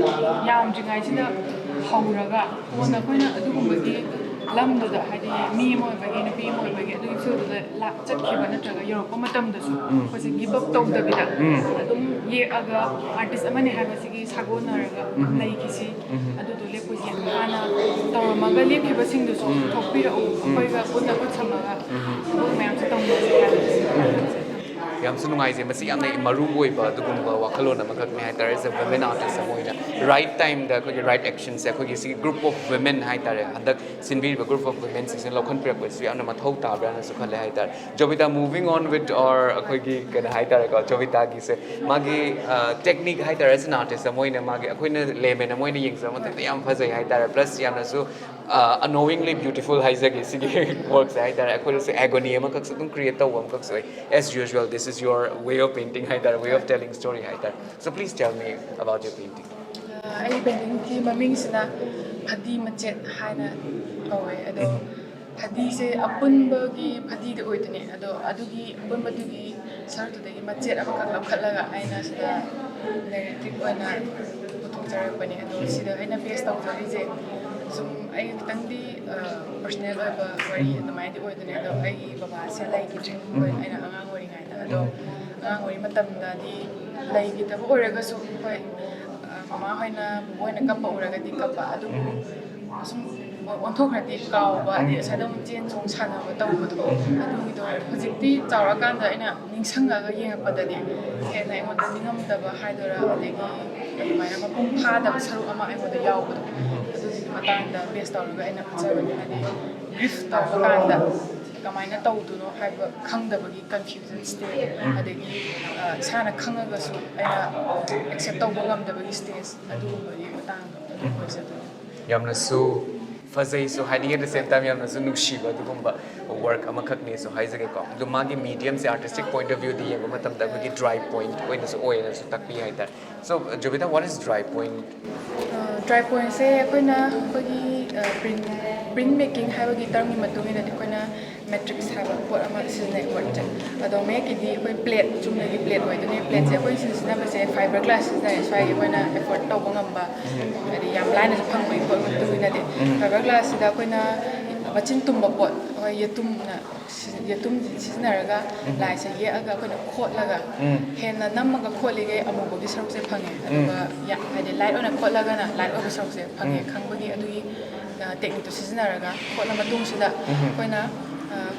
ꯌꯥꯝꯗ꯭ꯔꯤꯉꯩꯁꯤꯗ ꯍꯧꯔꯒ, ꯀꯣꯟꯅ ꯑꯩꯈꯣꯏꯅ ꯑꯗꯨꯒꯨꯝꯕꯒꯤ ꯂꯝꯗꯨꯗ, ꯍꯥꯏꯗꯤ ꯃꯤ ꯑꯃ ꯑꯣꯏꯕꯒꯤ, ꯅꯨꯄꯤ ꯑꯃ ꯑꯣꯏꯕꯒꯤ ꯑꯗꯨꯒꯤ ꯐꯤꯜꯗꯨꯗ ꯂꯥꯛ-, ꯆꯠꯈꯤꯕ ꯅꯠꯇ꯭ꯔꯒ ꯌꯧꯔꯛꯄ ꯃꯇꯝꯗꯁꯨ ꯎꯝ꯫ ꯑꯩꯈꯣꯏꯁꯦ ꯒꯤꯞ ꯑꯞ ꯇꯧꯗꯕꯤꯗ ꯎꯝ꯫ ꯑꯗꯨꯝ ꯌꯦꯛꯑꯒ ꯑꯥꯔꯇꯤꯁ ꯑꯃꯅꯤ ꯍꯥꯏꯕꯁꯤꯒꯤ ꯁꯥꯒꯣꯟꯅꯔꯒ ꯎꯝ꯫ ꯂꯩꯈꯤꯁꯤ꯫ ꯎꯝ꯫ ꯑꯗꯨꯗꯣ ꯂꯦꯞꯄꯣꯏꯁꯦ꯫ ꯍꯥꯟꯅ ꯇꯧꯔꯝꯃꯒ ꯂꯦꯞꯈꯤꯕꯁꯤꯡꯗꯨꯁꯨ ꯎꯝ꯫ ꯊꯣꯛꯄꯤꯔꯛꯎ꯫ ꯎꯝ꯫ ꯑꯩꯈꯣꯏꯒ ꯄꯨꯟꯅ ꯈꯨꯠ ꯁꯝꯃꯒ ꯎꯝ꯫ ꯊꯕꯛ ꯃꯌꯥꯝꯁꯦ ꯇꯧꯃꯤꯟꯅꯁꯦ ꯍꯥꯏꯕꯁꯦ꯫ ꯌꯥꯝꯁꯨ ꯅꯨꯡꯉꯥꯏꯖꯩ꯫ ꯃꯁꯤ ꯌꯥꯝꯅ ꯃꯔꯨ ꯑꯣꯏꯕ ꯑꯗꯨꯒꯨꯝꯕ ꯋꯥꯈꯜꯂꯣꯟ ꯑꯃꯈꯛꯅꯤ ꯍꯥꯏꯇꯥꯔꯦ꯫ As a women artist ꯑꯃ ꯑꯣꯏꯅ right time ꯗ ꯑꯩꯈꯣꯏꯒꯤ right action ꯁꯦ ꯑꯩꯈꯣꯏꯒꯤ ꯁꯤꯒꯤ group of women ꯍꯥꯏꯇꯥꯔꯦ, ꯍꯟꯗꯛ ꯁꯤꯟꯕꯤꯔꯤꯕ group of women ꯁꯤꯡꯁꯤꯅ ꯂꯧꯈꯠꯄꯤꯔꯛꯄꯁꯤꯁꯨ ꯌꯥꯝꯅ ꯃꯊꯧ ꯇꯥꯕ꯭ꯔꯥꯅꯁꯨ ꯈꯜꯂꯦ ꯍꯥꯏꯇꯥꯔꯦ꯫ ꯖꯣꯕꯤꯇꯥ, moving on with our ꯑꯩꯈꯣꯏꯒꯤ ꯀꯩꯅꯣ ꯍꯥꯏꯇꯥꯔꯦꯀꯣ, ꯖꯣꯕꯤꯇꯥꯒꯤꯁꯦ ꯃꯥꯒꯤ technique ꯍꯥꯏꯇꯥꯔꯦ, as an artist ꯑꯃ ꯑꯣꯏꯅ ꯃꯥꯒꯤ ꯑꯩꯈꯣꯏꯅ layman ꯑꯃ ꯑꯣꯏꯅ ꯌꯦꯡꯖꯕ ꯃꯇꯝꯗ ꯌꯥꯝ ꯐꯖꯩ ꯍꯥꯏꯇꯥꯔꯦ꯫ Plus ꯌꯥꯝꯅꯁꯨ unknowingly beautiful ꯍꯥꯏꯖꯒꯦ ꯁꯤꯒꯤ work ꯁꯦ ꯍꯥꯏꯇꯥꯔꯦ꯫ ꯑꯩꯈꯣꯏꯗꯁꯨ agony ꯑꯃꯈꯛꯁꯨ ꯑꯗꯨꯝ create ꯇꯧꯕ ꯑꯃꯈꯛꯁꯨ ꯑꯣꯏ꯫ As usual, this is your way of painting ꯍꯥꯏꯇꯥꯔꯦ, way of telling story ꯍꯥꯏꯇꯥꯔꯦ꯫ So please tell me about your painting. ꯑꯩꯒꯤ painting ꯒꯤ ꯃꯃꯤꯡꯁꯤꯅ ꯐꯗꯤ ꯃꯆꯦꯠ ꯍꯥꯏꯅ ꯀꯧꯋꯦ꯫ ꯑꯗꯣ ꯐꯗꯤꯁꯦ ꯑꯄꯨꯟꯕꯒꯤ ꯐꯗꯤꯗ ꯑꯣꯏꯗꯣꯏꯅꯦ꯫ ꯑꯗꯣ ꯑꯗꯨꯒꯤ ꯑꯄꯨꯟꯕꯗꯨꯒꯤ ꯁꯔꯨꯛꯇꯨꯗꯒꯤ ꯃꯆꯦꯠ ꯑꯃꯈꯛ ꯂꯧꯈꯠꯂꯒ ꯑꯩꯅ ꯁꯤꯗ narrative ꯑꯣꯏꯅ ꯄꯨꯊꯣꯛꯆꯔꯛꯄꯅꯦ꯫ ꯑꯗꯣ ꯁꯤꯗ ꯑꯩꯅ base ꯇꯧꯖꯔꯤꯁꯦ ꯁꯨꯝ ꯑꯩ ꯈꯤꯇꯪꯗꯤ personal ꯑꯣꯏꯕ ꯋꯥꯔꯤ ꯑꯗꯨꯃꯥꯏꯅꯗꯤ ꯑꯣꯏꯗꯣꯏꯅꯦ꯫ ꯑꯗꯣ ꯑꯩꯒꯤ ꯕꯕꯥꯁꯦ ꯂꯩꯈꯤꯗ꯭ꯔꯦ ꯑꯩꯅ ꯑꯉꯥꯡ ꯑꯣꯏꯔꯤꯉꯩꯗ꯫ ꯑꯗꯣ ꯑꯉꯥꯡ ꯑꯣꯏꯔꯤ ꯃꯇꯝꯗꯗꯤ ꯂꯩꯈꯤꯗꯕ ꯑꯣꯏꯔꯒꯁꯨ, ꯍꯣꯏ, ꯃꯃꯥ ꯍꯣꯏꯅ, ꯕꯕꯣꯛ ꯍꯣꯏꯅ ꯀꯞꯄ ꯎꯔꯒꯗꯤ ꯀꯞꯄ, ꯑꯗꯨꯕꯨ ꯁꯨꯝ ꯑꯣꯟꯊꯣꯛꯈ꯭ꯔꯗꯤ ꯀꯥꯎꯕ, ꯑꯗꯩ ꯉꯁꯥꯏꯗ ꯑꯃꯨꯛ ꯆꯦꯟ ꯆꯣꯡ ꯁꯥꯟꯅꯕ ꯇꯧꯕꯗꯣ, ꯑꯗꯨꯒꯤꯗꯣ ꯍꯧꯖꯤꯛꯇꯤ ꯆꯥꯎꯔꯛꯑꯀꯥꯟꯗ ꯑꯩꯅ ꯅꯤꯡꯁꯤꯡꯉꯒ ꯌꯦꯡꯉꯛꯄꯗꯗꯤ ꯍꯦꯟꯅ ꯑꯩꯉꯣꯟꯗ ꯅꯤꯡꯉꯝꯗꯕ ꯍꯥꯏꯗꯣꯏꯔꯥ, ꯑꯗꯒꯤ ꯑꯗꯨꯃꯥꯏꯅ ꯃꯄꯨꯡ ꯐꯥꯗꯕ ꯁꯔꯨꯛ ꯑꯃ ꯑꯩꯉꯣꯟꯗ ꯌꯥꯎꯕꯗꯣ, ꯑꯗꯨꯒꯤ ꯃꯇꯥꯡꯗ base ꯇꯧꯔꯒ ꯑꯩꯅ ꯈꯟꯖꯕꯅꯦ꯫ ꯍꯥꯏꯗꯤ grief ꯇꯧꯕ ꯀꯥꯟꯗ ꯀꯃꯥꯏꯅ ꯇꯧꯗꯣꯏꯅꯣ ꯍꯥꯏꯕ ꯈꯪꯗꯕꯒꯤ confusion stage, ꯑꯗꯒꯤ ꯏꯁꯥꯅ ꯈꯪꯉꯒꯁꯨ ꯑꯩꯅ accept ꯇꯧꯕ ꯉꯝꯗꯕꯒꯤ stage, ꯑꯗꯨꯒꯨꯝꯕꯒꯤ ꯃꯇꯥꯡꯗꯣ ꯑꯗꯨꯝ ꯑꯣꯏꯖꯗꯣꯏꯅꯦ꯫ ꯌꯥꯝꯅꯁꯨ ꯐꯖꯩꯁꯨ ꯍꯥꯏꯅꯤꯡꯉꯦ, at the same time ꯌꯥꯝꯅꯁꯨ ꯅꯨꯡꯁꯤꯕ ꯑꯗꯨꯒꯨꯝꯕ work ꯑꯃꯈꯛꯅꯦꯁꯨ ꯍꯥꯏꯖꯒꯦꯀꯣ꯫ ꯑꯗꯣ ꯃꯥꯒꯤ medium say artistic point of view ꯗ ꯌꯦꯡꯕ ꯃꯇꯝꯗ ꯑꯩꯈꯣꯏꯒꯤ dry point ꯑꯣꯏꯅꯁꯨ ꯑꯣꯏꯅꯁꯨ ꯇꯥꯛꯄꯤ ꯍꯥꯏꯇꯥꯔꯦ꯫ So, Jovita, what is dry point? Dry point ꯁꯦ ꯑꯩꯈꯣꯏꯅ ꯑꯩꯈꯣꯏꯒꯤ print print making ꯍꯥꯏꯕꯒꯤ term ꯒꯤ ꯃꯇꯨꯡ ꯏꯟꯅꯗꯤ ꯑꯩꯈꯣꯏꯅ matrix ꯍꯥꯏꯕ ꯄꯣꯠ ꯑꯃ ꯁꯤꯖꯤꯟꯅꯩ word ꯁꯦ꯫ ꯑꯗꯣ ꯃꯌꯦꯛꯀꯤꯗꯤ ꯑꯩꯈꯣꯏ plate, ꯆꯨꯝꯅꯒꯤ plate ꯑꯣꯏꯗꯣꯏꯅꯦ꯫ Plate ꯁꯦ ꯑꯩꯈꯣꯏ ꯁꯤꯖꯤꯟꯅꯕꯁꯦ fiber glass ꯁꯤꯖꯤꯟꯅꯩ, ꯁ꯭ꯋꯥꯏꯒꯤ ꯑꯩꯈꯣꯏꯅ afford ꯇꯧꯕ ꯉꯝꯕ, ꯍꯥꯏꯗꯤ ꯌꯥꯝ ꯂꯥꯏꯅꯁꯨ ꯐꯪꯕꯒꯤ ꯄꯣꯠ ꯑꯣꯏꯕꯗꯨꯒꯤ ꯅꯠꯇꯦ꯫ Fiber glass ꯁꯤꯗ ꯑꯩꯈꯣꯏꯅ ꯃꯆꯤꯟ ꯇꯨꯝꯕ ꯄꯣꯠ, ꯑꯩꯈꯣꯏ ꯌꯦꯇꯨꯝꯅ ꯁꯤꯖꯤ-, ꯌꯦꯇꯨꯝꯁꯤ ꯁꯤꯖꯤꯟꯅꯔꯒ ꯂꯥꯏꯁꯦ ꯌꯦꯛꯑꯒ ꯑꯩꯈꯣꯏꯅ ꯈꯣꯠꯂꯒ, ꯍꯦꯟꯅ ꯅꯝꯃꯒ ꯈꯣꯠꯂꯤꯈꯩ ꯑꯃꯨꯕꯒꯤ ꯁꯔꯨꯛꯁꯦ ꯐꯪꯉꯦ꯫ ꯑꯗꯨꯒ ꯌꯥ-, ꯍꯥꯏꯗꯤ light ꯑꯣꯏꯅ ꯈꯣꯠꯂꯒꯅ light ꯑꯣꯏꯕ ꯁꯔꯨꯛꯁꯦ ꯐꯪꯉꯦ ꯈꯪꯕꯒꯤ ꯑꯗꯨꯒꯤ technique ꯇꯣ ꯁꯤꯖꯤꯟꯅꯔꯒ ꯈꯣꯠꯂ ꯃꯇꯨꯡꯁꯤꯗ ꯑꯩꯈꯣꯏꯅ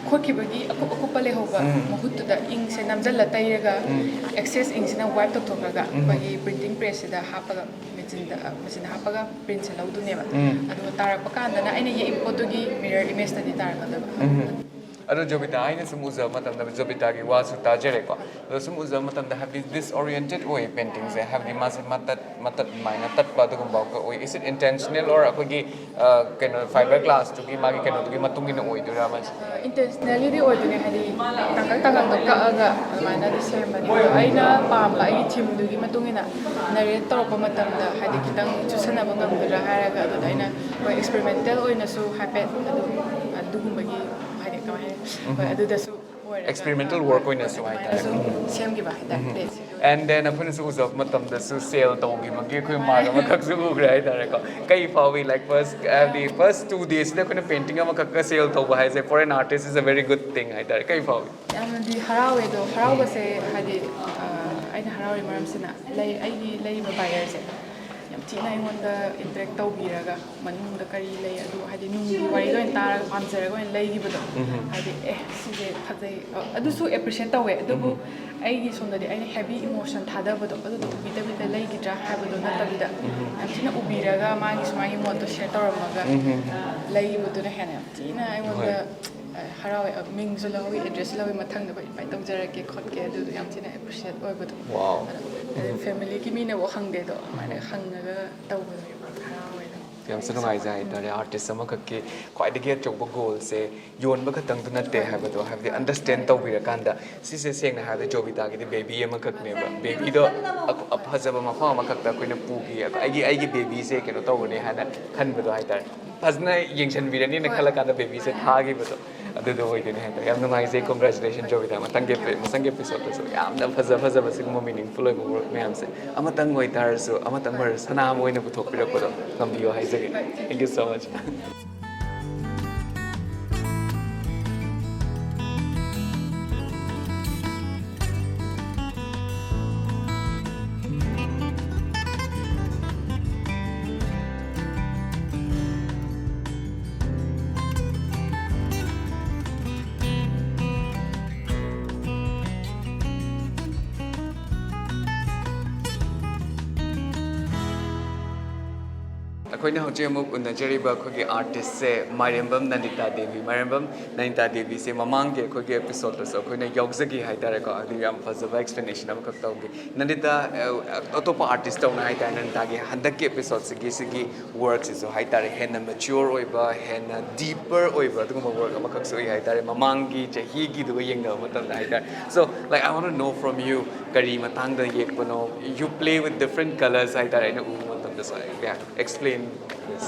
ꯈꯣꯠꯈꯤꯕꯒꯤ ꯑꯀꯨꯞ ꯑꯀꯨꯞꯄ ꯂꯩꯍꯧꯕ ꯎꯝ. ꯃꯍꯨꯠꯇꯨꯗ ꯏꯪꯁꯦ ꯅꯝꯁꯤꯜꯂ ꯇꯩꯔꯒ ꯎꯝ. ꯑꯦꯛꯁꯦꯁ ꯏꯪꯁꯤꯅ ꯋꯥꯏꯞ ꯇꯧꯊꯣꯛꯈ꯭ꯔꯒ ꯎꯝ. ꯑꯩꯈꯣꯏꯒꯤ ꯄ꯭ꯔꯤꯟꯇꯤꯡ ꯄ꯭ꯔꯦꯁꯁꯤꯗ ꯍꯥꯞꯄꯒ ꯃꯦꯆꯤꯟꯗ ꯃꯦꯆꯤꯟꯗ ꯍꯥꯞꯄꯒ ꯄ꯭ꯔꯤꯟꯁꯦ ꯂꯧꯗꯣꯏꯅꯦꯕ꯫ ꯎꯝ. ꯑꯗꯨꯒ ꯇꯥꯔꯛꯄ ꯀꯥꯟꯗꯅ ꯑꯩꯅ ꯌꯦꯛꯏꯕ ꯄꯣꯠꯇꯨꯒꯤ ꯃꯤꯔꯔ ꯏꯃꯦꯖꯇꯗꯤ ꯇꯥꯔꯛꯀꯗꯕ꯫ ꯎꯝ. ꯑꯗꯣ ꯖꯣꯕꯤꯇꯥ, ꯑꯩꯅ ꯁꯨꯝ ꯎꯖꯕ ꯃꯇꯝꯗ, ꯖꯣꯕꯤꯇꯥꯒꯤ ꯋꯥꯁꯨ ꯇꯥꯖꯔꯦꯀꯣ, ꯑꯗꯣ ꯁꯨꯝ ꯎꯖꯕ ꯃꯇꯝꯗ ꯍꯥꯏꯕꯗꯤ ꯗꯤꯁꯑꯣꯔꯤꯌꯦꯟꯇꯦꯠ ꯑꯣꯏ ꯄꯦꯟꯇꯤꯡꯁꯦ, ꯍꯥꯏꯕꯗꯤ ꯃꯥꯁꯦ ꯃꯇꯠ ꯃꯇꯠ ꯑꯗꯨꯃꯥꯏꯅ ꯇꯠꯄ ꯑꯗꯨꯒꯨꯝꯕ ꯑꯣꯏ꯫ Is it intentional or ꯑꯩꯈꯣꯏꯒꯤ ꯑ, ꯀꯩꯅꯣ, ꯐꯥꯏꯕꯔ ꯒ꯭ꯂꯥꯁꯇꯨꯒꯤ ꯃꯥꯒꯤ ꯀꯩꯅꯣꯗꯨꯒꯤ ꯃꯇꯨꯡ ꯏꯟꯅ ꯑꯣꯏꯗꯣꯏꯔꯥ ꯃꯥꯁꯦ? ꯏꯟꯇꯦꯟꯁꯅꯦꯜꯂꯤꯗꯤ ꯑꯣꯏꯗꯣꯏꯅꯦ, ꯍꯥꯏꯗꯤ ꯇꯥꯡꯀꯛ ꯇꯥꯡꯀꯛꯇꯣ ꯀꯛꯑꯒ ꯑꯗꯨꯃꯥꯏꯅꯗꯤ ꯁꯦꯝꯕꯅꯦ꯫ ꯑꯗꯣ ꯑꯩꯅ ꯄꯥꯝꯕ ꯑꯩꯒꯤ ꯊꯤꯝꯗꯨꯒꯤ ꯃꯇꯨꯡ ꯏꯟꯅ ꯅꯦꯔꯦꯠ ꯇꯧꯔꯛꯄ ꯃꯇꯝꯗ ꯍꯥꯏꯗꯤ ꯈꯤꯇꯪ ꯆꯨꯁꯟꯅꯕ ꯉꯝꯒꯗ꯭ꯔꯥ ꯍꯥꯏꯔꯒ ꯑꯗꯨꯗ ꯑꯩꯅ ꯍꯣꯏ ꯑꯦꯛꯁꯄꯦꯔꯤꯃꯦꯟꯇꯦꯜ ꯑꯣꯏꯅꯁꯨ ꯍꯥꯏꯐꯦꯠ ꯑꯗꯨꯝ ꯑꯗꯨꯒꯨꯝꯕꯒꯤ ꯍꯥꯏꯗꯤ ꯀꯃꯥꯏ ꯍꯥꯏꯅꯤ, ꯍꯣꯏ ꯑꯗꯨꯗꯁꯨ ꯑꯣꯏꯔꯒ Experimental work ꯑꯣꯏꯅꯁꯨ ꯍꯥꯏꯇꯥꯔꯦ꯫ ꯑꯗꯨꯃꯥꯏꯅꯁꯨ ꯁꯦꯝꯈꯤꯕ ꯍꯥꯏꯇꯥꯔꯦ ꯄ꯭ꯂꯦꯠꯁꯦ꯫ And then ꯑꯩꯈꯣꯏꯅꯁꯨ ꯎꯖꯕ ꯃꯇꯝꯗꯁꯨ ꯁꯦꯜ ꯇꯧꯈꯤꯕꯒꯤ ꯑꯩꯈꯣꯏ ꯃꯥꯔꯛ ꯑꯃꯈꯛꯁꯨ ꯎꯈ꯭ꯔꯦ ꯍꯥꯏꯇꯥꯔꯦꯀꯣ꯫ ꯀꯩ ꯐꯥꯎꯏ, ꯂꯥꯏꯛ, ꯐꯥꯔꯁ ꯍꯥꯏꯕꯗꯤ ꯐꯥꯔꯁ ꯇꯨ ꯗꯦꯁꯤꯗ ꯑꯩꯈꯣꯏꯅ ꯄꯦꯟꯇꯤꯡ ꯑꯃꯈꯛꯀ ꯁꯦꯜ ꯇꯧꯕ ꯍꯥꯏꯁꯦ, for an artist is a very good thing ꯍꯥꯏꯇꯥꯔꯦ꯫ ꯀꯩ ꯐꯥꯎꯏ? ꯌꯥꯝꯅꯗꯤ ꯍꯔꯥꯎꯋꯦ꯫ ꯑꯗꯣ ꯍꯔꯥꯎꯕꯁꯦ ꯍꯥꯏꯗꯤ ꯑ, ꯑꯩꯅ ꯍꯔꯥꯎꯔꯤ ꯃꯔꯝꯁꯤꯅ ꯂꯩ ꯑꯩꯒꯤ ꯂꯩꯔꯤꯕ ꯕꯥꯏꯌꯔꯁꯦ ꯌꯥꯝ ꯊꯤꯅ ꯑꯩꯉꯣꯟꯗ ꯏꯟꯇꯔꯦꯛ ꯇꯧꯕꯤꯔꯒ ꯃꯅꯨꯡꯗ ꯀꯔꯤ ꯂꯩ ꯑꯗꯨ ꯍꯥꯏꯗꯤ ꯅꯨꯡꯒꯤ ꯋꯥꯔꯤꯗꯣ ꯑꯣꯏꯅ ꯇꯥꯔꯒ ꯄꯥꯝꯖꯔꯒ ꯑꯣꯏꯅ ꯂꯩꯈꯤꯕꯗꯣ꯫ ꯎꯝ. ꯍꯥꯏꯗꯤ ꯑꯦ ꯁꯤꯁꯦ ꯐꯖꯩ꯫ ꯑ, ꯑꯗꯨꯁꯨ ꯑꯦꯄ꯭ꯔꯤꯁꯤꯌꯦꯠ ꯇꯧꯋꯦ꯫ ꯑꯗꯨꯕꯨ ꯎꯝ. ꯑꯩꯒꯤ ꯁꯣꯝꯗꯗꯤ ꯑꯩꯅ ꯍꯦꯚꯤ ꯏꯃꯣꯁꯟ ꯊꯥꯗꯕꯗꯣ ꯑꯗꯨꯗꯣ ꯎꯕꯤꯗꯕꯤꯗ ꯂꯩꯈꯤꯗ꯭ꯔꯥ ꯍꯥꯏꯕꯗꯣ ꯅꯠꯇꯕꯤꯗ ꯎꯝ. ꯌꯥꯝ ꯊꯤꯅ ꯎꯕꯤꯔꯒ ꯃꯥꯒꯤꯁꯨ ꯃꯥꯒꯤ ꯃꯣꯠꯇꯣ ꯁꯦꯌꯔ ꯇꯧꯔꯝꯃꯒ ꯎꯝ. ꯂꯩꯈꯤꯕꯗꯨꯅ ꯍꯦꯟꯅ ꯌꯥꯝ ꯊꯤꯅ ꯑꯩꯉꯣꯟꯗ ꯍꯣꯏ. ꯑ, ꯍꯔꯥꯎꯋꯦ꯫ ꯑ, ꯃꯤꯡꯁꯨ ꯂꯧꯏ, ꯑꯦꯗ꯭ꯔꯦꯁꯁꯨ ꯂꯧꯏ, ꯃꯊꯪꯗ ꯑꯩꯈꯣꯏ ꯏꯟꯚꯥꯏꯠ ꯇꯧꯖꯔꯛꯀꯦ ꯈꯣꯠꯀꯦ ꯑꯗꯨꯗꯣ ꯌꯥꯝ ꯊꯤꯅ ꯑꯦꯄ꯭ꯔꯤꯁꯤꯌꯦꯠ ꯑꯣꯏꯕꯗꯣ꯫ Wow. ꯑꯗꯣ ꯐꯦꯃꯤꯂꯤꯒꯤ ꯃꯤꯅꯕꯨ ꯍꯪꯗꯦ ꯑꯗꯣ ꯑꯗꯨꯃꯥꯏꯅ ꯍꯪꯉꯒ ꯇꯧꯕꯗꯣ ꯌꯥꯝ ꯍꯔꯥꯎꯋꯦ꯫ ꯌꯥꯝꯁꯨ ꯅꯨꯡꯉꯥꯏꯖꯩ ꯍꯥꯏꯇꯥꯔꯦ꯫ ꯑꯥꯔꯇꯤꯁ ꯑꯃꯈꯛꯀꯤ ꯈ꯭ꯋꯥꯏꯗꯒꯤ ꯑꯆꯧꯕ ꯒꯣꯜꯁꯦ ꯌꯣꯟꯕ ꯈꯛꯇꯪꯗꯨ ꯅꯠꯇꯦ ꯍꯥꯏꯕꯗꯣ, ꯍꯥꯏꯕꯗꯤ ꯑꯟꯗꯔꯁꯇꯦꯟ ꯇꯧꯕꯤꯔꯀꯥꯟꯗ, ꯁꯤꯁꯦ ꯁꯦꯡꯅ ꯍꯥꯏꯔꯕꯗ ꯖꯣꯕꯤꯇꯥꯒꯤꯗꯤ ꯕꯦꯕꯤ ꯑꯃꯈꯛꯅꯦꯕ꯫ ꯕꯦꯕꯤꯗꯣ ꯑ-, ꯑ-, ꯐꯖꯕ ꯃꯐꯝ ꯑꯃꯈꯛꯇ ꯑꯩꯈꯣꯏꯅ ꯄꯨꯈꯤ꯫ ꯑꯩꯒꯤ, ꯑꯩꯒꯤ ꯕꯦꯕꯤꯁꯦ ꯀꯩꯅꯣ ꯇꯧꯕꯅꯦ ꯍꯥꯏꯅ ꯈꯟꯕꯗꯣ ꯍꯥꯏꯇꯥꯔꯦ꯫ ꯐꯖꯅ ꯌꯦꯡꯁꯤꯟꯕꯤꯔꯅꯤꯅ ꯈꯜꯂꯀꯥꯟꯗ ꯕꯦꯕꯤꯁꯦ ꯊꯥꯈꯤꯕꯗꯣ, ꯑꯗꯨꯗꯣ ꯑꯣꯏꯗꯣꯏꯅꯦ ꯍꯥꯏꯇꯥꯔꯦ꯫ ꯌꯥꯝ ꯅꯨꯡꯉꯥꯏꯖꯩ꯫ Congratulations ꯖꯣꯕꯤꯇꯥ꯫ ꯃꯊꯪꯒꯤ ꯃꯊꯪꯒꯤ ꯑꯦꯄꯤꯁꯣꯗꯇꯁꯨ ꯌꯥꯝꯅ ꯐꯖ ꯐꯖꯕ ꯁꯤꯒꯨꯝꯕ ꯃꯤꯅꯤꯡꯐꯨꯜ ꯑꯣꯏꯕ ꯋꯥꯔꯛ ꯃꯌꯥꯝꯁꯦ ꯑꯃꯇꯪ ꯑꯣꯏꯇꯥꯔꯁꯨ, ꯑꯃꯇꯪ ꯑꯣꯏꯔꯁꯨ ꯁꯅꯥ ꯑꯃ ꯑꯣꯏꯅ ꯄꯨꯊꯣꯛꯄꯤꯔꯛꯄꯗꯣ ꯉꯝꯕꯤꯌꯣ ꯍꯥꯏꯖꯒꯦ꯫ Thank you so much. ꯑꯩꯈꯣꯏꯅ ꯍꯧꯖꯤꯛ ꯑꯃꯨꯛ ꯎꯅꯖꯔꯤꯕ ꯑꯩꯈꯣꯏꯒꯤ ꯑꯥꯔꯇꯤꯁꯁꯦ ꯃꯥꯏꯔꯦꯝꯕꯝ ꯅꯟꯗꯤꯇꯥ ꯗꯦꯕꯤ꯫ ꯃꯥꯏꯔꯦꯝꯕꯝ ꯅꯟꯗꯤꯇꯥ ꯗꯦꯕꯤꯁꯦ ꯃꯃꯥꯡꯒꯤ ꯑꯩꯈꯣꯏꯒꯤ ꯑꯦꯄꯤꯁꯣꯗꯇꯁꯨ ꯑꯩꯈꯣꯏꯅ ꯌꯥꯎꯖꯈꯤ ꯍꯥꯏꯇꯥꯔꯦꯀꯣ꯫ ꯑꯗꯨ ꯌꯥꯝ ꯐꯖꯕ ꯑꯦꯛꯁꯄ꯭ꯂꯦꯅꯦꯁꯟ ꯑꯃꯈꯛ ꯇꯧꯒꯦ꯫ ꯅꯟꯗꯤꯇꯥ, ꯑ, ꯑꯇꯣꯞꯄ ꯑꯥꯔꯇꯤꯁ ꯇꯧꯅ ꯍꯥꯏꯇꯥꯔꯦ, ꯅꯟꯗꯤꯇꯥꯒꯤ ꯍꯟꯗꯛꯀꯤ ꯑꯦꯄꯤꯁꯣꯗꯁꯤꯒꯤ ꯁꯤꯒꯤ ꯋꯥꯔꯛꯁꯤꯁꯨ ꯍꯥꯏꯇꯥꯔꯦ, ꯍꯦꯟꯅ ꯃꯦꯆ꯭ꯌꯣꯔ ꯑꯣꯏꯕ, ꯍꯦꯟꯅ ꯗꯤꯄꯔ ꯑꯣꯏꯕ ꯑꯗꯨꯒꯨꯝꯕ ꯋꯥꯔꯛ ꯑꯃꯈꯛꯁꯨ ꯑꯣꯏ ꯍꯥꯏꯇꯥꯔꯦ, ꯃꯃꯥꯡꯒꯤ ꯆꯍꯤꯒꯤꯗꯨꯒ ꯌꯦꯡꯅꯕ ꯃꯇꯝꯗ ꯍꯥꯏꯇꯥꯔꯦ꯫ So, like, I want to know from you, ꯀꯔꯤ ꯃꯇꯥꯡꯗ ꯌꯦꯛꯄꯅꯣ? You play with different colours ꯍꯥꯏꯇꯥꯔꯦ, ꯑꯩꯅ ꯎꯕ ꯃꯇꯝꯗꯁꯨ꯫ Yeah, explain this.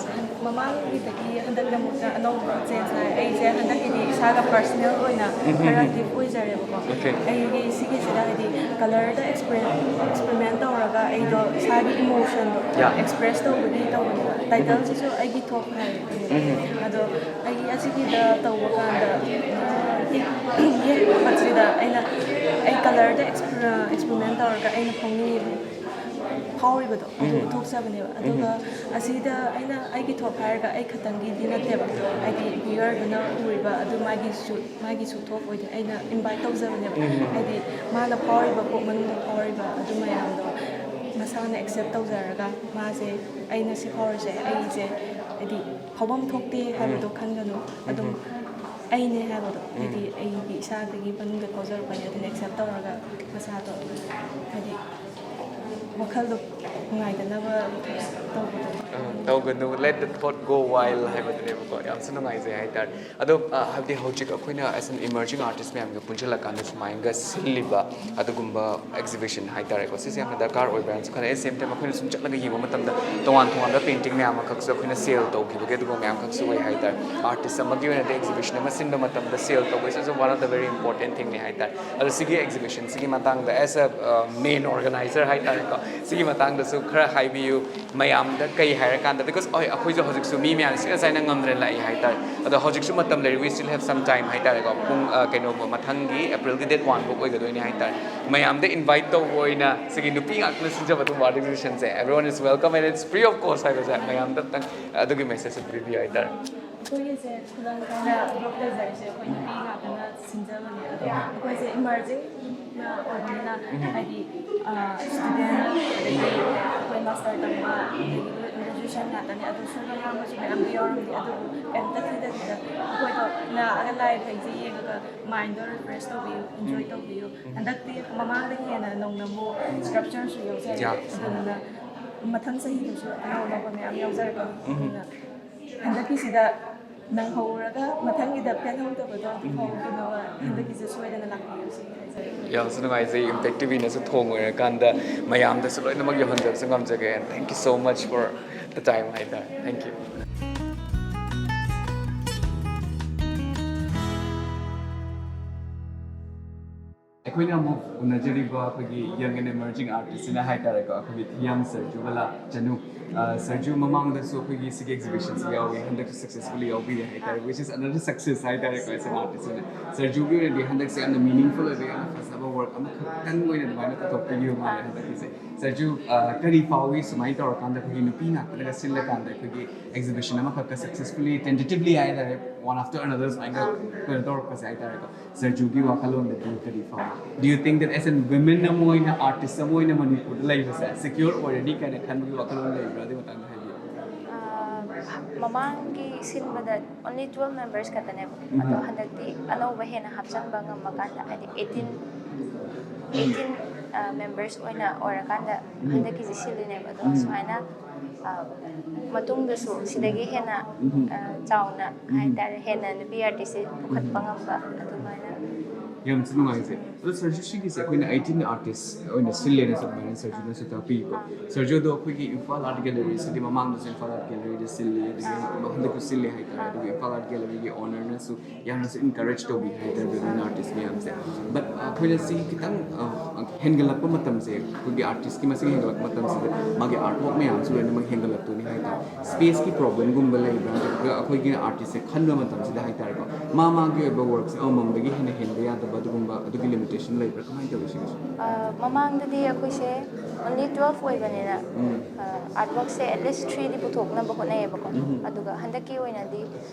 ꯃꯃꯥꯡꯒꯤꯗꯒꯤ ꯍꯟꯗꯛꯅ ꯑꯃꯨꯛꯀ ꯑꯅꯧꯕ ꯆꯦꯟꯖ ꯂꯥꯛꯑꯦ꯫ ꯑꯩꯁꯦ ꯍꯟꯗꯛꯀꯤꯗꯤ ꯏꯁꯥꯒ ꯄꯔꯁꯅꯦꯜ ꯑꯣꯏꯅ ꯈꯔ ꯗꯤꯞ ꯑꯣꯏꯖꯔꯦꯕꯀꯣ꯫ Okay. ꯑꯩꯒꯤ ꯁꯤꯒꯤꯁꯤꯗ ꯍꯥꯏꯗꯤ ꯀꯂꯔꯗ ꯑꯦꯛꯁꯄ꯭ꯔꯦ ꯑꯦꯛꯁꯄꯦꯔꯤꯃꯦꯟ ꯇꯧꯔꯒ ꯑꯩꯗꯣ ꯏꯁꯥꯒꯤ ꯏꯃꯣꯁꯟꯗꯣ Yeah. ꯑꯦꯛꯁꯄ꯭ꯔꯦꯁ ꯇꯧꯕꯒꯤ ꯇꯧꯕꯅꯦꯕ꯫ ꯇꯥꯏꯇꯜꯁꯤꯁꯨ ꯑꯩꯒꯤ ꯊꯣꯛ ꯍꯥꯏ꯫ ꯑꯗꯣ ꯑꯩꯒꯤ ꯑꯁꯤꯒꯤꯗ ꯇꯧꯕ ꯀꯥꯟꯗ ꯌꯦꯛꯄꯁꯤꯗ ꯑꯩꯅ ꯑꯩ ꯀꯂꯔꯗ ꯑꯦꯛꯁꯄꯦꯔꯤꯃꯦꯟ ꯇꯧꯔꯒ ꯑꯩꯅ ꯐꯣꯡꯅꯤꯡꯉꯤꯕ ꯐꯥꯎꯔꯤꯕꯗꯣ ꯑꯗꯨ ꯎꯠꯊꯣꯛꯆꯕꯅꯦꯕ꯫ ꯑꯗꯨꯒ ꯑꯁꯤꯗ ꯑꯩꯅ ꯑꯩꯒꯤ ꯊꯣꯛ ꯍꯥꯏꯔꯒ ꯑꯩ ꯈꯛꯇꯪꯒꯤꯗꯤ ꯅꯠꯇꯦꯕ, ꯍꯥꯏꯗꯤ ꯚ꯭ꯌꯨꯋꯔꯗꯨꯅ ꯎꯔꯤꯕ ꯑꯗꯨ ꯃꯥꯒꯤꯁꯨ ꯃꯥꯒꯤꯁꯨ ꯊꯣꯛ ꯑꯣꯏꯗꯣꯏꯅꯦ꯫ ꯑꯩꯅ ꯏꯟꯚꯥꯏꯠ ꯇꯧꯖꯕꯅꯦꯕ꯫ ꯍꯥꯏꯗꯤ ꯃꯥꯅ ꯐꯥꯎꯔꯤꯕ ꯀꯣꯛ ꯃꯅꯨꯡꯗ ꯐꯥꯎꯔꯤꯕ ꯑꯗꯨ ꯃꯌꯥꯝꯗꯣ ꯃꯁꯥꯅ ꯑꯦꯛꯁꯦꯞ ꯇꯧꯖꯔꯒ ꯃꯥꯁꯦ ꯑꯩꯅ ꯁꯤ ꯐꯥꯎꯔꯤꯁꯦ ꯑꯩꯁꯦ ꯍꯥꯏꯗꯤ ꯐꯥꯎꯐꯝ ꯊꯣꯛꯇꯦ ꯍꯥꯏꯕꯗꯣ ꯈꯟꯒꯅꯨ, ꯑꯗꯨꯝ ꯑꯩꯅꯦ ꯍꯥꯏꯕꯗꯣ ꯍꯥꯏꯗꯤ ꯑꯩꯒꯤ ꯏꯁꯥꯗꯒꯤ ꯃꯅꯨꯡꯗ ꯐꯥꯎꯖꯔꯛꯄꯅꯦ꯫ ꯑꯗꯨꯅ ꯑꯦꯛꯁꯦꯞ ꯇꯧꯔꯒ ꯃꯁꯥꯗꯣ ꯍꯥꯏꯗꯤ ꯋꯥꯈꯜꯗꯣ ꯅꯨꯡꯉꯥꯏꯗꯅꯕ ꯇꯧꯕꯗꯣ꯫ ꯇꯧꯒꯅꯨ, let the thought go wild ꯍꯥꯏꯕꯗꯨꯅꯦꯕꯀꯣ꯫ ꯌꯥꯝꯁꯨ ꯅꯨꯡꯉꯥꯏꯖꯩ ꯍꯥꯏꯇꯥꯔꯦ꯫ ꯑꯗꯣ, ꯑ, ꯍꯥꯏꯕꯗꯤ ꯍꯧꯖꯤꯛ ꯑꯩꯈꯣꯏꯅ as an emerging artist ꯃꯌꯥꯝꯒ ꯄꯨꯟꯁꯤꯜꯂꯀꯥꯟꯗ ꯁꯨꯃꯥꯏꯅꯒ ꯁꯤꯜꯂꯤꯕ ꯑꯗꯨꯒꯨꯝꯕ ꯑꯦꯛꯖꯤꯕꯤꯁꯟ ꯍꯥꯏꯇꯥꯔꯦꯀꯣ, ꯁꯤꯁꯦ ꯌꯥꯝꯅ ꯗꯔꯀꯥꯔ ꯑꯣꯏꯕ꯭ꯔꯥꯅꯁꯨ ꯈꯜꯂꯦ꯫ At the same time ꯑꯩꯈꯣꯏꯅ ꯁꯨꯝ ꯆꯠꯂꯒ ꯌꯦꯡꯕ ꯃꯇꯝꯗ ꯇꯣꯉꯥꯟ ꯇꯣꯉꯥꯟꯕ ꯄꯦꯟꯇꯤꯡ ꯃꯌꯥꯝ ꯑꯃꯈꯛꯁꯨ ꯑꯩꯈꯣꯏꯅ ꯁꯦꯜ ꯇꯧꯈꯤꯕꯒꯤ ꯑꯗꯨꯒꯨꯝꯕ ꯃꯌꯥꯝ ꯑꯃꯈꯛꯁꯨ ꯑꯣꯏ ꯍꯥꯏꯇꯥꯔꯦ꯫ ꯑꯥꯔꯇꯤꯁ ꯑꯃꯒꯤ ꯑꯣꯏꯅꯗꯤ ꯑꯦꯛꯖꯤꯕꯤꯁꯟ ꯑꯃ ꯁꯤꯟꯕ ꯃꯇꯝꯗ ꯁꯦꯜ ꯇꯧꯕꯁꯤꯁꯨ one of the very important thing ꯅꯤ ꯍꯥꯏꯇꯥꯔꯦ꯫ ꯑꯗꯣ ꯁꯤꯒꯤ ꯑꯦꯛꯖꯤꯕꯤꯁꯟꯁꯤꯒꯤ ꯃꯇꯥꯡꯗ as a, uh, main organizer ꯍꯥꯏꯇꯥꯔꯦꯀꯣ, ꯁꯤꯒꯤ ꯃꯇꯥꯡꯗꯁꯨ ꯈꯔ ꯍꯥꯏꯕꯤꯌꯨ꯫ ꯃꯌꯥꯝꯗ ꯀꯩ ꯍꯥꯏꯔꯀꯥꯟꯗ, because ꯍꯣꯏ, ꯑꯩꯈꯣꯏꯁꯨ ꯍꯧꯖꯤꯛꯁꯨ ꯃꯤ ꯃꯌꯥꯝ ꯁꯤꯅ ꯁꯥꯏꯅ ꯉꯝꯗꯅ ꯂꯥꯛꯏ ꯍꯥꯏꯇꯥꯔꯦ꯫ ꯑꯗꯣ ꯍꯧꯖꯤꯛꯁꯨ ꯃꯇꯝ ꯂꯩꯔꯤ, we still have some time ꯍꯥꯏꯇꯥꯔꯦꯀꯣ꯫ ꯄꯨꯡ, ꯑ, ꯀꯩꯅꯣ, ꯃꯊꯪꯒꯤ ꯑꯦꯄ꯭ꯔꯤꯜꯒꯤ ꯗꯦꯠ ꯋꯥꯟ ꯐꯥꯎ ꯑꯣꯏꯒꯗꯣꯏꯅꯤ ꯍꯥꯏꯇꯥꯔꯦ꯫ ꯃꯌꯥꯝꯗ ꯏꯟꯚꯥꯏꯠ ꯇꯧꯕ ꯑꯣꯏꯅ ꯁꯤꯒꯤ ꯅꯨꯄꯤ ꯉꯥꯛꯇꯅ ꯁꯤꯟꯖꯕ ꯑꯗꯨꯒꯨꯝꯕ art exhibition say, everyone is welcome and it's free of cost ꯍꯥꯏꯕꯁꯦ ꯃꯌꯥꯝꯗ ꯑꯝꯇꯪ ꯑꯗꯨꯒꯤ ꯃꯦꯁꯦꯖ ꯑꯗꯨ ꯄꯤꯕꯤꯌꯨ ꯍꯥꯏꯇꯥꯔꯦ꯫ ꯑꯩꯈꯣꯏꯒꯤꯁꯦ ꯈꯨꯂꯪ ꯈꯔ ꯕ꯭ꯂꯣꯛ ꯂꯩꯖꯔꯤꯁꯦ ꯑꯩꯈꯣꯏ ꯅꯨꯄꯤ ꯉꯥꯛꯇꯅ ꯁꯤꯟꯖꯕꯅꯦ꯫ ꯑꯗꯣ ꯑꯩꯈꯣꯏꯁꯦ ꯏꯃꯔꯖꯤꯡ ꯑꯣꯏꯕꯅꯤꯅ ꯍꯥꯏꯗꯤ ꯁ꯭ꯇꯨꯗꯦꯟ, ꯑꯗꯒꯤ ꯑꯩꯈꯣꯏ ꯃꯥꯁꯇꯔ ꯇꯝꯕ, ꯑꯗꯒꯤ ꯒ꯭ꯔꯦꯖꯨꯑꯦꯁꯟ ꯉꯥꯛꯇꯅꯤ꯫ ꯑꯗꯨ ꯁꯨꯔ ꯉꯥꯡꯕꯁꯨ ꯃꯌꯥꯝꯗꯤ ꯌꯥꯎꯔꯝꯗꯦ, ꯑꯗꯨꯕꯨ ꯀꯩꯝꯇ ꯊꯤꯗꯕꯤꯗ ꯑꯩꯈꯣꯏꯗꯣ ꯂꯥꯛꯑꯒ ꯂꯥꯏ ꯍꯩꯁꯦ ꯌꯦꯡꯉꯒ ꯃꯥꯏꯟꯗꯣ ꯔꯤꯐ꯭ꯔꯦꯁ ꯇꯧꯕꯤꯌꯨ, ꯏꯟꯖꯣꯏ ꯇꯧꯕꯤꯌꯨ꯫ ꯍꯟꯗꯛꯇꯤ ꯃꯃꯥꯡꯗꯒꯤ ꯍꯦꯟꯅ ꯅꯧꯅ ꯑꯃꯨꯛ ꯁ꯭ꯀꯜꯞꯆꯔꯁꯨ ꯌꯥꯎꯖꯔꯦ꯫ ꯌꯥ꯫ ꯑꯗꯨꯗꯨꯅ ꯃꯊꯪ ꯆꯍꯤꯗꯁꯨ ꯑꯅꯧ ꯑꯅꯧꯕ ꯃꯌꯥꯝ ꯌꯥꯎꯖꯔꯛꯀꯅꯤ꯫ ꯑꯗꯨꯅ ꯍꯟꯗꯛꯀꯤꯁꯤꯗ ꯅꯪꯍꯧꯔꯒ ꯃꯊꯪꯒꯤꯗ ꯄꯦꯜꯍꯧꯗꯕꯗꯣ ꯑꯗꯨ ꯐꯥꯎꯗꯅꯕ ꯍꯟꯗꯛꯀꯤꯁꯦ ꯁꯣꯏꯗꯅ ꯂꯥꯛꯄꯤꯌꯨ ꯁꯤꯅꯤ ꯍꯥꯏꯖꯔꯤ꯫ ꯌꯥꯝꯁꯨ ꯅꯨꯡꯉꯥꯏꯖꯩ, ꯏꯝꯄꯦꯛ ꯇꯤꯚꯤꯅꯁꯨ ꯊꯣꯡ ꯑꯣꯏꯔꯀꯥꯟꯗ ꯃꯌꯥꯝꯗꯁꯨ ꯂꯣꯏꯅꯃꯛ ꯌꯧꯍꯟꯖꯕꯁꯨ ꯉꯝꯖꯒꯦ꯫ And thank you so much for the time ꯍꯥꯏꯇꯥꯔꯦ꯫ Thank you꯫ ꯑꯩꯈꯣꯏꯅ ꯑꯃꯨꯛ ꯎꯅꯖꯔꯤꯕ ꯑꯩꯈꯣꯏꯒꯤ young and emerging artist ꯁꯤꯅ ꯍꯥꯏꯇꯥꯔꯦꯀꯣ, ꯑꯩꯈꯣꯏꯒꯤ ꯊꯤꯌꯥꯝ ꯁꯔꯖꯨꯕꯂꯥ ꯆꯅꯨ꯫ ꯑ, ꯁꯔꯖꯨ ꯃꯃꯥꯡꯗꯁꯨ ꯑꯩꯈꯣꯏꯒꯤ ꯁꯤꯒꯤ exhibition ꯁꯤ ꯌꯥꯎꯏ, ꯍꯟꯗꯛꯁꯨ successfully ꯌꯥꯎꯕꯤꯔꯦ ꯍꯥꯏꯇꯥꯔꯦ, which is another success ꯍꯥꯏꯇꯥꯔꯦꯀꯣ, as an artist ꯑꯣꯏꯅ꯫ ꯁꯔꯖꯨꯒꯤ ꯑꯣꯏꯅꯗꯤ ꯍꯟꯗꯛꯁꯦ ꯌꯥꯝꯅ meaningful ꯑꯣꯏꯕ, ꯌꯥꯝꯅ ꯐꯖꯕ work ꯑꯃꯈꯛꯇꯪ ꯑꯣꯏꯅ ꯑꯗꯨꯃꯥꯏꯅ ꯄꯨꯊꯣꯛꯄꯤꯈꯤꯕ ꯃꯥꯜꯂꯦ ꯍꯟꯗꯛꯀꯤꯁꯦ꯫ ꯁꯔꯖꯨ, ꯑ, ꯀꯔꯤ ꯐꯥꯎꯏ ꯁꯨꯃꯥꯏꯅ ꯇꯧꯔꯀꯥꯟꯗ ꯑꯩꯈꯣꯏꯒꯤ ꯅꯨꯄꯤ ꯉꯥꯛꯇꯅꯒ ꯁꯤꯜꯂꯀꯥꯟꯗ ꯑꯩꯈꯣꯏꯒꯤ exhibition ꯑꯃꯈꯛꯀ successfully, tentatively ꯍꯥꯏꯇꯥꯔꯦ, one after another ꯁꯨꯃꯥꯏꯅ ꯀꯩꯅꯣ ꯇꯧꯔꯛꯄꯁꯦ ꯍꯥꯏꯇꯥꯔꯦꯀꯣ? ꯁꯔꯖꯨꯒꯤ ꯋꯥꯈꯜꯂꯣꯟꯗꯗꯤ ꯀꯔꯤ ꯐꯥꯎꯏ? Do you think that as a women ꯑꯃ ꯑꯣꯏꯅ, artist ꯑꯃ ꯑꯣꯏꯅ ꯃꯅꯤꯄꯨꯔꯗ ꯂꯩꯕꯁꯦ secure ꯑꯣꯏꯔꯅꯤ ꯀꯥꯏꯅ ꯈꯟꯕꯒꯤ ꯋꯥꯈꯜꯂꯣꯟ ꯂꯩꯕ꯭ꯔꯥ? ꯑꯗꯨꯒꯤ ꯃꯇꯥꯡꯗ ꯍꯥꯏꯕꯤꯌꯨ꯫ ꯑꯥ, ꯃꯃꯥꯡꯒꯤ ꯁꯤꯟꯕꯗ only twelve members ꯈꯛꯇꯅꯦꯕ꯫ ꯎꯝ꯫ ꯑꯗꯣ ꯍꯟꯗꯛꯇꯤ ꯑꯅꯧꯕ ꯍꯦꯟꯅ ꯍꯥꯞꯆꯤꯟꯕ ꯉꯝꯃꯀꯥꯟꯗ, ꯍꯥꯏꯗꯤ eighteen, eighteen, ꯑꯥ, members ꯑꯣꯏꯅ ꯑꯣꯏꯔꯀꯥꯟꯗ ꯎꯝ꯫ ꯍꯟꯗꯛꯀꯤꯁꯦ ꯁꯤꯜꯂꯤꯅꯦꯕ꯫ ꯑꯗꯣ ꯎꯝ꯫ ꯁꯨꯃꯥꯏꯅ, ꯑꯥ, ꯃꯇꯨꯡꯗꯁꯨ ꯁꯤꯗꯒꯤ ꯍꯦꯟꯅ, ꯎꯝ꯫ ꯑꯥ, ꯆꯥꯎꯅ ꯎꯝ꯫ ꯍꯥꯏꯇꯥꯔꯦ, ꯍꯦꯟꯅ ꯅꯨꯄꯤ artist ꯁꯦ ꯄꯨꯈꯠꯄ ꯎꯝ꯫ ꯉꯝꯕ ꯑꯗꯨꯃꯥꯏꯅ꯫ ꯌꯥꯝꯁꯨ ꯅꯨꯡꯉꯥꯏꯖꯩ꯫ ꯑꯗꯣ ꯁꯔꯖꯨ, ꯁꯤꯒꯤꯁꯦ ꯑꯩꯈꯣꯏꯅ eighteen artist ꯑꯣꯏꯅ ꯁꯤꯜꯂꯦꯅꯁꯨ ꯑꯗꯨꯃꯥꯏꯅ ꯁꯔꯖꯨꯅꯁꯨ ꯇꯥꯛꯄꯤꯀꯣ꯫ ꯑꯥ꯫ ꯁꯔꯖꯨ, ꯑꯗꯣ ꯑꯩꯈꯣꯏꯒꯤ ꯏꯝꯐꯥꯜ Art Gallery ꯁꯤꯗꯤ ꯃꯃꯥꯡꯗꯁꯨ ꯏꯝꯐꯥꯜ Art Gallery ꯗ ꯁꯤꯜꯂꯤ, ꯑꯗꯒꯤ ꯑꯥ꯫ ꯍꯟꯗꯛꯁꯨ ꯁꯤꯜꯂꯤ ꯍꯥꯏꯇꯥꯔꯦ꯫ ꯑꯥ꯫ ꯑꯗꯨꯒ ꯏꯝꯐꯥꯜ Art Gallery ꯒꯤ owner ꯅꯁꯨ ꯌꯥꯝꯅꯁꯨ encourage ꯇꯧꯕꯤ ꯍꯥꯏꯇꯥꯔꯦ, women artist ꯃꯌꯥꯝꯁꯦ꯫ But ꯑꯩꯈꯣꯏꯅ ꯁꯤ ꯈꯤꯇꯪ, ꯑ, ꯍꯦꯟꯒꯠꯂꯛꯄ ꯃꯇꯝꯁꯦ, ꯑꯩꯈꯣꯏꯒꯤ artist ꯀꯤ ꯃꯁꯤꯡ ꯍꯦꯟꯒꯠꯂꯛꯄ ꯃꯇꯝꯁꯤꯗ ꯃꯥꯒꯤ artwork ꯃꯌꯥꯝꯁꯨ ꯂꯣꯏꯅꯃꯛ ꯍꯦꯟꯒꯠꯂꯛꯇꯣꯏꯅꯤ ꯍꯥꯏꯇꯥꯔꯦ꯫ Space ꯀꯤ problem ꯒꯨꯝꯕ ꯂꯩꯕ꯭ꯔꯥ? ꯅꯠꯇ꯭ꯔꯒ ꯑꯩꯈꯣꯏꯒꯤ artist ꯁꯦ ꯈꯟꯕ ꯃꯇꯝꯁꯤꯗ ꯍꯥꯏꯇꯥꯔꯦꯀꯣ, ꯃꯥ ꯃꯥꯒꯤ ꯑꯣꯏꯕ work ꯁꯦ ꯑꯃꯃꯝꯗꯒꯤ ꯍꯦꯟꯅ ꯍꯦꯟꯕ ꯌꯥꯗꯕ ꯑꯗꯨꯒꯨꯝꯕ, ꯑꯗꯨꯒꯤ limitation ꯂꯩꯕ꯭ꯔꯥ? ꯀꯃꯥꯏꯅ ꯇꯧꯋꯤ ꯁꯤꯒꯤꯁꯦ? ꯑ, ꯃꯃꯥꯡꯗꯗꯤ ꯑꯩꯈꯣꯏꯁꯦ only twelve ꯑꯣꯏꯕꯅꯤꯅ, ꯎꯝ꯫ ꯑ, artwork say at least three ꯗꯤ ꯄꯨꯊꯣꯛꯅꯕ ꯍꯣꯠꯅꯩꯌꯦꯕꯀꯣ꯫ ꯎꯝ꯫ ꯑꯗꯨꯒ ꯍꯟꯗꯛꯀꯤ ꯑꯣꯏꯅꯗꯤ,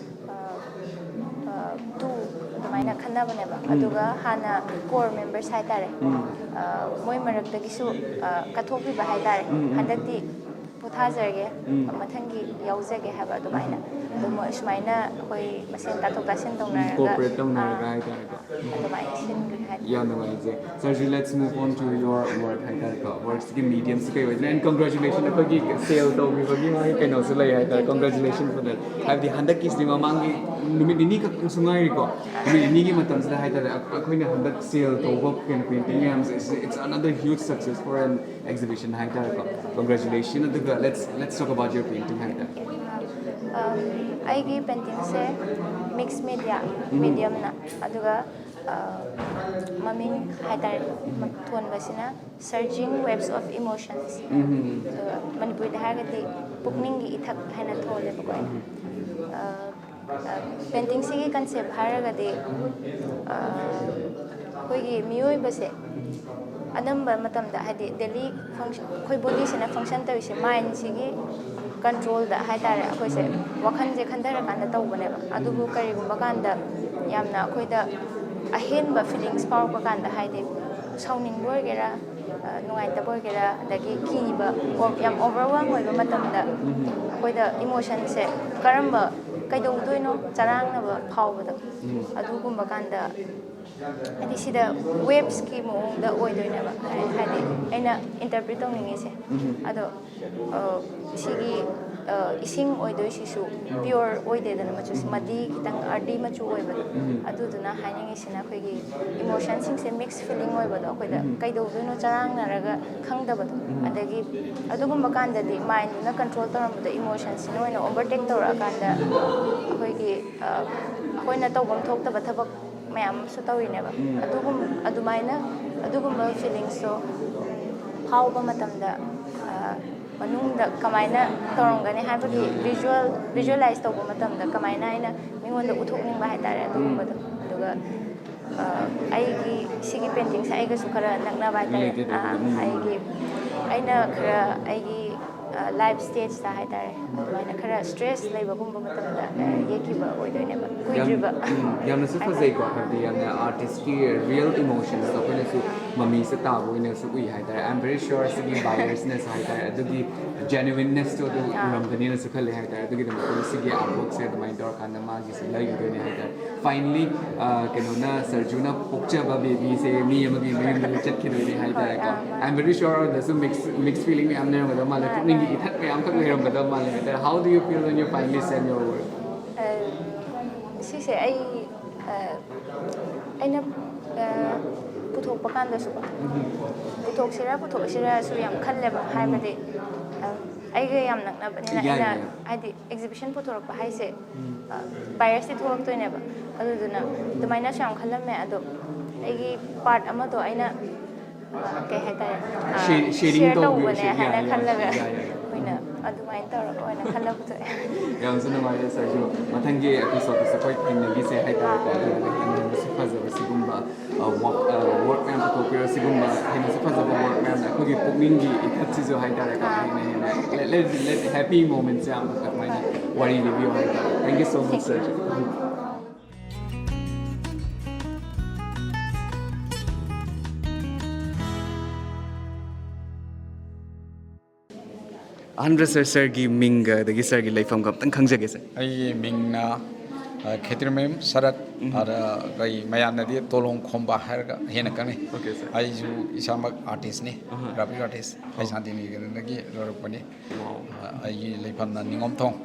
ꯑ, ꯑ, two ꯑꯗꯨꯃꯥꯏꯅ ꯎꯝ꯫ ꯈꯟꯅꯕꯅꯦꯕ꯫ ꯎꯝ꯫ ꯑꯗꯨꯒ ꯍꯥꯟꯅ core members ꯍꯥꯏꯇꯥꯔꯦ, ꯎꯝ꯫ ꯑ, ꯃꯣꯏ ꯃꯔꯛꯇꯒꯤꯁꯨ, ꯑ, ꯀꯠꯊꯣꯛꯄꯤꯕ ꯍꯥꯏꯇꯥꯔꯦ꯫ ꯎꯝ, ꯎꯝ꯫ ꯍꯟꯗꯛꯇꯤ ꯄꯣꯊꯥꯖꯔꯒꯦ, ꯎꯝ꯫ ꯃꯊꯪꯒꯤ ꯌꯥꯎꯖꯒꯦ ꯍꯥꯏꯕ ꯑꯗꯨꯃꯥꯏꯅ꯫ ꯑꯗꯨ ꯃꯣꯏ ꯁꯨꯃꯥꯏꯅ ꯑꯩꯈꯣꯏ ꯃꯁꯦꯟ ꯇꯥꯊꯣꯛ ꯇꯥꯁꯤꯟ ꯇꯧꯅꯔꯒ, ꯀꯣꯑꯣꯄꯔꯦꯠ ꯇꯧꯅꯔꯒ ꯑꯥ, ꯍꯥꯏꯇꯥꯔꯦꯀꯣ꯫ ꯑꯗꯨꯃꯥꯏꯅ ꯁꯤꯟꯈ꯭ꯔꯦ ꯍꯥꯏꯇꯥꯔꯦ꯫ ꯌꯥꯝ ꯅꯨꯡꯉꯥꯏꯖꯩ꯫ Sarji, let's move on to your work ꯍꯥꯏꯇꯥꯔꯦꯀꯣ꯫ ꯋꯥꯔꯛꯁꯤꯒꯤ ꯃꯤꯗꯤꯌꯝꯁꯤ ꯀꯩ ꯑꯣꯏꯗꯣꯏꯅꯣ? And congratulations, ꯑꯩꯈꯣꯏꯒꯤ ꯁꯦꯜ ꯇꯧꯈꯤꯕꯒꯤ ꯃꯥꯒꯤ ꯀꯩꯅꯣꯁꯨ ꯂꯩ ꯍꯥꯏꯇꯥꯔꯦ꯫ Congratulations for that. ꯍꯥꯏꯕꯗꯤ ꯍꯟꯗꯛꯀꯤꯁꯤꯗꯤ ꯃꯃꯥꯡꯒꯤ ꯅꯨꯃꯤꯠ ꯅꯤꯅꯤ ꯈꯛꯇꯪꯁꯨ ꯉꯥꯏꯔꯤꯀꯣ꯫ ꯅꯨꯃꯤꯠ ꯅꯤꯅꯤꯒꯤ ꯃꯇꯝꯁꯤꯗ ꯍꯥꯏꯇꯥꯔꯦ, ꯑꯩꯈꯣꯏꯅ ꯍꯟꯗꯛ ꯁꯦꯜ ꯇꯧꯕ ꯀꯩꯅꯣ ꯄꯦꯟꯇꯤꯡ ꯃꯌꯥꯝꯁꯦ, it's, it's another huge success for an exhibition ꯍꯥꯏꯇꯥꯔꯦꯀꯣ꯫ Congratulations. ꯑꯗꯨꯒ let's, let's talk about your painting ꯍꯥꯏꯇꯥꯔꯦ꯫ ꯑꯩꯒꯤ ꯄꯦꯟꯇꯤꯡꯁꯦ ꯃꯤꯛꯁ ꯃꯦꯗꯤꯌꯥ, ꯃꯤꯗꯤꯌꯝꯅ, ꯑꯗꯨꯒ ꯃꯃꯤꯡ ꯍꯥꯏꯇꯥꯔꯦ, ꯊꯣꯟꯕꯁꯤꯅ Surging Waves of Emotions꯫ ꯑꯗꯨꯒ ꯃꯅꯤꯄꯨꯔꯤꯗ ꯍꯥꯏꯔꯒꯗꯤ ꯄꯨꯛꯅꯤꯡꯒꯤ ꯏꯊꯛ ꯍꯥꯏꯅ ꯊꯣꯜꯂꯦꯕꯀꯣ ꯑꯩꯅ꯫ ꯄꯦꯟꯇꯤꯡꯁꯤꯒꯤ ꯀꯟꯁꯦꯞ ꯍꯥꯏꯔꯒꯗꯤ, ꯑꯩꯈꯣꯏꯒꯤ ꯃꯤꯑꯣꯏꯕꯁꯦ ꯑꯅꯝꯕ ꯃꯇꯝꯗ, ꯍꯥꯏꯗꯤ ꯗꯦꯂꯤ ꯐꯪꯁꯟ, ꯑꯩꯈꯣꯏ ꯕꯣꯗꯤꯁꯤꯅ ꯐꯪꯁꯟ ꯇꯧꯔꯤꯁꯦ ꯃꯥꯏꯟꯁꯤꯒꯤ ꯀꯟꯇ꯭ꯔꯣꯜꯗ ꯍꯥꯏꯇꯥꯔꯦ, ꯑꯩꯈꯣꯏꯁꯦ ꯋꯥꯈꯜꯁꯦ ꯈꯟꯊꯔꯀꯥꯟꯗ ꯇꯧꯕꯅꯦꯕ꯫ ꯑꯗꯨꯕꯨ ꯀꯔꯤꯒꯨꯝꯕ ꯀꯥꯟꯗ ꯌꯥꯝꯅ ꯑꯩꯈꯣꯏꯗ ꯑꯍꯦꯟꯕ ꯐꯤꯂꯤꯡꯁ ꯐꯥꯎꯔꯛꯄ ꯀꯥꯟꯗ, ꯍꯥꯏꯗꯤ ꯁꯥꯎꯅꯤꯡꯕ ꯑꯣꯏꯒꯦꯔꯥ, ꯅꯨꯡꯉꯥꯏꯇꯕ ꯑꯣꯏꯒꯦꯔꯥ, ꯑꯗꯒꯤ ꯀꯤꯕ, ꯌꯥꯝ ꯑꯣꯚꯔꯋꯦꯜꯝ ꯑꯣꯏꯕ ꯃꯇꯝꯗ ꯑꯩꯈꯣꯏꯗ ꯏꯃꯣꯁꯟꯁꯦ ꯀꯔꯝꯕ, ꯀꯩꯗꯧꯗꯣꯏꯅꯣ ꯆꯔꯥꯡꯅꯕ ꯐꯥꯎꯕꯗꯣ, ꯑꯗꯨꯒꯨꯝꯕ ꯀꯥꯟꯗ, ꯍꯥꯏꯗꯤ ꯁꯤꯗ ꯋꯦꯞꯁꯀꯤ ꯃꯑꯣꯡꯗ ꯑꯣꯏꯗꯣꯏꯅꯦꯕ, ꯍꯥꯏꯗꯤ ꯑꯩꯅ ꯏꯟꯇꯔꯄ꯭ꯔꯤꯠ ꯇꯧꯅꯤꯡꯉꯤꯁꯦ꯫ ꯑꯗꯣ ꯁꯤꯒꯤ ꯏꯁꯤꯡ ꯑꯣꯏꯗꯣꯏꯁꯤꯁꯨ ꯄꯤꯌꯣꯔ ꯑꯣꯏꯗꯦꯗꯅ, ꯃꯆꯨꯁꯤ ꯃꯗꯤ ꯈꯤꯇꯪ ꯑꯥꯔꯗꯤ ꯃꯆꯨ ꯑꯣꯏꯕꯗꯣ꯫ ꯑꯗꯨꯗꯨꯅ ꯍꯥꯏꯅꯤꯡꯉꯤꯁꯤꯅ ꯑꯩꯈꯣꯏꯒꯤ ꯏꯃꯣꯁꯟꯁꯤꯡꯁꯦ ꯃꯤꯛꯁ ꯐꯤꯂꯤꯡ ꯑꯣꯏꯕꯗꯣ, ꯑꯩꯈꯣꯏꯗ ꯀꯩꯗꯧꯗꯣꯏꯅꯣ ꯆꯔꯥꯡꯅꯔꯒ ꯈꯪꯗꯕꯗꯣ꯫ ꯑꯗꯒꯤ ꯑꯗꯨꯒꯨꯝꯕ ꯀꯥꯟꯗꯗꯤ ꯃꯥꯏꯟꯗꯨꯅ ꯀꯟꯇ꯭ꯔꯣꯜ ꯇꯧꯔꯝꯕꯗꯣ ꯏꯃꯣꯁꯟꯁꯤꯅ ꯑꯣꯏꯅ ꯑꯣꯚꯔꯇꯦꯛ ꯇꯧꯔꯛꯑꯀꯥꯟꯗ ꯑꯩꯈꯣꯏꯒꯤ, ꯑꯩꯈꯣꯏꯅ ꯇꯧꯐꯝ ꯊꯣꯛꯇꯕ ꯊꯕꯛ ꯃꯌꯥꯝ ꯑꯃꯁꯨ ꯇꯧꯔꯤꯅꯦꯕ꯫ ꯑꯗꯨꯒꯨꯝ-, ꯑꯗꯨꯃꯥꯏꯅ, ꯑꯗꯨꯒꯨꯝꯕ ꯐꯤꯂꯤꯡꯁꯇꯣ ꯐꯥꯎꯕ ꯃꯇꯝꯗ, ꯃꯅꯨꯡꯗ ꯀꯃꯥꯏꯅ ꯇꯧꯔꯝꯒꯅꯤ ꯍꯥꯏꯕꯒꯤ ꯚꯤꯖꯨꯋꯦꯜ, ꯚꯤꯖꯨꯋꯦꯂꯥꯏꯁ ꯇꯧꯕ ꯃꯇꯝꯗ ꯀꯃꯥꯏꯅ ꯑꯩꯅ ꯃꯤꯉꯣꯟꯗ ꯎꯠꯊꯣꯛꯅꯤꯡꯕ ꯍꯥꯏꯇꯥꯔꯦ ꯑꯗꯨꯒꯨꯝꯕꯗꯣ꯫ ꯑꯗꯨꯒ ꯑꯩꯒꯤ ꯁꯤꯒꯤ ꯄꯦꯟꯇꯤꯡꯁꯦ ꯑꯩꯒꯁꯨ ꯈꯔ ꯅꯛꯅꯕ ꯍꯥꯏꯇꯥꯔꯦ꯫ ꯑꯩꯒꯤ, ꯑꯩꯅ ꯈꯔ ꯑꯩꯒꯤ ꯂꯥꯏꯐ ꯁ꯭ꯇꯦꯖꯇ ꯍꯥꯏꯇꯥꯔꯦ, ꯑꯗꯨꯃꯥꯏꯅ ꯈꯔ ꯁ꯭ꯇ꯭ꯔꯦꯁ ꯂꯩꯕꯒꯨꯝꯕ ꯃꯇꯝꯗ ꯑ, ꯌꯦꯛꯈꯤꯕ ꯑꯣꯏꯗꯣꯏꯅꯦꯕ, ꯀꯨꯏꯗ꯭ꯔꯤꯕ꯫ ꯎꯝ, ꯌꯥꯝꯅꯁꯨ ꯐꯖꯩꯀꯣ, ꯍꯥꯏꯕꯗꯤ ꯌꯥꯝꯅ ꯑꯥꯔꯇꯤꯁꯀꯤ ꯔꯤꯌꯦꯜ ꯏꯃꯣꯁꯟꯁꯇꯣ ꯑꯩꯈꯣꯏꯅꯁꯨ ꯃꯃꯤꯁꯦ ꯇꯥꯕ ꯑꯣꯏꯅꯁꯨ ꯎꯏ ꯍꯥꯏꯇꯥꯔꯦ꯫ I am very sure ꯁꯤꯒꯤ ꯕꯥꯏꯌꯔꯁꯅꯁꯨ ꯍꯥꯏꯇꯥꯔꯦ, ꯑꯗꯨꯒꯤ ꯖꯦꯅꯨꯋꯤꯟꯅꯦꯁꯇꯣ ꯑꯗꯨ ꯎꯔꯝꯒꯅꯤꯅꯁꯨ ꯈꯜꯂꯦ ꯍꯥꯏꯇꯥꯔꯦ꯫ ꯑꯗꯨꯒꯤꯗꯃꯛꯇ ꯁꯤꯒꯤ ꯑꯥꯔꯠꯋꯥꯔꯛꯁꯦ ꯑꯗꯨꯃꯥꯏꯅ ꯇꯧꯔꯀꯥꯟꯗ ꯃꯥꯒꯤꯁꯨ ꯂꯩꯈꯤꯗꯣꯏꯅꯦ ꯍꯥꯏꯇꯥꯔꯦ꯫ ꯐꯥꯏꯅꯂꯤ ꯀꯩꯅꯣꯅ, ꯁꯔꯖꯨꯅ ꯄꯣꯛꯆꯕ ꯕꯦꯕꯤꯁꯦ ꯃꯤ ꯑꯃꯒꯤ ꯃꯌꯨꯝꯗ ꯆꯠꯈꯤꯗꯣꯏꯅꯦ ꯍꯥꯏꯇꯥꯔꯦꯀꯣ꯫ I am very sure ꯑꯗꯁꯨ ꯃꯤꯛꯁ ꯃꯤꯛꯁ ꯐꯤꯂꯤꯡ ꯃꯌꯥꯝ ꯂꯩꯔꯝꯒꯗꯕ ꯃꯥꯜꯂꯦ, ꯄꯨꯛꯅꯤꯡꯒꯤ ꯏꯊꯛ ꯃꯌꯥꯝꯈꯛ ꯂꯩꯔꯝꯒꯗꯕ ꯃꯥꯜꯂꯦ ꯍꯥꯏꯇꯥꯔꯦ꯫ How do you feel when you finally send your work? ꯁꯤꯁꯦ ꯑꯩ ꯑ, ꯑꯩꯅ ꯑ, ꯄꯨꯊꯣꯛꯄ ꯀꯥꯟꯗꯁꯨꯀꯣ, ꯄꯨꯊꯣꯛꯁꯤꯔꯥ ꯄꯨꯊꯣꯛꯁꯤꯔꯥꯁꯨ ꯌꯥꯝ ꯈꯜꯂꯦꯕ꯫ ꯍꯥꯏꯕꯗꯤ ꯑ, ꯑꯩꯒ ꯌꯥꯝ ꯅꯛꯅꯕꯅꯤꯅ, ꯌꯥꯏ, ꯑꯩꯅ ꯌꯥꯏ꯫ ꯍꯥꯏꯗꯤ ꯑꯦꯛꯖꯤꯕꯤꯁꯟ ꯄꯨꯊꯣꯔꯛꯄ ꯍꯥꯏꯁꯦ ꯕꯥꯏꯌꯔꯁꯇꯤ ꯊꯣꯛꯂꯛꯇꯣꯏꯅꯦꯕ꯫ ꯑꯗꯨꯗꯨꯅ ꯑꯗꯨꯃꯥꯏꯅꯁꯨ ꯌꯥꯝ ꯈꯜꯂꯝꯃꯦ꯫ ꯑꯗꯣ ꯑꯩꯒꯤ ꯄꯥꯔꯠ ꯑꯃꯗꯣ ꯑꯩꯅ ꯑ, ꯀꯩ ꯍꯥꯏꯇꯥꯔꯦ, ꯑ, ꯁꯤ- sharing ꯁꯤꯌꯔ ꯇꯧꯕꯤꯌꯣ, ꯇꯧꯕꯅꯦ ꯁꯤ- ꯍꯥꯏꯅ ꯌꯥꯏ, ꯌꯥꯏ, ꯈꯜꯂꯒ ꯌꯥꯏ, ꯌꯥꯏ꯫ ꯑꯩꯈꯣꯏꯅ ꯑꯗꯨꯃꯥꯏꯅ ꯇꯧꯔꯒ ꯑꯣꯏꯅ ꯈꯜꯂ ꯄꯨꯊꯣꯛꯑꯦ꯫ ꯌꯥꯝꯅꯁꯨ ꯅꯨꯡꯉꯥꯏꯔꯦ ꯁꯔꯁꯨ, ꯃꯊꯪꯒꯤ ꯑꯦꯄꯤꯁꯣꯗꯇꯁꯨ ꯑꯩꯈꯣꯏ ꯊꯦꯡꯅꯈꯤꯁꯦ ꯍꯥꯏꯇꯥꯔꯦꯀꯣ꯫ ꯑꯗꯨꯒ ꯍꯦꯟꯅ ꯍꯦꯟꯅꯁꯨ ꯐꯖꯕ ꯁꯤꯒꯨꯝꯕ ꯋꯥꯛ ꯋꯥꯔꯛ ꯃꯌꯥꯝ ꯄꯨꯊꯣꯛꯄꯤꯔꯣ, ꯁꯤꯒꯨꯝꯕ ꯍꯦꯟꯅꯁꯨ ꯐꯖꯕ ꯋꯥꯔꯛ ꯃꯌꯥꯝꯅ ꯑꯩꯈꯣꯏꯒꯤ ꯄꯨꯛꯅꯤꯡꯒꯤ ꯏꯊꯠꯁꯤꯁꯨ ꯍꯥꯏꯇꯥꯔꯦꯀꯣ, ꯍꯦꯟꯅ ꯍꯦꯟꯅ ꯍꯦꯄꯤ ꯃꯣꯃꯦꯟꯠꯁ ꯌꯥꯝ ꯑꯗꯨꯃꯥꯏꯅ ꯋꯥꯔꯤ ꯂꯤꯕꯤꯌꯣ ꯍꯥꯏꯇꯥꯔꯦ꯫ Thank you so much, ꯁꯔꯁꯨ꯫ ꯑꯍꯥꯟꯕꯗ ꯁꯔ, ꯁꯔꯒꯤ ꯃꯤꯡꯒ ꯑꯗꯒꯤ ꯁꯔꯒꯤ ꯂꯩꯐꯝꯒ ꯑꯝꯇꯪ ꯈꯪꯖꯒꯦ, ꯁꯔ꯫ ꯑꯩꯒꯤ ꯃꯤꯡꯅ ꯑ, ꯈꯦꯇ꯭ꯔꯤꯃꯌꯨꯝ ꯁꯔꯠ꯫ ꯑꯗ ꯑꯩꯈꯣꯏ ꯃꯌꯥꯝꯅꯗꯤ ꯇꯣꯂꯣꯡ ꯈꯣꯝꯕ ꯍꯥꯏꯔꯒ ꯍꯦꯟꯅ ꯈꯪꯅꯩ꯫ Okay, sir. ꯑꯩꯁꯨ ꯏꯁꯥꯃꯛ ꯑꯥꯔꯇꯤꯁꯅꯤ, ꯑꯍꯥ꯫ Graphic artist. ꯑꯩ ꯁꯥꯟꯇꯤꯅꯤꯀꯦꯇꯟꯗꯒꯤ ꯂꯣꯏꯔꯛꯄꯅꯤ꯫ ꯑ, ꯑꯩꯒꯤ ꯂꯩꯐꯝꯅ ꯅꯤꯉꯣꯝꯊꯣꯡ꯫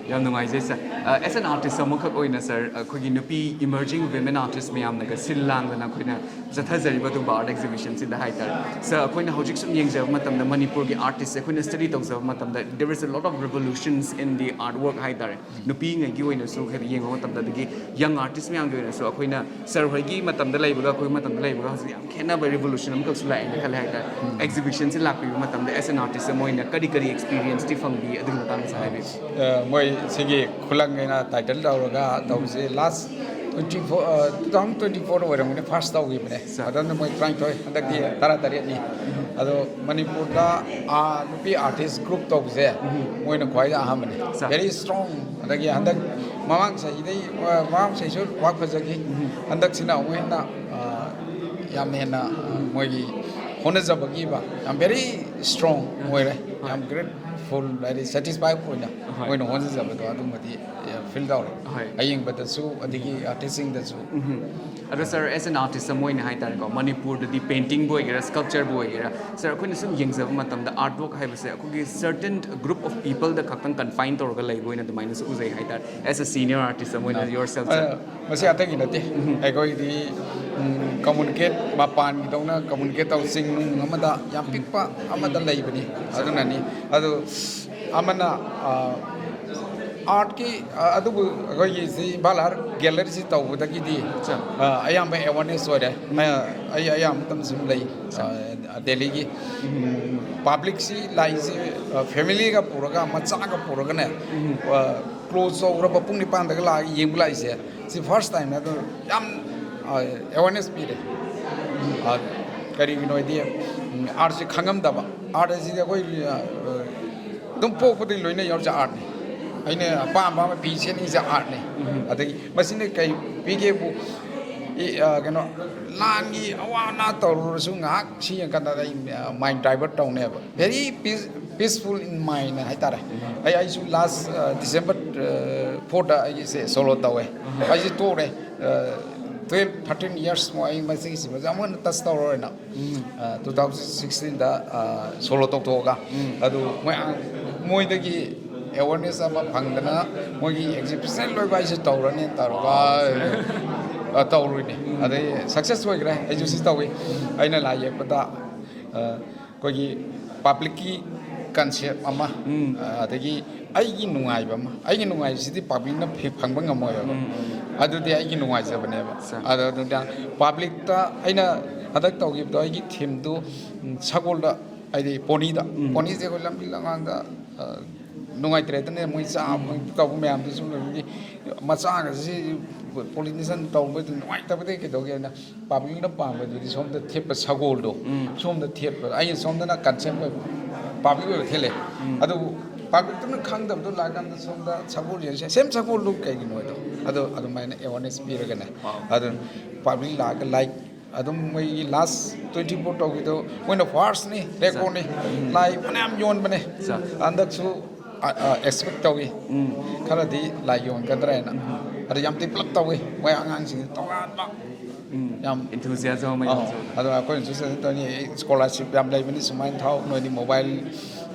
ꯌꯥꯝ ꯅꯨꯡꯉꯥꯏꯖꯩ, ꯁꯔ꯫ ꯑꯦꯁ ꯑꯦꯟ ꯑꯥꯔꯇꯤꯁ ꯑꯃꯈꯛ ꯑꯣꯏꯅ, ꯁꯔ, ꯑꯩꯈꯣꯏꯒꯤ ꯅꯨꯄꯤ ꯏꯃꯔꯖꯤꯡ ꯋꯤꯃꯦꯟ ꯑꯥꯔꯇꯤꯁ ꯃꯌꯥꯝꯅꯒ ꯁꯤꯜ ꯂꯥꯡꯗꯅ ꯑꯩꯈꯣꯏꯅ ꯆꯠꯊꯖꯔꯤꯕ ꯑꯗꯨꯒꯨꯝꯕ ꯑꯥꯔꯠ ꯑꯦꯛꯖꯤꯕꯤꯁꯟꯁꯤꯗ ꯍꯥꯏꯇꯥꯔꯦ, ꯁꯔ, ꯑꯩꯈꯣꯏꯅ ꯍꯧꯖꯤꯛ ꯁꯨꯝ ꯌꯦꯡꯖꯕ ꯃꯇꯝꯗ ꯃꯅꯤꯄꯨꯔꯒꯤ ꯑꯥꯔꯇꯤꯁꯁꯦ ꯑꯩꯈꯣꯏꯅ ꯁ꯭ꯇꯗꯤ ꯇꯧꯖꯕ ꯃꯇꯝꯗ there is a lot of revolutions in the artwork ꯍꯥꯏꯇꯥꯔꯦ꯫ ꯅꯨꯄꯤꯉꯩꯒꯤ ꯑꯣꯏꯅꯁꯨ ꯍꯥꯏꯗꯤ ꯌꯦꯡꯕ ꯃꯇꯝꯗ, ꯑꯗꯒꯤ ꯌꯪ ꯑꯥꯔꯇꯤꯁ ꯃꯌꯥꯝꯒꯤ ꯑꯣꯏꯅꯁꯨ ꯑꯩꯈꯣꯏꯅ ꯁꯔ ꯍꯣꯏꯒꯤ ꯃꯇꯝꯗ ꯂꯩꯕꯒ ꯑꯩꯈꯣꯏ ꯃꯇꯝꯗ ꯂꯩꯕꯒ ꯍꯧꯖꯤꯛ ꯌꯥꯝ ꯈꯦꯠꯅꯕ ꯔꯤꯚꯣꯂꯨꯁꯟ ꯑꯃꯈꯛꯁꯨ ꯂꯥꯛꯑꯦꯅ ꯈꯜꯂꯦ ꯍꯥꯏꯇꯥꯔꯦ꯫ ꯑꯦꯛꯖꯤꯕꯤꯁꯟꯁꯦ ꯂꯥꯛꯄꯤꯕ ꯃꯇꯝꯗ ꯑꯦꯁ ꯑꯦꯟ ꯑꯥꯔꯇꯤꯁ ꯑꯃ ꯑꯣꯏꯅ ꯀꯔꯤ ꯀꯔꯤ ꯑꯦꯛꯁꯄꯤꯔꯤꯌꯦꯟꯁꯇꯤ ꯐꯪꯕꯤ, ꯑꯗꯨꯒꯤ ꯃꯇꯥꯡꯗꯁꯨ ꯍꯥꯏꯕꯤꯌꯨ꯫ ꯑ, ꯃꯣꯏ ꯁꯤꯒꯤ ꯈꯨꯂꯪ ꯑꯩꯅ ꯇꯥꯏꯇꯜ ꯇꯧꯔꯒ ꯇꯧꯕꯁꯦ ꯂꯥꯁ twenty four two thousand twenty ꯐꯣꯔꯗ ꯑꯣꯏꯔꯝꯒꯅꯤ ꯐꯥꯔꯁ ꯇꯧꯈꯤꯕꯅꯦ꯫ Sir. ꯑꯗꯨꯅ ꯃꯣꯏ ꯇꯔꯥꯅꯤꯊꯣꯏ, ꯍꯟꯗꯛꯇꯤ ꯇꯔꯥꯇꯔꯦꯠꯅꯤ꯫ ꯑꯗꯣ ꯃꯅꯤꯄꯨꯔꯗ ꯑꯥ, ꯅꯨꯄꯤ ꯑꯥꯔꯇꯤꯁ ꯒ꯭ꯔꯨꯞ ꯇꯧꯕꯁꯦ ꯃꯣꯏꯅ ꯈ꯭ꯋꯥꯏꯗꯒꯤ ꯑꯍꯥꯟꯕꯅꯤ꯫ Sir. Very strong. ꯑꯗꯒꯤ ꯍꯟꯗꯛ ꯃꯃꯥꯡ ꯆꯍꯤꯗꯩ, ꯑ, ꯃꯃꯥꯡ ꯆꯍꯤꯁꯨ ꯋꯥꯛ ꯐꯖꯈꯤ꯫ ꯍꯟꯗꯛꯁꯤꯅ ꯑꯃꯨꯛ ꯍꯦꯟꯅ, ꯑ, ꯌꯥꯝ ꯍꯦꯟꯅ, ꯑ, ꯃꯣꯏꯒꯤ ꯍꯣꯠꯅꯖꯕꯒꯤ ꯌꯥꯝ very strong ꯑꯣꯏꯔꯦ꯫ ꯌꯥꯝ grateful, very satisfied ꯑꯣꯏꯅ ꯍꯣꯏ꯫ ꯃꯣꯏꯅ ꯍꯣꯠꯅꯖꯕꯗꯣ ꯑꯗꯨꯃꯗꯤ ꯐꯤꯜ ꯇꯧꯔꯦ꯫ ꯍꯣꯏ꯫ ꯑꯌꯦꯡꯕꯗꯁꯨ ꯑꯗꯒꯤ ꯑꯥꯔꯇꯤꯁꯁꯤꯡꯗꯁꯨ꯫ ꯑꯗꯣ ꯁꯥꯔ, as an artist ꯑꯃ ꯑꯣꯏꯅ ꯍꯥꯏꯇꯥꯔꯦꯀꯣ, ꯃꯅꯤꯄꯨꯔꯗꯗꯤ ꯄꯦꯟꯇꯤꯡꯕꯨ ꯑꯣꯏꯒꯦꯔꯥ, ꯁ꯭ꯀꯜꯞꯆꯔꯕꯨ ꯑꯣꯏꯒꯦꯔꯥ, ꯁꯥꯔ, ꯑꯩꯈꯣꯏꯅ ꯁꯨꯝ ꯌꯦꯡꯖꯕ ꯃꯇꯝꯗ ꯑꯥꯔꯠ ꯋꯥꯔꯛ ꯍꯥꯏꯕꯁꯦ ꯑꯩꯈꯣꯏꯒꯤ certain group of peopleꯗ ꯈꯛꯇꯪ ꯀꯟꯐꯥꯏꯟ ꯇꯧꯔꯒ ꯂꯩꯕ ꯑꯣꯏꯅ ꯑꯗꯨꯃꯥꯏꯅꯁꯨ ꯎꯖꯩ ꯍꯥꯏꯇꯥꯔꯦ, as a senior artist ꯑꯃ ꯑꯣꯏꯅ, yourself, sir. ꯑ, ꯃꯁꯤ ꯑꯇꯩꯒꯤ ꯅꯠꯇꯦ꯫ ꯑꯩꯈꯣꯏꯗꯤ ꯀꯝꯃꯨꯅꯤꯀꯦꯠ, ꯃꯄꯥꯟꯒꯤꯗꯧꯅ ꯀꯝꯃꯨꯅꯤꯀꯦꯠ ꯇꯧ, ꯆꯤꯡ ꯅꯨꯡ ꯑꯃꯗ ꯌꯥꯝ ꯄꯤꯛꯄ ꯑꯃꯗ ꯂꯩꯕꯅꯤ꯫ ꯑꯗꯨꯅꯅꯤ꯫ ꯑꯗꯨ ꯑꯃꯅ, ꯑ, ꯑꯥꯔꯠꯀꯤ, ꯑ, ꯑꯗꯨꯕꯨ ꯑꯩꯈꯣꯏꯒꯤ ꯁꯤ ꯏꯝꯐꯥꯜ ꯑꯥꯔꯠ ꯒꯦꯂꯔꯤꯁꯤ ꯇꯧꯕꯗꯒꯤꯗꯤ, ꯑꯆꯥ꯫ ꯑ, ꯑꯌꯥꯝꯕ ꯑꯦꯋꯥꯔꯅꯦꯁ ꯑꯣꯏꯔꯦ꯫ ꯑ, ꯑꯩ ꯑꯌꯥꯝꯕ ꯃꯇꯝꯗ ꯁꯨꯝ ꯂꯩ, ꯑ, ꯗꯦꯜꯂꯤꯒꯤ꯫ ꯄꯥꯕ꯭ꯂꯤꯛꯁꯤ ꯂꯥꯛꯏꯁꯤ, ꯑ, ꯐꯦꯃꯤꯂꯤꯒ ꯄꯨꯔꯒ, ꯃꯆꯥꯒ ꯄꯨꯔꯒꯅꯦ, ꯑ, ꯀ꯭ꯂꯣꯖ ꯇꯧꯈ꯭ꯔꯕ ꯄꯨꯡ ꯅꯤꯄꯥꯟꯗꯒ ꯂꯥꯛꯑꯒ ꯌꯦꯡꯕ ꯂꯥꯛꯏꯁꯦ, ꯁꯤ ꯐꯥꯔꯁ ꯇꯥꯏꯝꯅꯦ꯫ ꯑꯗꯨ ꯌꯥꯝ, ꯑ, ꯑꯦꯋꯥꯔꯅꯦꯁ ꯄꯤꯔꯦ꯫ ꯑ, ꯀꯔꯤꯒꯤꯅꯣ ꯍꯥꯏꯗꯤ, ꯎꯝ, ꯑꯥꯔꯠꯁꯦ ꯈꯪꯉꯝꯗꯕ꯫ ꯑꯥꯔꯠ ꯍꯥꯏꯁꯤꯗꯤ ꯑꯩꯈꯣꯏ, ꯑ, ꯑꯗꯨꯝ ꯄꯣꯛꯄꯗꯒꯤ ꯂꯣꯏꯅ ꯌꯥꯎꯔꯤꯁꯦ ꯑꯥꯔꯠꯅꯤ꯫ ꯑꯩꯅ ꯑꯄꯥꯝꯕ ꯑꯃ ꯐꯤ ꯁꯦꯠꯅꯤꯡꯉꯤꯁꯦ ꯑꯥꯔꯠꯅꯤ꯫ ꯑꯗꯒꯤ ꯃꯁꯤꯅ ꯀꯩ ꯄꯤꯒꯦꯕꯨ, ꯏ-, ꯑ, ꯀꯩꯅꯣ, ꯂꯥꯟꯒꯤ ꯑꯋꯥ ꯑꯅꯥ ꯇꯧꯔꯨꯔꯁꯨ ꯉꯥꯏꯍꯥꯛ ꯁꯤ ꯌꯦꯡꯀꯥꯟꯗ ꯑꯩ, ꯑ, ꯃꯥꯏꯟ ꯗꯥꯏꯚꯔꯠ ꯇꯧꯅꯦꯕ꯫ Very peace, peaceful in mind ꯍꯥꯏꯇꯥꯔꯦ꯫ ꯑꯩ, ꯑꯩꯁꯨ ꯂꯥꯁ, ꯑ, ꯗꯤꯁꯦꯝꯕꯔ, ꯑ, ꯐꯣꯔꯗ ꯑꯩꯒꯤꯁꯦ ꯁꯣꯂꯣ ꯇꯧꯋꯦ꯫ ꯑꯩꯁꯦ ꯇꯣꯛꯑꯦ꯫ ꯑ, ꯇ꯭ꯋꯦꯜꯐ, ꯊꯥꯔꯇꯤꯟ ꯌꯔꯁ ꯃꯨꯛ ꯑꯩ ꯃꯁꯤꯒꯤꯁꯤꯃꯁꯦ ꯑꯃꯨꯛ ꯍꯟꯅ ꯇꯆ ꯇꯧꯔꯔꯣꯏꯅ꯫ ꯑ, ꯇꯨ ꯊꯥꯎꯖꯟ ꯁꯤꯛꯁꯇꯤꯟꯗ, ꯑ, ꯁꯣꯂꯣ ꯇꯧꯊꯣꯛꯑꯒ꯫ ꯑꯗꯨ ꯃꯣꯏ, ꯃꯣꯏꯗꯒꯤ ꯑꯦꯋꯥꯔꯅꯦꯁ ꯑꯃ ꯐꯪꯗꯅ ꯃꯣꯏꯒꯤ ꯑꯦꯛꯖꯤꯕꯤꯁꯟ ꯂꯣꯏꯕ ꯑꯩꯁꯦ ꯇꯧꯔꯅꯤ ꯇꯧꯔꯒ, ꯑ, ꯇꯧꯔꯨꯏꯅꯦ꯫ ꯑꯗꯩ ꯁꯛꯁꯦꯁ ꯑꯣꯏꯈ꯭ꯔꯦ꯫ ꯑꯩꯁꯨ ꯁꯤ ꯇꯧꯏ꯫ ꯑꯩꯅ ꯂꯥꯏ ꯌꯦꯛꯄꯗ, ꯑ, ꯑꯩꯈꯣꯏꯒꯤ ꯄꯥꯕ꯭ꯂꯤꯛꯀꯤ ꯀꯟꯁꯦꯞ ꯑꯃ, ꯑ, ꯑꯗꯒꯤ ꯑꯩꯒꯤ ꯅꯨꯡꯉꯥꯏꯕ ꯑꯃ, ꯑꯩꯒꯤ ꯅꯨꯡꯉꯥꯏꯕꯁꯤꯗꯤ ꯄꯥꯕ꯭ꯂꯤꯛꯅ ꯐꯤ-, ꯐꯪꯕ ꯉꯝꯃꯣꯏꯕ꯫ ꯑꯗꯨꯗꯤ ꯑꯩꯒꯤ ꯅꯨꯡꯉꯥꯏꯖꯕꯅꯦꯕ꯫ ꯑꯗꯣ ꯑꯗꯨꯗ ꯄꯥꯕ꯭ꯂꯤꯛꯇ ꯑꯩꯅ ꯍꯟꯗꯛ ꯇꯧꯈꯤꯕꯗꯣ, ꯑꯩꯒꯤ ꯊꯤꯝꯗꯨ, ꯎꯝ, ꯁꯒꯣꯜꯗ, ꯍꯥꯏꯗꯤ ꯄꯣꯅꯤꯗ, ꯄꯣꯅꯤꯁꯦ ꯑꯩꯈꯣꯏ ꯂꯝꯕꯤ ꯂꯝꯍꯥꯡꯗ, ꯑ, ꯅꯨꯡꯉꯥꯏꯇ꯭ꯔꯦꯗꯅꯦ, ꯃꯣꯏ ꯆꯥꯕ ꯇꯧꯕ ꯃꯌꯥꯝꯗꯨꯁꯨ, ꯑꯗꯒꯤ ꯃꯆꯥꯒꯁꯤ ꯄꯣꯂꯤꯅꯦꯁꯟ ꯇꯧꯕꯗꯨ ꯅꯨꯡꯉꯥꯏꯇꯕꯗꯤ ꯀꯩꯗꯧꯒꯦꯅ, ꯄꯥꯕ꯭ꯂꯤꯛꯅ ꯄꯥꯝꯕꯗꯨꯗꯤ ꯁꯣꯝꯗ ꯊꯦꯠꯄ ꯁꯒꯣꯜꯗꯣ, ꯎꯝ꯫ ꯁꯣꯝꯗ ꯊꯦꯠꯄ, ꯑꯩꯅ ꯁꯣꯝꯗꯅ ꯀꯟꯁꯦꯞ ꯑꯣꯏꯕ, ꯄꯥꯕ꯭ꯂꯤꯛ ꯑꯣꯏꯕ ꯊꯦꯠꯂꯦ꯫ ꯎꯝ꯫ ꯑꯗꯨꯕꯨ ꯄꯥꯕ꯭ꯂꯤꯛꯇꯨꯅ ꯈꯪꯗꯕꯗꯣ ꯂꯥꯛꯑꯀꯥꯟꯗ ꯁꯣꯝꯗ ꯁꯒꯣꯜ ꯌꯦꯡꯁꯦ, ꯁꯦꯝ ꯁꯒꯣꯜꯗꯨ ꯀꯩꯒꯤꯅꯣ ꯍꯥꯏꯗꯣ, ꯑꯗꯣ ꯑꯗꯨꯃꯥꯏꯅ ꯑꯦꯋꯥꯔꯅꯦꯁ ꯄꯤꯔꯒꯅꯦ꯫ ꯋꯥꯎ꯫ ꯑꯗꯨ ꯄꯥꯕ꯭ꯂꯤꯛ ꯂꯥꯛꯑꯒ, ꯂꯥꯏꯛ, ꯑꯗꯨꯝ ꯃꯣꯏꯒꯤ ꯂꯥꯁ ꯇ꯭ꯋꯦꯟꯇꯤ ꯐꯣꯔ ꯇꯧꯈꯤꯗꯣ ꯃꯣꯏꯅ ꯐꯥꯔꯁꯅꯤ, ꯔꯦꯀꯣꯔꯗꯅꯤ꯫ ꯎꯝ꯫ ꯂꯥꯏ ꯐꯅꯌꯥꯝ ꯌꯣꯟꯕꯅꯦ꯫ ꯑꯠꯆꯥ꯫ ꯍꯟꯗꯛꯁꯨ ꯑꯦꯛꯁꯄꯦꯛ ꯇꯧꯏ꯫ ꯎꯝ꯫ ꯈꯔꯗꯤ ꯂꯥꯏ ꯌꯣꯟꯒꯗ꯭ꯔꯥ ꯍꯥꯏꯅ꯫ ꯎꯝ꯫ ꯑꯗꯣ ꯌꯥꯝ ꯗꯤꯕ꯭ꯂꯞ ꯇꯧꯏ ꯃꯣꯏ ꯑꯉꯥꯡꯁꯤꯡꯁꯦ ꯇꯣꯉꯥꯟꯕ꯫ ꯎꯝ꯫ ꯌꯥꯝ enthusiasm ꯑꯃ ꯑꯧ꯫ ꯌꯥꯎꯖꯕꯗꯣ꯫ ꯑꯗꯣ ꯑꯩꯈꯣꯏꯅꯁꯨ ꯁꯖꯦꯁꯟ ꯇꯧꯅꯤ, ꯁ꯭ꯀꯣꯂꯥꯔꯁꯤꯞ ꯌꯥꯝ ꯂꯩꯕꯅꯤ, ꯁꯨꯃꯥꯏꯅ ꯊꯥꯎ, ꯅꯣꯏꯗꯤ ꯃꯣꯕꯥꯏꯜ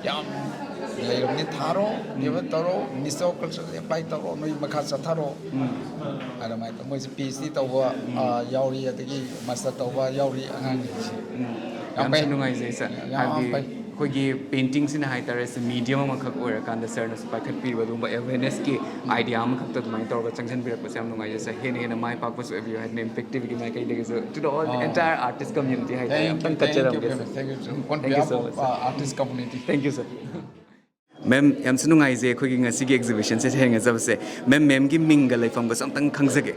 ꯌꯥꯝ ꯂꯩꯔꯕꯅꯤ, ꯊꯥꯔꯣ, ꯎꯝ꯫ ꯗꯦꯕꯂꯞ ꯇꯧꯔꯣ, ꯃꯤꯅꯤꯁꯇꯔ ꯑꯣꯐ ꯀꯜꯆꯔꯗ ꯑꯦꯄ꯭ꯂꯥꯏ ꯇꯧꯔꯣ, ꯅꯣꯏ ꯃꯈꯥ ꯆꯠꯊꯔꯣ꯫ ꯎꯝ꯫ ꯑꯗꯨꯃꯥꯏꯅ ꯃꯣꯏꯁꯦ ꯄꯤ ꯑꯩꯆ ꯗꯤ ꯇꯧꯕ, ꯎꯝ꯫ ꯑ, ꯌꯥꯎꯔꯤ, ꯑꯗꯒꯤ ꯃꯥꯁꯇꯔ ꯇꯧꯕ ꯌꯥꯎꯔꯤ ꯑꯉꯥꯡꯁꯤꯡꯁꯦ꯫ ꯎꯝ꯫ ꯌꯥꯝ ꯌꯥꯝꯁꯨ ꯐꯩ꯫ ꯅꯨꯡꯉꯥꯏꯖꯩ ꯁꯥꯔ꯫ ꯌꯥꯝ ꯍꯥꯏꯕꯗꯤ ꯐꯩ꯫ ꯑꯩꯈꯣꯏꯒꯤ ꯄꯦꯟꯇꯤꯡꯁꯤꯅ ꯍꯥꯏꯇꯥꯔꯦ, ꯁꯤ ꯃꯤꯗꯤꯌꯝ ꯑꯃꯈꯛ ꯑꯣꯏꯔꯀꯥꯟꯗ ꯁꯥꯔꯅꯁꯨ ꯄꯥꯏꯈꯠꯄꯤꯕ ꯑꯗꯨꯒꯨꯝꯕ ꯑꯦꯋꯦꯔꯅꯦꯁꯀꯤ ꯑꯥꯏꯗꯤꯌꯥ ꯑꯃꯈꯛꯇ ꯑꯗꯨꯃꯥꯏꯅ ꯇꯧꯔꯒ ꯆꯪꯁꯤꯟꯕꯤꯔꯛꯄꯁꯦ ꯌꯥꯝ ꯅꯨꯡꯉꯥꯏꯖꯩ ꯁꯥꯔ꯫ ꯍꯦꯟꯅ ꯍꯦꯟꯅ ꯃꯥꯏ ꯄꯥꯛꯄꯁꯨ ꯑꯣꯏꯕꯤꯌꯨ ꯍꯥꯏꯗꯅ ꯏꯝꯄꯦꯛ ꯇꯤꯚꯤꯒꯤ ꯃꯥꯏꯀꯩꯗꯒꯤꯁꯨ, to the all ꯑꯣ꯫ Entire artist community ꯍꯥꯏꯇꯥꯔꯦ, Thank you, ꯑꯝꯇꯪ thank you, ꯀꯠꯆꯔꯝꯒꯦ sir. Thank you, sir. On Thank you behalf so of, much, sir. Uh, artist community. Thank you, sir. ꯃꯦꯝ, ꯌꯥꯝꯁꯨ ꯅꯨꯡꯉꯥꯏꯖꯩ ꯑꯩꯈꯣꯏꯒꯤ ꯉꯁꯤꯒꯤ ꯑꯦꯛꯖꯤꯕꯤꯁꯟꯁꯦ ꯊꯦꯡꯅꯖꯕꯁꯦ꯫ ꯃꯦꯝ, ꯃꯦꯝꯒꯤ ꯃꯤꯡꯒ ꯂꯩꯐꯝꯒꯁꯨ ꯑꯝꯇꯪ ꯈꯪꯖꯒꯦ꯫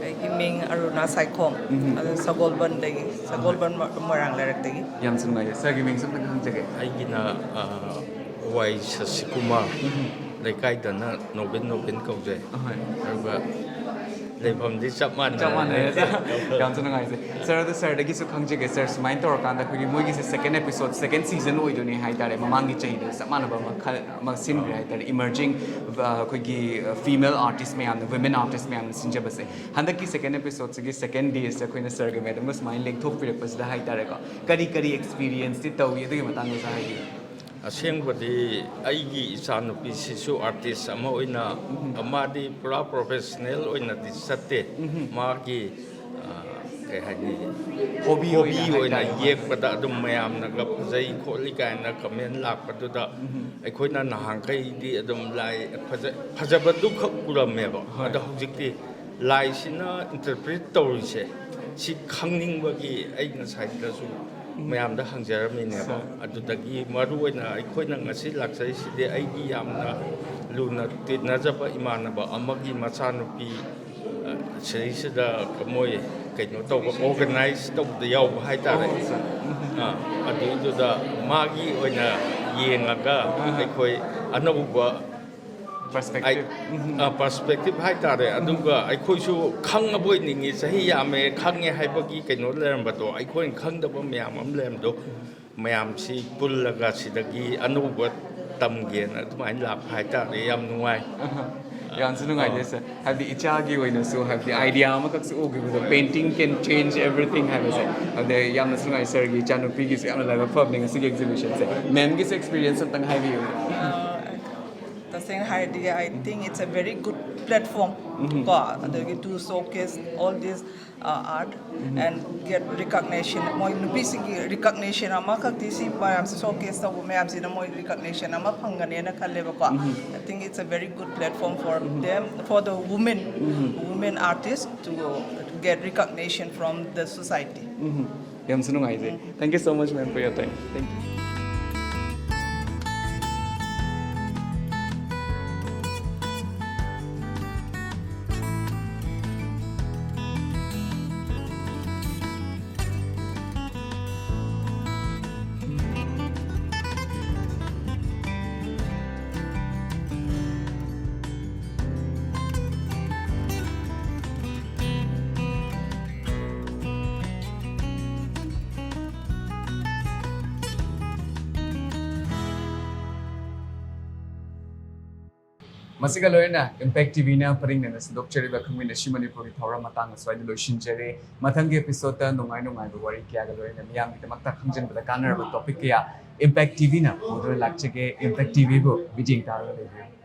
ꯑꯩꯒꯤ ꯃꯤꯡ ꯑꯔꯨꯅꯥ ꯁꯥꯏꯈꯣꯝ꯫ ꯎꯝ꯫ ꯑꯗꯨ ꯁꯒꯣꯜꯕꯟꯗꯒꯤ, ꯁꯒꯣꯜꯕꯟ ꯃ-, ꯃꯣꯏꯔꯥꯡ ꯂꯩꯔꯛꯇꯒꯤ꯫ ꯌꯥꯝꯁꯨ ꯅꯨꯡꯉꯥꯏꯖꯩ꯫ ꯁꯥꯔꯒꯤ ꯃꯤꯡꯁꯨ ꯑꯝꯇꯪ ꯈꯪꯖꯒꯦ꯫ ꯑꯩꯒꯤꯅ, ꯑ, ꯋꯥꯏ ꯁꯁꯤꯀꯨꯃꯥꯔ꯫ ꯎꯝ꯫ ꯂꯩꯀꯥꯏꯗꯅ ꯅꯣꯕꯤꯟ, ꯅꯣꯕꯤꯟ ꯀꯧꯖꯩ꯫ ꯑꯍꯣꯏ꯫ ꯑꯗꯨꯒ ꯂꯩꯐꯝꯗꯤ ꯆꯞ ꯃꯥꯟꯅꯔꯦ꯫ ꯆꯞ ꯃꯥꯟꯅꯔꯦ, ꯁꯥꯔ꯫ ꯌꯥꯝꯁꯨ ꯅꯨꯡꯉꯥꯏꯖꯩ꯫ ꯁꯥꯔ, ꯑꯗꯣ ꯁꯥꯔꯗꯒꯤꯁꯨ ꯈꯪꯖꯒꯦ, ꯁꯥꯔ, ꯁꯨꯃꯥꯏꯅ ꯇꯧꯔꯀꯥꯟꯗ ꯑꯩꯈꯣꯏꯒꯤ ꯃꯣꯏꯒꯤꯁꯦ ꯁꯦꯀꯦꯟ ꯑꯦꯄꯤꯁꯣꯗ, ꯁꯦꯀꯦꯟ ꯁꯤꯖꯟ ꯑꯣꯏꯗꯣꯏꯅꯦ ꯍꯥꯏꯇꯥꯔꯦ꯫ ꯃꯃꯥꯡꯒꯤ ꯆꯍꯤꯗ ꯆꯞ ꯃꯥꯟꯅꯕ ꯃꯈꯜ ꯑꯃ ꯁꯤꯟꯈ꯭ꯔꯦ ꯍꯥꯏꯇꯥꯔꯦ, ꯏꯃꯔꯖꯤꯡ, ꯑ, ꯑꯩꯈꯣꯏꯒꯤ, ꯑ, ꯐꯤꯃꯦꯜ ꯑꯥꯔꯇꯤꯁ ꯃꯌꯥꯝꯅ, ꯋꯤꯃꯦꯟ ꯑꯥꯔꯇꯤꯁ ꯃꯌꯥꯝꯅ ꯁꯤꯟꯖꯕꯁꯦ꯫ ꯍꯟꯗꯛꯀꯤ ꯁꯦꯀꯦꯟ ꯑꯦꯄꯤꯁꯣꯗꯁꯤꯒꯤ ꯁꯦꯀꯦꯟ ꯗꯦꯁꯤꯗ ꯑꯩꯈꯣꯏꯅ ꯁꯥꯔꯒ ꯃꯦꯗꯝꯒ ꯁꯨꯃꯥꯏꯅ ꯂꯦꯡꯊꯣꯛꯄꯤꯔꯛꯄꯁꯤꯗ ꯍꯥꯏꯇꯥꯔꯦꯀꯣ, ꯀꯔꯤ ꯀꯔꯤ ꯑꯦꯛꯁꯄꯤꯔꯤꯌꯦꯟꯁꯇꯤ ꯇꯧꯏ, ꯑꯗꯨꯒꯤ ꯃꯇꯥꯡꯗꯁꯨ ꯍꯥꯏꯕꯤꯌꯨ꯫ ꯑꯁꯦꯡꯕꯗꯤ ꯑꯩꯒꯤ ꯏꯆꯥꯅꯨꯄꯤꯁꯤꯁꯨ ꯑꯥꯔꯇꯤꯁ ꯑꯃ ꯑꯣꯏꯅ, ꯎꯝ꯫ ꯃꯥꯗꯤ ꯄꯨꯔꯥ ꯄ꯭ꯔꯣꯐꯦꯁꯅꯦꯜ ꯑꯣꯏꯅꯗꯤ ꯆꯠꯇꯦ꯫ ꯎꯝ꯫ ꯃꯥꯒꯤ, ꯑ, ꯀꯩ ꯍꯥꯏꯅꯤ, ꯍꯣꯕꯤ ꯍꯣꯕꯤ ꯑꯣꯏꯅ ꯑꯣꯏꯅ ꯍꯥꯏꯇꯥꯔꯦ꯫ ꯌꯦꯛꯄꯗ ꯑꯗꯨꯝ ꯃꯌꯥꯝꯅꯒ ꯐꯖꯩ ꯈꯣꯠꯂꯤ ꯀꯥꯏꯅ ꯀꯃꯦꯟ ꯂꯥꯛꯄꯗꯨꯗ ꯎꯝ꯫ ꯑꯩꯈꯣꯏꯅ ꯅꯍꯥꯟꯈꯩꯗꯤ ꯑꯗꯨꯝ ꯂꯥꯏ ꯐꯖ-, ꯐꯖꯕꯗꯨꯈꯛ ꯎꯔꯝꯃꯦꯕ꯫ ꯍꯣꯏ꯫ ꯑꯗꯣ ꯍꯧꯖꯤꯛꯇꯤ ꯂꯥꯏꯁꯤꯅ ꯏꯟꯇꯔꯄ꯭ꯔꯤꯠ ꯇꯧꯔꯤꯁꯦ, ꯁꯤ ꯈꯪꯅꯤꯡꯕꯒꯤ ꯑꯩ ꯉꯁꯥꯏꯗꯁꯨ ꯎꯝ꯫ ꯃꯌꯥꯝꯗ ꯍꯪꯖꯔꯝꯃꯤꯅꯦꯕ꯫ ꯁꯥꯔ꯫ ꯑꯗꯨꯗꯒꯤ ꯃꯔꯨꯑꯣꯏꯅ ꯑꯩꯈꯣꯏꯅ ꯉꯁꯤ ꯂꯥꯛꯆꯔꯤꯁꯤꯗꯤ ꯑꯩꯒꯤ ꯌꯥꯝꯅ ꯂꯨꯅ ꯇꯤꯟꯅꯖꯕ ꯏꯃꯥꯟꯅꯕ ꯑꯃꯒꯤ ꯃꯆꯥꯅꯨꯄꯤ, ꯑ, ꯁꯤꯗꯩꯁꯤꯗ ꯃꯣꯏ ꯀꯩꯅꯣ ꯇꯧꯕ, ꯑꯣꯔꯒꯅꯥꯏꯖ ꯇꯧꯕꯗ ꯌꯥꯎꯕ ꯍꯥꯏꯇꯥꯔꯦ꯫ ꯑꯣ, ꯑꯠꯆꯥ꯫ ꯎꯝ꯫ ꯑꯥ, ꯑꯗꯨꯏꯗꯨꯗ ꯃꯥꯒꯤ ꯑꯣꯏꯅ ꯌꯦꯡꯉꯒ ꯑꯥ꯫ ꯑꯩꯈꯣꯏ ꯑꯅꯧꯕ ꯄꯔꯁꯄꯦꯛꯇꯤꯚ꯫ ꯑꯥ, ꯄꯔꯁꯄꯦꯛꯇꯤꯚ ꯍꯥꯏꯇꯥꯔꯦ꯫ ꯑꯗꯨꯒ ꯑꯩꯈꯣꯏꯁꯨ ꯈꯪꯉꯕꯣꯏ ꯅꯤꯡꯉꯤ, ꯆꯍꯤ ꯌꯥꯝꯃꯦ ꯈꯪꯉꯦ ꯍꯥꯏꯕꯒꯤ ꯀꯩꯅꯣ ꯂꯩꯔꯝꯕꯗꯣ, ꯑꯩꯈꯣꯏꯅ ꯈꯪꯗꯕ ꯃꯌꯥꯝ ꯑꯃ ꯂꯩꯔꯝꯕꯗꯣ, ꯃꯌꯥꯝꯁꯤ ꯄꯨꯜꯂꯒ ꯁꯤꯗꯒꯤ ꯑꯅꯧꯕ ꯇꯝꯒꯦꯅ ꯑꯗꯨꯃꯥꯏꯅ ꯂꯥꯛꯄ ꯍꯥꯏꯇꯥꯔꯦ꯫ ꯌꯥꯝ ꯅꯨꯡꯉꯥꯏ꯫ ꯌꯥꯝꯁꯨ ꯅꯨꯡꯉꯥꯏꯖꯩ, ꯑꯥ꯫ ꯁꯥꯔ꯫ ꯍꯥꯏꯕꯗꯤ ꯏꯆꯥꯒꯤ ꯑꯣꯏꯅꯁꯨ ꯍꯥꯏꯕꯗꯤ idea ꯑꯃꯈꯛꯁꯨ ꯎꯈꯤꯕꯗꯣ, "Painting can change everything" ꯍꯥꯏꯕꯁꯦ꯫ ꯑꯗꯩ ꯌꯥꯝꯅꯁꯨ ꯅꯨꯡꯉꯥꯏ, ꯁꯥꯔꯒꯤ ꯏꯆꯥꯅꯨꯄꯤꯒꯤꯁꯨ ꯌꯥꯝꯅ ꯂꯥꯏꯕꯛ ꯐꯕꯅꯦ ꯉꯁꯤꯒꯤ ꯑꯦꯛꯖꯤꯕꯤꯁꯟꯁꯦ꯫ ꯃꯦꯝꯒꯤꯁꯨ ꯑꯦꯛꯁꯄꯤꯔꯤꯌꯦꯟꯁ ꯑꯝꯇꯪ ꯍꯥꯏꯕꯤꯌꯨ꯫ ꯑ, ꯇꯁꯦꯡꯅ ꯍꯥꯏꯔꯗꯤ, I think it's a very good platform, ꯎꯝ꯫ ꯀꯣ, ꯑꯗꯒꯤ to showcase all these, uh, art, um. And get recognition, ꯃꯣꯏ ꯅꯨꯄꯤꯁꯤꯡꯒꯤ ꯔꯤꯀꯛꯅꯦꯁꯟ ꯑꯃꯈꯛꯇꯤ ꯁꯤ ꯃꯌꯥꯝꯁꯦ ꯁꯣꯀꯦꯁ ꯇꯧꯕ ꯃꯌꯥꯝꯁꯤꯅ ꯃꯣꯏ ꯔꯤꯀꯛꯅꯦꯁꯟ ꯑꯃ ꯐꯪꯒꯅꯦꯅ ꯈꯜꯂꯦꯕꯀꯣ꯫ ꯎꯝ꯫ I think it's a very good platform for, um. Them, for the women, um. Women artists to, to get recognition from the society. ꯎꯝ꯫ ꯌꯥꯝꯁꯨ ꯅꯨꯡꯉꯥꯏꯖꯩ꯫ Thank you so much, ma'am, for your time. Thank you. ꯃꯁꯤꯒ ꯂꯣꯏꯅꯅ impact ꯇꯤꯚꯤꯅ ꯄꯔꯤꯡꯅꯅ ꯁꯟꯗꯣꯛꯆꯔꯤꯕ ꯈꯪꯃꯤꯟꯅꯁꯤ ꯃꯅꯤꯄꯨꯔꯒꯤ ꯊꯧꯔꯝ ꯃꯇꯥꯡ ꯑꯁ꯭ꯋꯥꯏꯗ ꯂꯣꯏꯁꯤꯟꯖꯔꯦ꯫ ꯃꯊꯪꯒꯤ ꯑꯦꯄꯤꯁꯣꯗꯇ ꯅꯨꯡꯉꯥꯏ ꯅꯨꯡꯉꯥꯏꯕ ꯋꯥꯔꯤ ꯀꯌꯥꯒ ꯂꯣꯏꯅꯅ ꯃꯤꯌꯥꯝꯒꯤꯗꯃꯛꯇ ꯈꯪꯖꯤꯟꯕꯗ ꯀꯥꯟꯅꯔꯕ ꯇꯣꯄꯤꯛ ꯀꯌꯥ ꯏꯝꯄꯦꯛ ꯇꯤꯚꯤꯅ ꯄꯨꯗꯨꯅ ꯂꯥꯛꯆꯒꯦ꯫ ꯏꯝꯄꯦꯛ ꯇꯤꯚꯤꯕꯨ ꯃꯤꯠꯌꯦꯡ ꯇꯥꯔꯒ ꯂꯩꯕꯤꯌꯨ꯫